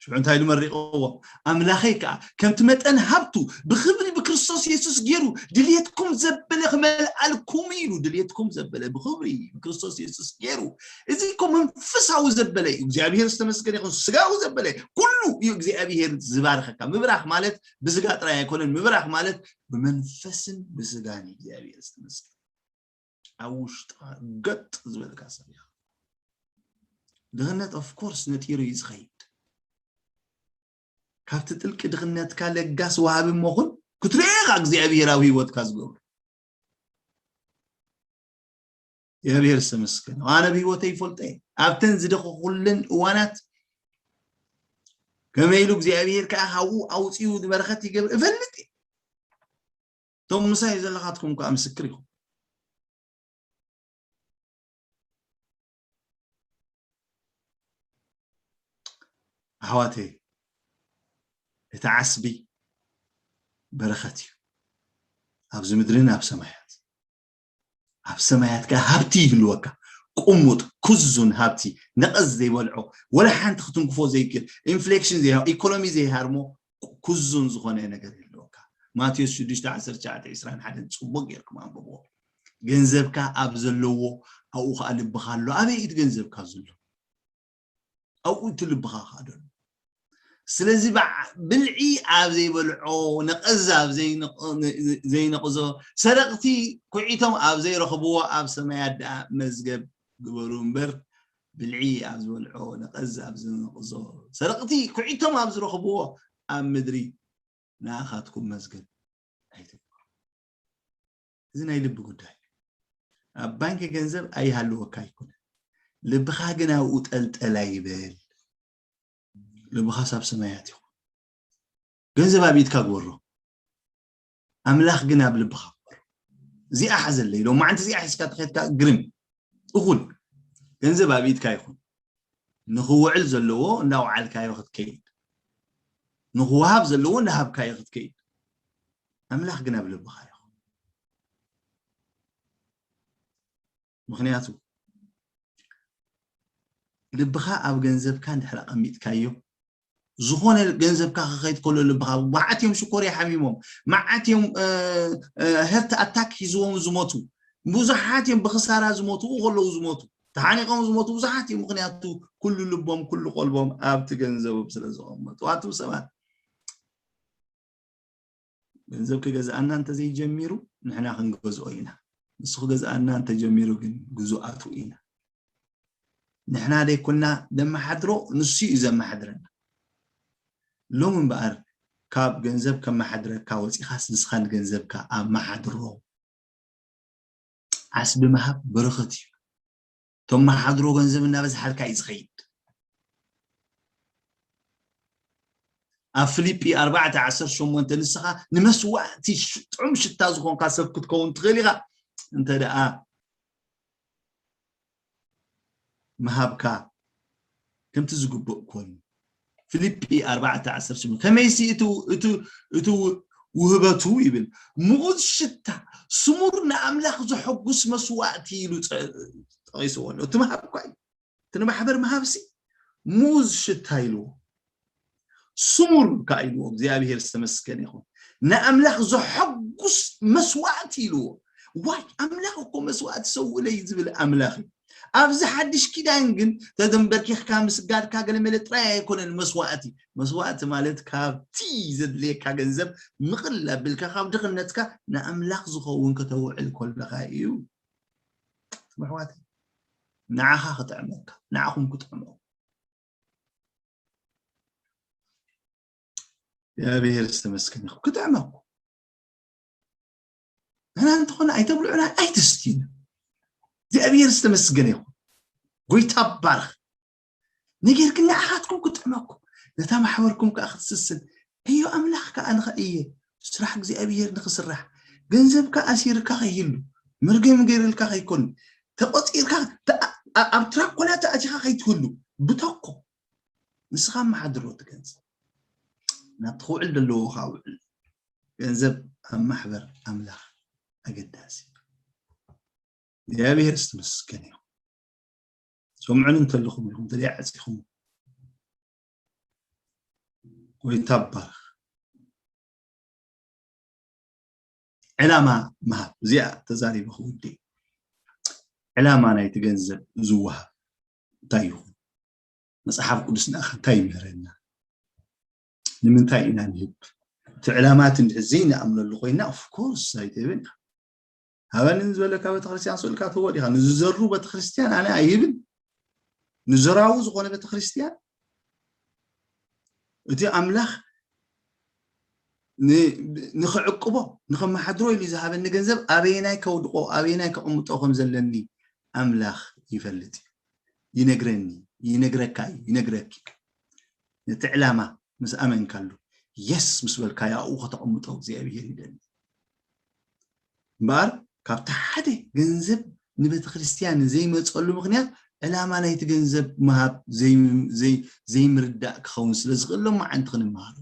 ሽዑ እንታይ ኢሉ መሪቕዎ? ኣምላኸይ ከኣ ከምቲ መጠን ሃብቱ ብኽብሪ ብክርስቶስ የሱስ ገይሩ ድልየትኩም ዘበለ ክመልኣልኩም ኢሉ። ድልየትኩም ዘበለ ብኽብሪ ብክርስቶስ የሱስ ገይሩ። እዚ እኮ መንፈሳዊ ዘበለ እዩ። እግዚኣብሔር ዝተመስገነ ይኹን። ስጋዊ ዘበለ ኩሉ እዩ እግዚኣብሔር ዝባርኸካ። ምብራኽ ማለት ብስጋ ጥራይ ኣይኮነን። ምብራኽ ማለት ብመንፈስን ብስጋን እዩ። እግዚኣብሔር ዝተመስገነ። ኣብ ውሽጥኻ ገጥ ዝበልካ ሰብ ኢኻ። ድኽነት ኦፍኮርስ ነጢሩ እዩ ዝኸይድ። ካብቲ ጥልቂ ድኽነትካ ለጋስ ወሃቢ እሞ ኹን ክትሪኦ ኢኻ እግዚኣብሔር ኣብ ህይወትካ ዝገብሮ። እግዚኣብሔር ዝተመስገነ። ኣነ ብህይወተይ ይፈልጦ እየ። ኣብተን ዝደኸኹለን እዋናት ከመይ ኢሉ እግዚኣብሔር ከዓ ካብኡ ኣውፅኡ ንበረኸት ይገብር እፈልጥ እየ። እቶም ምሳይ ዘለኻትኩም ከዓ ምስክር ኢኹም። ኣሕዋተይ፣ እቲ ዓስቢ በረኸት እዩ፣ ኣብዚ ምድርን ኣብ ሰማያት። ኣብ ሰማያት ከኣ ሃብቲ ይህልወካ፣ ቁሙጥ ክዙን ሃብቲ፣ ነቐዝ ዘይበልዖ፣ ወላ ሓንቲ ክትንክፎ ዘይክእል፣ ኢንፍሌክሽን ዘይሃ ኢኮኖሚ ዘይሃርሞ፣ ክዙን ዝኾነ ነገር ይህልወካ። ማቴዎስ ሽዱሽተ ዓሰርተ ትሽዓተ ዕስራን ሓደን ጽቡቕ ጌርኩም ኣንብብዎ። ገንዘብካ ኣብ ዘለዎ ኣብኡ ከኣ ልብኻ ኣሎ። ኣበይ እቲ ገንዘብካ ዘሎ? ኣብኡ እቲ ልብኻ ከኣ ዘሎ። ስለዚ ብዓ- ብልዒ ኣብ ዘይበልዖ፣ ነቐዝ ኣብ ዘይነቕ- ዘይነቕዞ፣ ሰረቕቲ ኩዒቶም ኣብ ዘይረኽብዎ ኣብ ሰማያት ደኣ መዝገብ ግበሩ እምበር፣ ብልዒ ኣብ ዝበልዖ፣ ነቐዝ ኣብ ዝነቕዞ፣ ሰረቕቲ ኩዒቶም ኣብ ዝረኽብዎ ኣብ ምድሪ ንኣኻትኩም መዝገብ ኣይትግበሩ። እዚ ናይ ልቢ ጉዳይ እዩ። ኣብ ባንኪ ገንዘብ ኣይሃልወካ ኣይኮነን። ልብኻ ግን ኣብኡ ጠልጠል ኣይበል። ልብኻስ ኣብ ሰማያት ይኹን። ገንዘብ ኣብ ኢድካ ግበሮ። ኣምላኽ ግን ኣብ ልብኻ ግበሮ። እዚኣ ሓዘለይ። ሎማዓንቲ እዚኣ ሒዝካ ተኸድካ ግርም። እኹል። ገንዘብ ኣብ ኢድካ ይኹን። ንኽውዕል ዘለዎ እንዳውዓልካዮ ክትከይድ። ንኽወሃብ ዘለዎ እንዳሃብካዮ ክትከይድ። ኣምላኽ ግን ኣብ ልብኻ ይኹን። ምኽንያቱ ልብኻ ኣብ ገንዘብካ እንድሕር ኣቐሚጥካዮ፣ ዝኾነ ገንዘብካ ክኸይድ ከሎ ልብኻ፣ መዓት እዮም ሽኮርያ ሓሚሞም፣ መዓት እዮም፣ እ፣ እ፣ ሀርት ኣታክ ሒዝዎም ዝሞቱ፣ ብዙሓት እዮም ብኽሳራ ዝሞቱ፣ ከለዉ ዝሞቱ፣ ተሓኒቖም ዝሞቱ ብዙሓት እዮም። ምኽንያቱ ኩሉ ልቦም፣ ኩሉ ቀልቦም ኣብቲ ገንዘቦም ስለ ዘቐመጡ። ኣቱም ሰባት፣ ገንዘብ ክገዝኣና እንተዘይጀሚሩ ንሕና ክንገዝኦ ኢና። ንሱ ክገዝኣና እንተጀሚሩ ግን ግዙኣቱ ኢና። ንሕና ደይኮና ነመሓድሮ፣ ንሱ እዩ ዘመሓድረና። ሎሚ እምበኣር ካብ ገንዘብ ከመሓድረካ ወፂኻስ ንስኻ ንገንዘብካ ኣመሓድሮ። ዓስቢ ምሃብ በረኸት እዩ። ተመሓድሮ ገንዘብ እናበዝሓልካ እዩ ዝኸይድ። ኣብ ፊልጲ ኣርባዕተ ዓሰርተ ሸሞንተ ንስኻ ንመስዋእቲ ሽ- ጥዑም ሽታ ዝኾንካ ሰብ ክትከውን ትኽእል ኢኻ እንተ ደኣ ምሃብካ ከምቲ ዝግብእ ኮይኑ። ፊልጲ ኣርባዕተ ዓሰርተ ሸሞንተ ከመይሲ እቲ እቲ እቲ ውህበቱ ይብል ምኡዝ ሽታ ስሙር ንኣምላኽ ዘሐጉስ መስዋእቲ ኢሉ ጠ- ጠቒስዎ ኣሎ። እቲ ምሃብ እኳ እዩ። እቲ ንማሕበር ምሃብሲ ምኡዝ ሽታ ኢልዎ። ስሙር ከኣ ኢልዎ። እግዚኣብሔር ዝተመስገነ ይኹን። ንኣምላኽ ዘሐጉስ መስዋእቲ ኢልዎ። ዋይ፣ ኣምላኽ እኮ መስዋእቲ ሰውእለይ ዝብል ኣምላኽ እዩ። ኣብዚ ሓድሽ ኪዳን ግን ተደንበርኪኽካ ምስጋድካ ገለመለ ጥራይ ኣይኮነን መስዋእቲ። መስዋእቲ ማለት ካብቲ ዘድልየካ ገንዘብ ምቕል ኣቢልካ ካብ ድኽነትካ ንኣምላኽ ዝኸውን ከተውዕል ከለኻ እዩ። ኣሕዋተይ፣ ንዓኻ ክጥዕመካ፣ ንዓኹም ክጥዕመኩም። እግዚኣብሔር ዝተመስገነ ይኹን። ክጥዕመኩም። ንሕና እንተኾነ ኣይተብልዑና፣ ኣይተስትዩና። እግዚኣብሔር ዝተመስገነ ይኹን። ጎይታ ባርኽ። ነገር ግን ንዓኻትኩም ክጥዕመኩም፣ ነታ ማሕበርኩም ከኣ ክትስስን። ዕዮ ኣምላኽ ከኣ ንኸእየ፣ ስራሕ እግዚኣብሔር ንኽስራሕ፣ ገንዘብካ ኣሲርካ ከይህሉ፣ መርገም ገይርልካ ከይኮን፣ ተቖጺርካ፣ ተ-፣ ኣ-፣ ኣብ ትራኮላ ተኣቲኻ ከይትህሉ፣ ብተኮ። ንስኻ ኣመሓድሮ እቲ ገንዘብ። ናብቲ ክውዕል ዘለዎ ከኣ ውዕል። ገንዘብ ኣብ ማሕበር ኣምላኽ ኣገዳሲ። እግዚኣብሔር ዝተመስገነ ይኹን። ሰምዑኒ እንተለኹም ኢኹም፣ ተለይ ዓጺኹም። ጎይታ ባርኽ። ዕላማ ምሃብ፣ እዚኣ ተዛሪበ ክውድእ። ዕላማ ናይቲ ገንዘብ ዝወሃብ እንታይ ይኹን? መጽሓፍ ቅዱስ ንኣኻ እንታይ ይምህረና? ንምንታይ ኢና ንህብ? እቲ ዕላማ እቲ እንድሕር ዘይንኣምነሉ ኮይና፣ of course ኣይትህብን ኢኻ። ሃበኒ ዝበለካ ቤተክርስትያን ስእልካ ትህቦ ዲኻ? ንዝዘሩ ቤተክርስትያን ኣነ ኣይህብን። ንዘራዊ ዝኾነ ቤተክርስትያን እቲ ኣምላኽ ን-፣ ንኽዕቅቦ፣ ንኸመሓድሮ ኢሉ ዝሃበኒ ገንዘብ ኣበየናይ ከውድቆ፣ ኣበየናይ ከቕምጦ ከም ዘለኒ ኣምላኽ ይፈልጥ እዩ። ይነግረኒ፣ ይነግረካ እዩ፣ ይነግረኪ። ነቲ ዕላማ ምስ ኣመንካሉ፣ የስ ምስ በልካዮ ኣብኡ ከተቕምጦ እግዚኣብሔር ይደሊ። እምበኣር ካብቲ ሓደ ገንዘብ ንቤተ ክርስቲያን ዘይመፀሉ ምኽንያት ዕላማ ናይቲ ገንዘብ ምሃብ ዘይ-፣ ዘይ-፣ ዘይምርዳእ ክኸውን ስለ ዝኽእል ሎማዓንቲ ክንመሃሮ።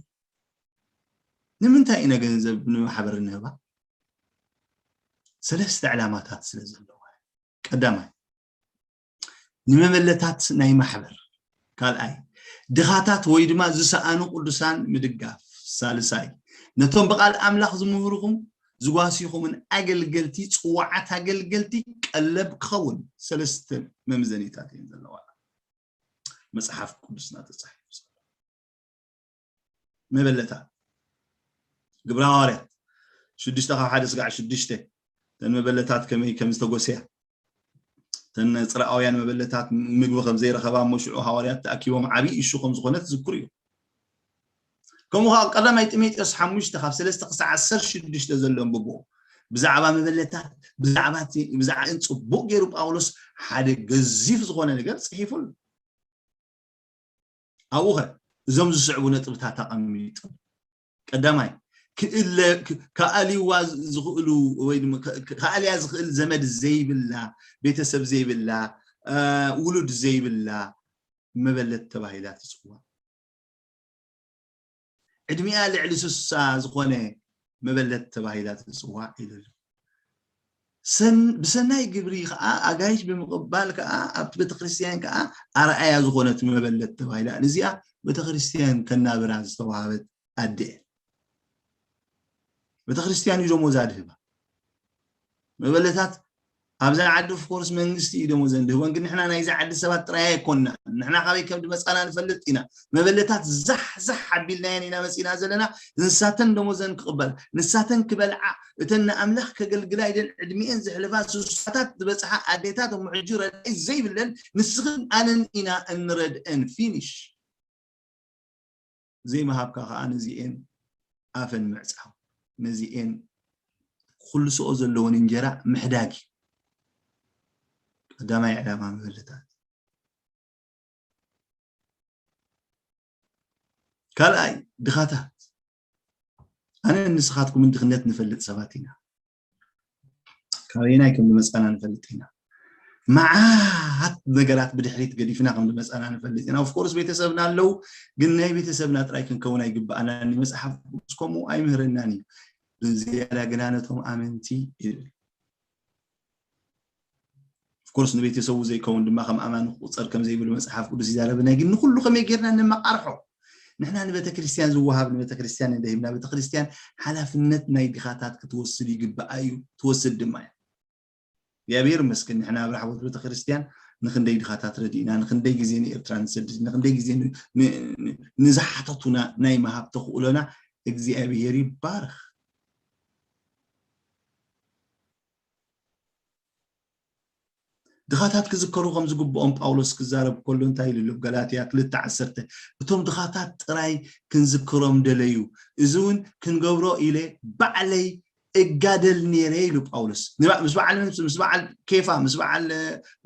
ንምንታይ ኢና ገንዘብ ንማሕበር ንህባ? ሰለስተ ዕላማታት ስለ ዘለዋ። ቀዳማይ፣ ንመበለታት ናይ ማሕበር። ካልኣይ፣ ድኻታት ወይ ድማ ዝሰኣኑ ቅዱሳን ምድጋፍ። ሳልሳይ፣ ነቶም ብቓል ኣምላኽ ዝምህርኹም ዝጓሲኹምን ኣገልገልቲ፣ ጽዋዓት ኣገልገልቲ ቀለብ ክኸውን። ሰለስተ መምዘኒታት እየን ዘለዋ መጽሓፍ ቅዱስና ተጻሒፉ ዘሎ። መበለታት፣ ግብረ ሃዋርያት ሽዱሽተ ካብ ሓደ ስጋዕ ሽዱሽተ፣ እተን መበለታት ከመይ ከም ዝተጎስያ፣ እተን ጽርኣውያን መበለታት ምግቢ ከም ዘይረኸባ እሞ ሽዑ ሃዋርያት ተኣኪቦም ዓብዪ እሹ ከም ዝኾነ ትዝክሩ እዩ። ከምኡ ከዓ ቀዳማይ ጢሞቴዎስ ሓሙሽተ ካብ ሰለስተ ክሳዕ ዓሰርተ ሽዱሽተ ዘሎ ኣንብቦ። ብዛዕባ መበለታት፣ ብዛዕባ እቲ፣ ብዛዕባ ጽቡቕ ገይሩ ጳውሎስ ሓደ ገዚፍ ዝኾነ ነገር ጽሒፉ ኣሎ። ኣብኡ ኸ እዞም ዝስዕቡ ነጥብታት ኣቐሚጡ። ቀዳማይ፣ ክእለ-፣ ክ-፣ ክኣልይዋ ዝኽእሉ ወይ ድማ ከ-፣ ከ-፣ ክኣልያ ዝኽእል ዘመድ ዘይብላ፣ ቤተሰብ ዘይብላ፣ እ፣ ውሉድ ዘይብላ መበለት ተባሂላ ትጽዋዕ። ዕድሚኣ ልዕሊ ስሳ ዝኾነ መበለት ተባሂላ ትጽዋዕ ኢሉ ኣሎ። ሰን-፣ ብሰናይ ግብሪ ከዓ ኣጋይሽ ብምቕባል ከዓ ኣብቲ ቤተክርስትያን ከዓ ኣርኣያ ዝኾነት መበለት ተባሂላ። ንዚኣ ቤተክርስትያን ከናብራ ዝተዋሃበት ኣደ እያ። ቤተክርስትያን እዩ ደሞዛ ድህባ። መበለታት ኣብዛ ዓዲ ኦፍኮርስ መንግስቲ እዩ ደሞዘን ድህቦን፣ ግን ንሕና ናይዛ ዓዲ ሰባት ጥራይ ኣይኮንና። ንሕና ካበይ ከም ድመጻና ንፈልጥ ኢና። መበለታት ዛሕ ዛሕ ኣቢልናየን ኢና መጺና ዘለና። ንሳተን ደሞዘን ክቕበላ፣ ንሳተን ክበልዓ፣ እተን ንኣምላኽ ከገልግላ ኢለን ዕድሚኤን ዘሕልፋ ስሳታት ዝበጽሓ ኣዴታት እሞ ሕጂ ረዳኢ ዘይብለን ንስኽን ኣነን ኢና እንረድአን። ፊኒሽ። ዘይምሃብካ ከዓ ነዚኤን ኣፈን ምዕጻው፣ ነዚኤን ክልስኦ ዘለወን እንጀራ ምሕዳግ እዩ። ቀዳማይ ዕላማ መበለታት። ካልኣይ፣ ድኻታት። ኣነ ንስኻትኩምን ድኽነት ንፈልጥ ሰባት ኢና። ካበየናይ ከም ዝመጻና ንፈልጥ ኢና። መዓት ነገራት ብድሕሪት ገዲፍና ከም ዝመጻና ንፈልጥ ኢና። ኦፍኮርስ ቤተሰብና ኣለዉ፣ ግን ናይ ቤተሰብና ጥራይ ክንከውን ኣይግብኣናን። መጽሓፍ ቅዱስ ከምኡ ኣይምህረናን እዩ። ብዝያዳ ግና ነቶም ኣመንቲ ይብል። ኦፍኮርስ ንቤተሰቡ ዘይከውን ድማ ከም ኣማኒ ክቁጸር ከም ዘይብሉ መጽሓፍ ቅዱስ ይዛረበና። ግን ንኹሉ ከመይ ጌርና ነመቃርሖ? ንሕና ንቤተክርስትያን ዝወሃብ ንቤተክርስትያን እንደ ሂብና፣ ቤተክርስትያን ሓላፍነት ናይ ድኻታት ክትወስድ ይግባኣ እዩ፣ ትወስድ ድማ እያ። እግዚኣብሔር ይመስገን፣ ንሕና ኣብ ራሕቦት ቤተክርስትያን ንክንደይ ድኻታት ረዲእና፣ ንክንደይ ግዜ ንኤርትራ ንሰድድ፣ ንክንደይ ግዜ ን-፣ ን-፣ ን-፣ ንዝሓተቱና ናይ ምሃብ ተኽእሎና እግዚኣብሔር ይባርኽ። ድኻታት ክዝከሩ ከም ዝግብኦም ጳውሎስ ክዛረብ ከሎ እንታይ ኢሉ ኣሎ? ገላትያ ክልተ ዓሰርተ፣ እቶም ድኻታት ጥራይ ክንዝክሮም ደለዩ፣ እዚ እውን ክንገብሮ ኢለ ባዕለይ እጋደል ነይረ ኢሉ ጳውሎስ። ንባ-፣ ምስ በዓል፣ ምስ በዓል ኬፋ፣ ምስ በዓል፣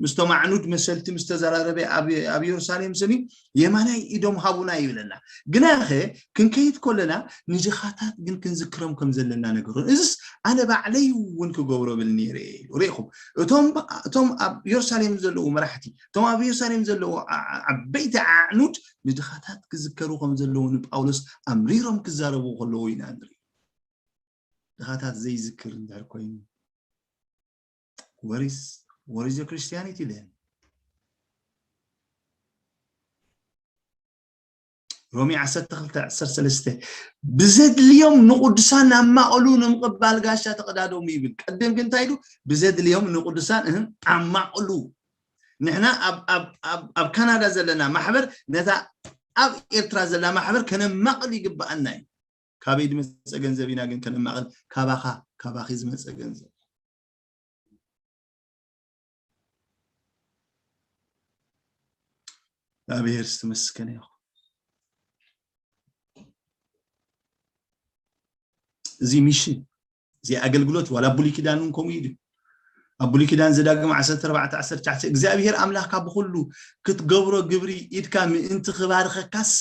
ምስቶም ኣዕኑድ መሰልቲ ምስ ተዘራረበ ኣብ፣ ኣብ ኢየሩሳሌም ስኒ የማናይ ኢዶም ሃቡና ይብለና። ግናኸ ክንከይድ ከለና ንድኻታት ግን ክንዝክሮም ከም ዘለና ነገሩ። እዝስ ኣነ ባዕለይ እውን ክገብሮ ብል ነይረ ኢሉ። ርኢኹም፣ እቶም፣ እቶም ኣብ ኢየሩሳሌም ዘለዉ መራሕቲ፣ እቶም ኣብ ኢየሩሳሌም ዘለዉ ዓ-፣ ዓ-፣ ዓበይቲ ኣዕኑድ ንድኻታት ክዝከሩ ከም ዘለዉ ንጳውሎስ ኣምሪሮም ክዛረቡ ከለዉ ኢና ንርኢ። ድኻታት ዘይዝክር እንድሕር ኮይኑ፣ what is, what is your Christianity then? ሮሜ ዓሰርተ ክልተ ዓሰርተ ሰለስተ፣ ብዘድልዮም ንቕዱሳን ኣማቕሉ ንምቕባል ጋሻ ተቐዳደሙ ይብል። ቀደም ግን እንታይ ኢሉ? ብዘድልዮም ንቕዱሳን፣ እህ፣ ኣማቕሉ። ንሕና ኣብ፣ ኣብ፣ ኣብ፣ ኣብ ካናዳ ዘለና ማሕበር ነታ ኣብ ኤርትራ ዘላ ማሕበር ከነማቕል ይግብኣና እዩ። ካበይ ዝመፀ ገንዘብ ኢና ግን ከነማቕል? ካባኻ፣ ካባኺ ዝመፀ ገንዘብ። እግዚኣብሔር ዝተመስገነ ይኹን። እዚ ሚሽን፣ እዚ ኣገልግሎት ዋላ ብሉይ ኪዳን እውን ከምኡ እዩ። ኣብ ብሉይ ኪዳን ዘዳግም ዓሰርተ ኣርባዕተ ዓሰርተ ትሽዓተ፣ እግዚኣብሔር ኣምላኽካ ብኹሉ ክትገብሮ ግብሪ ኢድካ ምእንቲ ክባርኸካስ፣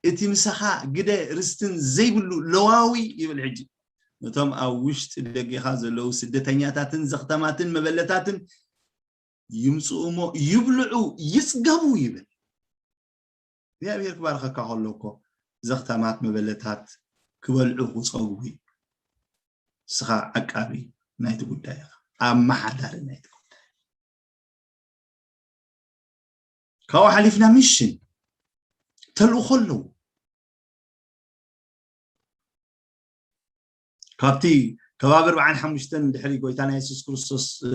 እቲ ምሳኻ ግደ ርስትን ዘይብሉ ለዋዊ ይብል። ሕጂ ነቶም ኣብ ውሽጢ ደገኻ ዘለዉ ስደተኛታትን ዘኽተማትን መበለታትን ይምጽኡ እሞ ይብልዑ ይጽገቡ ይብል። እግዚኣብሔር ክባርኸካ ከሎ እኮ ዘኽተማት መበለታት ክበልዑ ክጸግቡ እዩ። ንስኻ ዓቃቢ ናይቲ ጉዳይ ኢኻ፣ ኣመሓዳሪ ናይቲ ጉዳይ። ካብኡ ሓሊፍና ሚሽን ተልእኾ ኣለዎ። ካብቲ ከባቢ ኣርባዓን ሓሙሽተን ድሕሪ ጎይታና የሱስ ክርስቶስ፣ እ፣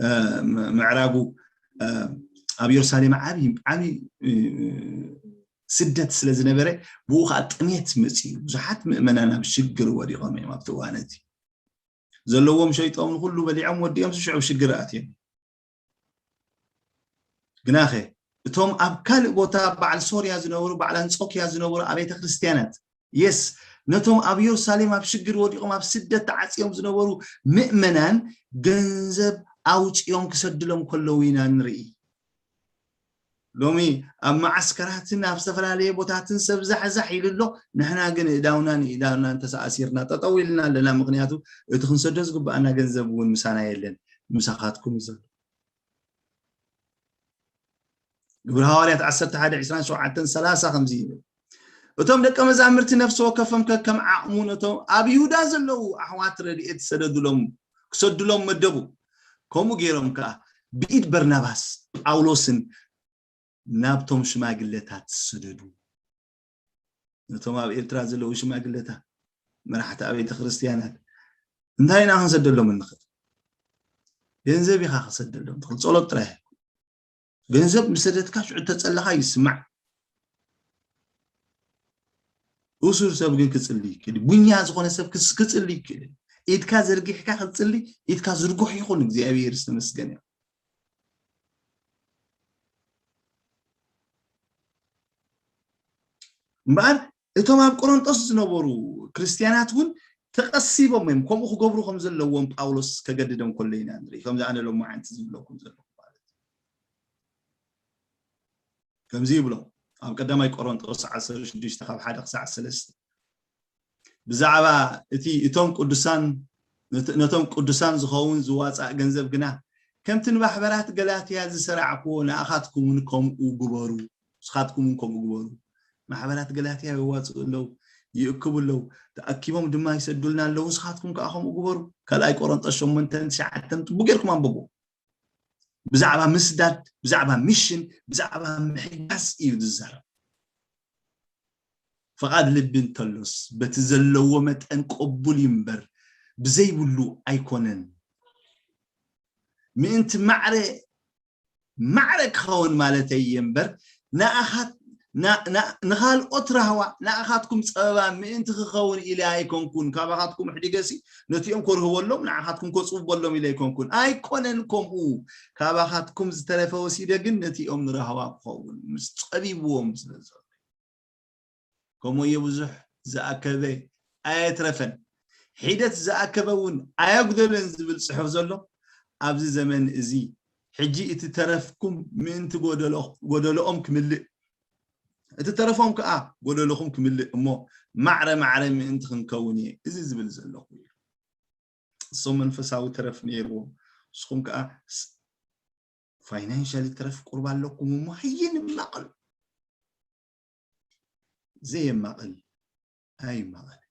እ፣ ም-፣ ምዕራጉ፣ እ፣ ኣብ የሩሳሌም ዓቢ፣ ዓቢ፣ እ፣ ስደት ስለ ዝነበረ፣ ብኡ ኸዓ ጥሜት መጺኡ። ብዙሓት ምእመናን ኣብ ሽግር ወዲቖም እዮም ኣብቲ እዋን እቲ። ዘለዎም ሸይጦም ንኹሉ በሊዖም ወዲኦም ሽዑ ሽግር ኣትዮም። ግናኸ እቶም ኣብ ካልእ ቦታ በዓል ሶርያ ዝነበሩ፣ በዓል ኣንጾክያ ዝነበሩ ኣቤተ ክርስትያናት፣ የስ፣ ነቶም ኣብ የሩሳሌም ኣብ ሽግር ወዲቖም ኣብ ስደት ተዓጽዮም ዝነበሩ ምእመናን ገንዘብ ኣውጺኦም ክሰድሎም ከለዉ ኢና ንርኢ። ሎሚ ኣብ መዓስከራትን ኣብ ዝተፈላለየ ቦታትን ሰብ ዛሕዛሕ ኢሉ ኣሎ። ንሕና ግን እዳውናን እዳውናን ተሰኣሲርና ጠጠው ኢልና ኣለና። ምኽንያቱ እቲ ክንሰዶ ዝግብኣና ገንዘብ እውን ምሳና የለን፣ ምሳኻትኩም እዩ ዘሎ። ግብሪ ሃዋርያት ዓሰርተ ሓደ ዕስራን ሸውዓተን ሰላሳ ከምዚ ይብል፣ እቶም ደቀ መዛምርቲ ነፍሲ ወከፎም ከከም ዓቕሙ ነቶም ኣብ ይሁዳ ዘለዉ ኣሕዋት ረድኤት ዝሰደዱሎም፣ ክሰዱሎም መደቡ። ከምኡ ገይሮም ከኣ ብኢድ በርናባስ ጳውሎስን ናብቶም ሽማግለታት ሰደዱ። ነቶም ኣብ ኤርትራ ዘለዉ ሽማግለታት፣ መራሕቲ ኣቤተ ክርስትያናት፣ እንታይ ኢና ክንሰደሎም እንኽእል? ገንዘብ ኢኻ ክሰደሎም ትኽእል፣ ጸሎት ጥራይ ኣይኮን። ገንዘብ ምስ ሰደድካ ሽዑ ተጸለኻ ይስማዕ። እሱር ሰብ ግን ክጽሊ ይክእል። ቡኛ ዝኾነ ሰብ ክስ-፣ ክጽሊ ይክእል። ኢድካ ዘርጊሕካ ክትጽሊ፣ ኢድካ ዝርጉሕ ይኹን፣ እግዚኣብሔር ዝተመስገነ ይኹን። እምበኣር እቶም ኣብ ቆሮንጦስ ዝነበሩ ክርስትያናት እውን ተቐሲቦም እዮም፣ ከምኡ ክገብሩ ከም ዘለዎም ጳውሎስ ከገድዶም ከሎ ኢና ንርኢ። ከምዚ ኣነ ሎማዓንቲ ዝብለኩም ዘለኹ ማለት እዩ። ከምዚ ይብሎም ኣብ ቀዳማይ ቆሮንጦስ ዓሰርተ ሽዱሽተ ካብ ሓደ ክሳዕ ሰለስተ፣ ብዛዕባ እቲ እቶም ቅዱሳን፣ ነት-፣ ነቶም ቅዱሳን ዝኸውን ዝዋጻእ ገንዘብ ግና፣ ከምቲ ንማሕበራት ገላትያ ዝሰራዕክዎ ንኣኻትኩም እውን ከምኡ ግበሩ። ንስኻትኩም እውን ከምኡ ግበሩ። ማሕበራት ገላትያ የዋጽኡ ኣለዉ፣ ይእክቡ ኣለዉ፣ ተኣኪቦም ድማ ይሰዱልና ኣለዉ። ንስኻትኩም ከኣ ከምኡ ግበሩ። ካልኣይ ቆሮንጦስ ሸሞንተን ትሽዓተን ጥቡቅ ጌርኩም ኣንብቡ። ብዛዕባ ምስዳድ፣ ብዛዕባ ሚሽን፣ ብዛዕባ ምሕጋዝ እዩ ዝዛረብ። ፍቓድ ልቢ እንተሎስ በቲ ዘለዎ መጠን ቅቡል እዩ እምበር ብዘይብሉ ኣይኮነን። ምእንቲ ማዕረ ማዕረ ክኸውን ማለተይ እየ እምበር ንኣኻት ንኻልኦት ራህዋ ንኣኻትኩም ጸበባ ምእንቲ ክኸውን ኢለ ኣይኮንኩን። ካባኻትኩም ኣሕዲገሲ ነቲኦም ከርህበሎም ንኣኻትኩም ከጽብበሎም ኢለ ኣይኮንኩን። ኣይኮነን ከምኡ። ካባኻትኩም ዝተረፈ ወሲደ ግን ነቲኦም ንራህዋ ክኸውን ምስ ጸቢብዎም ስለ ዘሎ። ከምኡ እየ ብዙሕ ዝኣከበ ኣየትረፈን፣ ሒደት ዝኣከበ እውን ኣየጉደለን ዝብል ጽሑፍ ዘሎ ኣብዚ ዘመን እዚ። ሕጂ እቲ ተረፍኩም ምእንቲ ጎደሎኦም ክምልእ፣ እቲ ተረፎም ከኣ ጎደሎኹም ክምልእ እሞ ማዕረ ማዕረ ምእንቲ ክንከውን እየ እዚ ዝብል ዘለኹ ኢሉ። እሶም መንፈሳዊ ተረፍ ነይርዎም፣ ንስኹም ከኣ ፋይናንሻሊ ተረፍ ቁርብ ኣለኩም እሞ ሃየ ንማቐል። ዘየማቕል ኣይማቐል።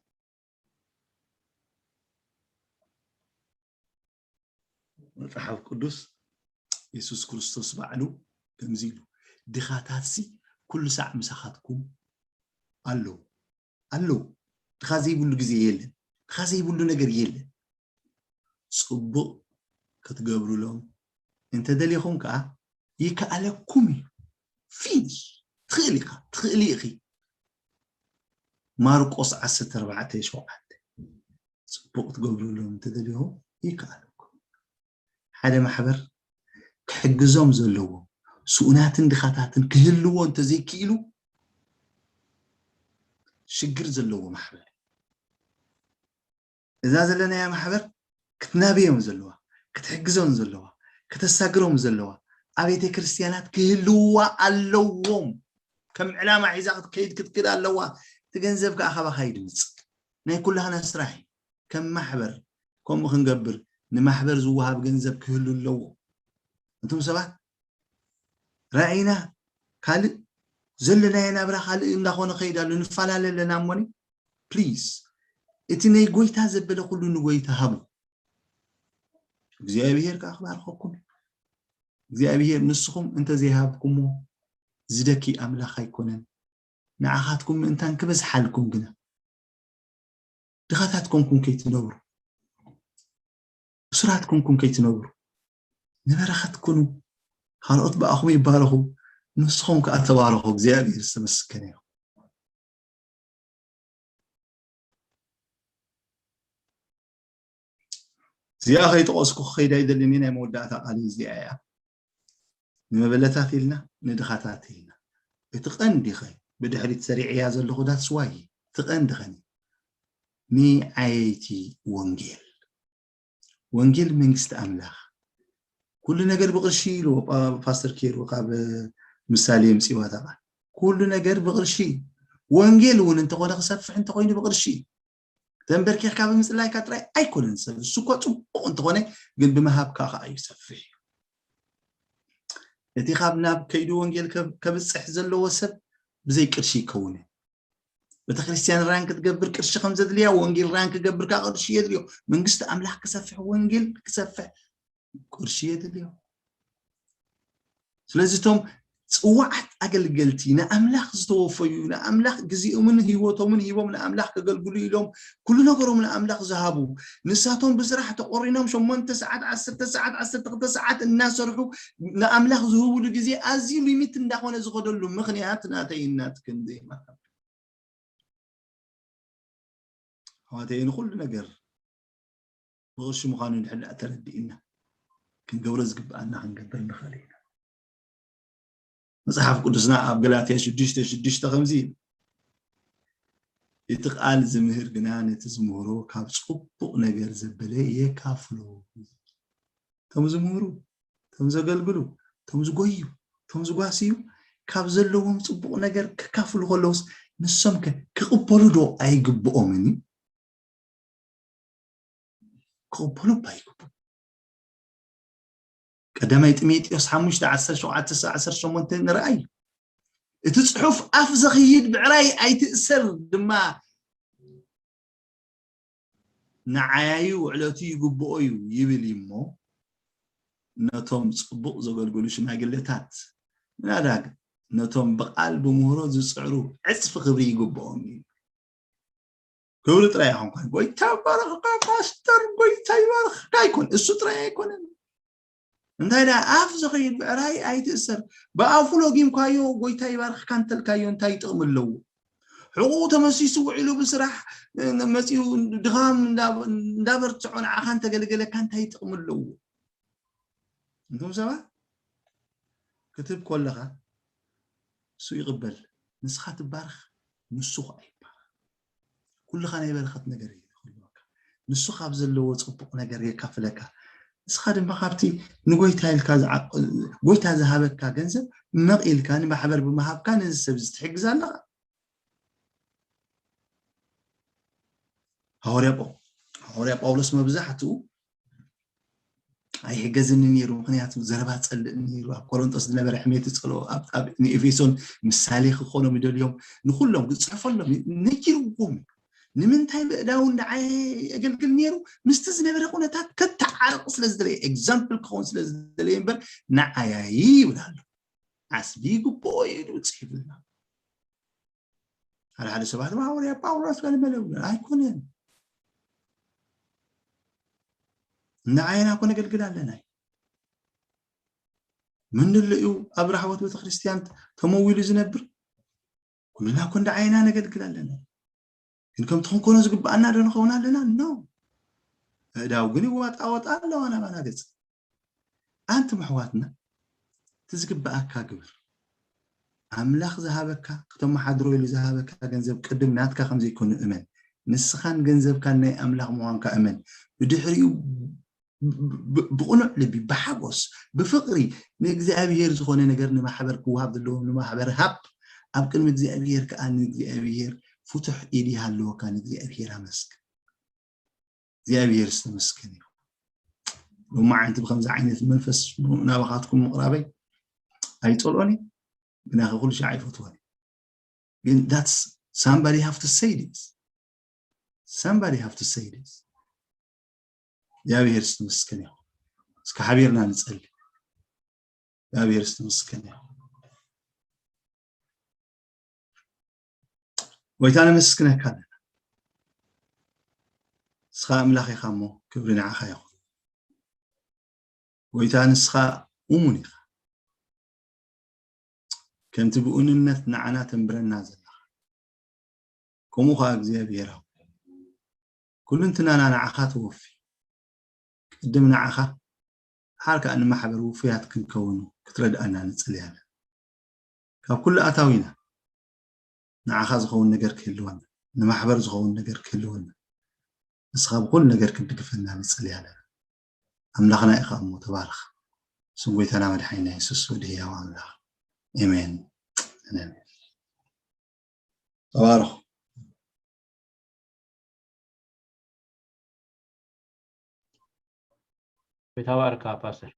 መጽሓፍ ቅዱስ የሱስ ክርስቶስ ባዕሉ ከምዚ ኢሉ፣ ድኻታትሲ ኩሉ ሳዕ ምሳኻትኩም ኣለዉ ኣለዉ። ድኻ ዘይብሉ ግዜ የለን፣ ድኻ ዘይብሉ ነገር የለን። ጽቡቕ ክትገብሩሎም እንተደሊኹም ከኣ ይከኣለኩም እዩ። ፊኒሽ። ትኽእል ኢኻ፣ ትኽእሊ ኢኺ። ማርቆስ ዓሰርተ ኣርባዕተ ሸውዓተ። ጽቡቕ ክትገብሩሎም እንተደሊኹም ይከኣለኩም። ሓደ ማሕበር ክሕግዞም ዘለዎ ስኡናትን ድኻታትን ክህልዎ እንተዘይክኢሉ ሽግር ዘለዎ ማሕበር። እዛ ዘለናያ ማሕበር ክትናብዮም ዘለዋ፣ ክትሕግዞም ዘለዋ፣ ከተሳግሮም ዘለዋ ኣቤተ ክርስቲያናት ክህልውዋ ኣለዎም። ከም ዕላማ ሒዛ ክትከይድ ክትክድ ኣለዋ። እቲ ገንዘብ ከዓ ካባኻ ይድምፅ። ናይ ኩላህና ስራሕ እዩ። ከም ማሕበር ከምኡ ክንገብር ንማሕበር ዝወሃብ ገንዘብ ክህሉ ኣለዎ። እቶም ሰባት ራእይና ካልእ ዘለናዮ ናብራ ካልእ እንዳኾነ ከይድ ኣሎ። ንፈላለ ኣለና እሞኒ ፕሊዝ እቲ ናይ ጎይታ ዘበለ ኩሉ ንጎይታ ሃቡ። እግዚኣብሔር ከዓ ክባርኸኩም። እግዚኣብሔር ንስኹም እንተዘይሃብኩሞ ዝደኪ ኣምላኽ ኣይኮነን። ንዓኻትኩም ምእንታን ክበዝሓልኩም ግና ድኻታት ኮንኩም ከይትነብሩ፣ እሱራት ኮንኩም ከይትነብሩ፣ ንበረኸት ኩኑ፣ ካልኦት ብኣኹም ይባረኹ፣ ንስኹም ከኣ ተባረኹ። እግዚኣብሔር ዝተመስገነ ይኹን። እዚኣ ከይጠቐስኩ ክኸይድ ኣይደልን እየ። ናይ መወዳእታ ቃል እዚኣ እያ። ንመበለታት ኢልና፣ ንድኻታት ኢልና። እቲ ቀንዲ ኸ ብድሕሪት ሰሪዐያ ዘለኹ that's why እቲ ቀንዲ ኸኒ ንዓየይቲ ወንጌል ወንጌል መንግስቲ ኣምላኽ ኩሉ ነገር ብቕርሺ ኢሉ ፓስተር ኬሩ ካብ ምሳሌ የምፅእዋ እታ ቃል። ኩሉ ነገር ብቕርሺ። ወንጌል እውን እንተኾነ ክሰፍሕ እንተኾይኑ ብቕርሺ። ተንበርኪኽካ ብምፅላይካ ጥራይ ኣይኮነን ሰብ እሱ እኳ ፅቡቕ እንተኾነ ግን ብምሃብካ ከዓ እዩ ሰፍሕ እዩ። እቲ ካብ ናብ ከይዱ ወንጌል ከብፅሕ ዘለዎ ሰብ ብዘይ ቅርሺ ይከውንን። ቤተክርስትያን ራን ክትገብር ቅርሺ ከም ዘድልያ ወንጌል ራን ክገብር ከዓ ቅርሺ የድልዮ። መንግስቲ ኣምላኽ ክሰፍሕ ወንጌል ክሰፍሕ ቅርሺ የድልዮ። ስለዚ እቶም ፅዋዓት ኣገልገልቲ ንኣምላኽ ዝተወፈዩ ንኣምላኽ ግዜኦምን ህይወቶምን ሂቦም ንኣምላኽ ከገልግሉ ኢሎም ኩሉ ነገሮም ንኣምላኽ ዝሃቡ ንሳቶም ብስራሕ ተቆሪኖም ሸሞንተ ሰዓት ዓሰርተ ሰዓት ዓሰርተ ክልተ ሰዓት እናሰርሑ ንኣምላኽ ዝህብሉ ግዜ ኣዝዩ ሊሚት እንዳኾነ ዝኸደሉ ምኽንያት ናተይ እናትክን ዘይምሃብ ኣሕዋተይ ንኩሉ ነገር ብቕርሺ ምዃኑ እንድሕር ደኣ ተረዲእና ክንገብሮ ዝግብኣና ክንገብር ንኽእል ኢና። መጽሓፍ ቅዱስና ኣብ ገላትያ ሽዱሽተ ሽዱሽተ ከምዚ ይብል፣ እቲ ቃል ዝምህር ግና ነቲ ዝምህሮ ካብ ጽቡቕ ነገር ዘበለ የካፍሎ። እቶም ዝምህሩ፣ እቶም ዘገልግሉ፣ እቶም ዝጎዩ፣ እቶም ዝጓስዩ ካብ ዘለዎም ጽቡቕ ነገር ክካፍሉ ከለውስ ንሶም ከ ክቕበሉ ዶ ኣይግብኦምን እዩ? ክቕበሉ እባ ይግብኦም። ቀዳማይ ጢሞቴዎስ ሓሙሽተ ዓሰርተ ሸውዓተ ዓሰርተ ሸሞንተ ንርኣይ። እቲ ጽሑፍ ኣፍ ዘኽይድ ብዕራይ ኣይትእሰር ድማ ንዓያዩ ውዕለቱ ይግብኦ እዩ ይብል እዩ እሞ ነቶም ጽቡቕ ዘገልግሉ ሽማግለታት ምናዳ ነቶም ብቓል ብምህሮ ዝጽዕሩ ዕጽፊ ክብሪ ይግብኦም እዩ። ክብሪ ጥራይ ኣይኮንኳን፣ ጎይታ ይባረኽካ ፓስተር፣ ጎይታ ይባረኽካ ኣይኮን፣ እሱ ጥራይ ኣይኮነን። እንታይ ደኣ ኣፍ ዝኸይድ ብዕራይ ኣይትእሰር። ብኣፉ ሎጊምካዮ ጎይታ ይባርኽካ እንተልካዮ እንታይ ጥቕሚ ኣለዎ? ሕቑኡ ተመሲሱ ውዒሉ ብስራሕ መፂኡ ድኻም እንዳበርትዖ ንዓኻ እንተገልገለካ እንታይ ጥቕሚ ኣለዎ? እንቶም ሰባት ክትህብ ከለኻ እሱ ይቕበል፣ ንስኻ ትባርኽ፣ ንሱ ኸዓ ይባርኽ። ኩልኻ ናይ በረኸት ነገር እዩ ክህልወካ። ንሱ ካብ ዘለዎ ጽቡቕ ነገር የካፍለካ። ንስኻ ድማ ካብቲ ንጎይታ ኢልካ ዝዓ- ጎይታ ዝሃበካ ገንዘብ መቕ ኢልካ ንማሕበር ብምሃብካ ነዚ ሰብ እዚ ትሕግዝ ኣለኻ። ሃዋርያ ጳው- ሃዋርያ ጳውሎስ መብዛሕትኡ ኣይሕገዝኒ ነይሩ፣ ምኽንያቱ ዘረባ ጸልእ ነይሩ። ኣብ ኮሮንቶስ ዝነበረ ሕሜት ጸሎ ኣብ ኣብ ንኤፌሶን ምሳሌ ክኾኖም ይደልዮም፣ ንኹሎም ክጽሕፈሎም ነጊርዎም እዩ። ንምንታይ ብእዳው ንዓይ የገልግል ነይሩ? ምስቲ ዝነበረ ኩነታት ከተዓርቕ ስለ ዝደለየ፣ ኤግዛምፕል ክኸውን ስለ ዝደለየ እምበር ንዓይ ይብል ኣሎ። ዓስቢ ይግብኦ እዩ ኢሉ ጽሒፉልና። ሓደ ሓደ ሰባት ድማ ሃዋርያ ጳውሎስ ገለመለ ይብሉ። ኣይኮነን። ንዓይና እኮ ነገልግል ኣለና። መን ድሎ እዩ ኣብ ራሕወት ቤተክርስትያን ተመዊሉ ዝነብር? ኩልና እኮ እንደ ዓይና ነገልግል ኣለና። ግን ከምቲ ክንኮኖ ዝግብኣና ዶ ንኸውን ኣለና? ኖ። ኣእዳው ግን ይዋጣወጣ ኣለዋ ናባና ገጽ። ኣንቱም ኣሕዋትና፣ እቲ ዝግብኣካ ግበር። ኣምላኽ ዝሃበካ፣ ክተመሓድሮ ኢሉ ዝሃበካ ገንዘብ ቅድም ናትካ ከም ዘይኮነ እመን። ንስኻን ገንዘብካን ናይ ኣምላኽ ምዃንካ እመን። ብድሕሪኡ ብ- ብ- ብቕኑዕ ልቢ፣ ብሓጎስ፣ ብፍቕሪ ንእግዚኣብሔር ዝኾነ ነገር ንማሕበር ክወሃብ ዘለዎ ንማሕበር ሃብ። ኣብ ቅድሚ እግዚኣብሔር ከኣ ንእግዚኣብሔር ፍቱሕ ኢድ ይሃለወካ። ንእግዚኣብሔር ኣመስግን። እግዚኣብሔር ዝተመስገነ ይኹን። ሎማዓንቲ ብከምዚ ዓይነት መንፈስ ናባኻትኩም ምቕራበይ ኣይጸልኦን እየ፣ ግናኸ ኩሉ ሻዕ ኣይፈትዎን እየ። ግን that's somebody have to say this. Somebody have to say this. እግዚኣብሔር ዝተመስገነ ይኹን። እስከ ሓቢርና ንጸሊ። እግዚኣብሔር ዝተመስገነ ይኹን። ጎይታ ነመስግነካ ኣለና። ንስኻ ኣምላኽ ኢኻ እሞ ክብሪ ንዓኻ ይኹን። ጎይታ ንስኻ እሙን ኢኻ። ከምቲ ብእኑነት ንዓና ተንብረና ዘለኻ፣ ከምኡ ኸዓ እግዚኣብሔር ሆይ፣ ኩልንትናና ንዓኻ ተወፊ። ቅድም ንዓኻ፣ ድሓር ከኣ ንማሕበር ውፉያት ክንከውን ክትረድኣና ንጽሊ ኣለና። ካብ ኩሉ ኣታዊና ንዓኻ ዝኸውን ነገር ክህልወና፣ ንማሕበር ዝኸውን ነገር ክህልወና፣ ንስኻ ብኹሉ ነገር ክትድግፈና ንጽሊ ኣለና። ኣምላኽና ኢኻ እሞ ተባረኽ። ስም ጎይታና መድሓኒና የሱስ ወዲ ህያው ኣምላኽ። ኣሜን። ኣሜን። ተባረኹ። ጎይታ ባርካ ፓስተር።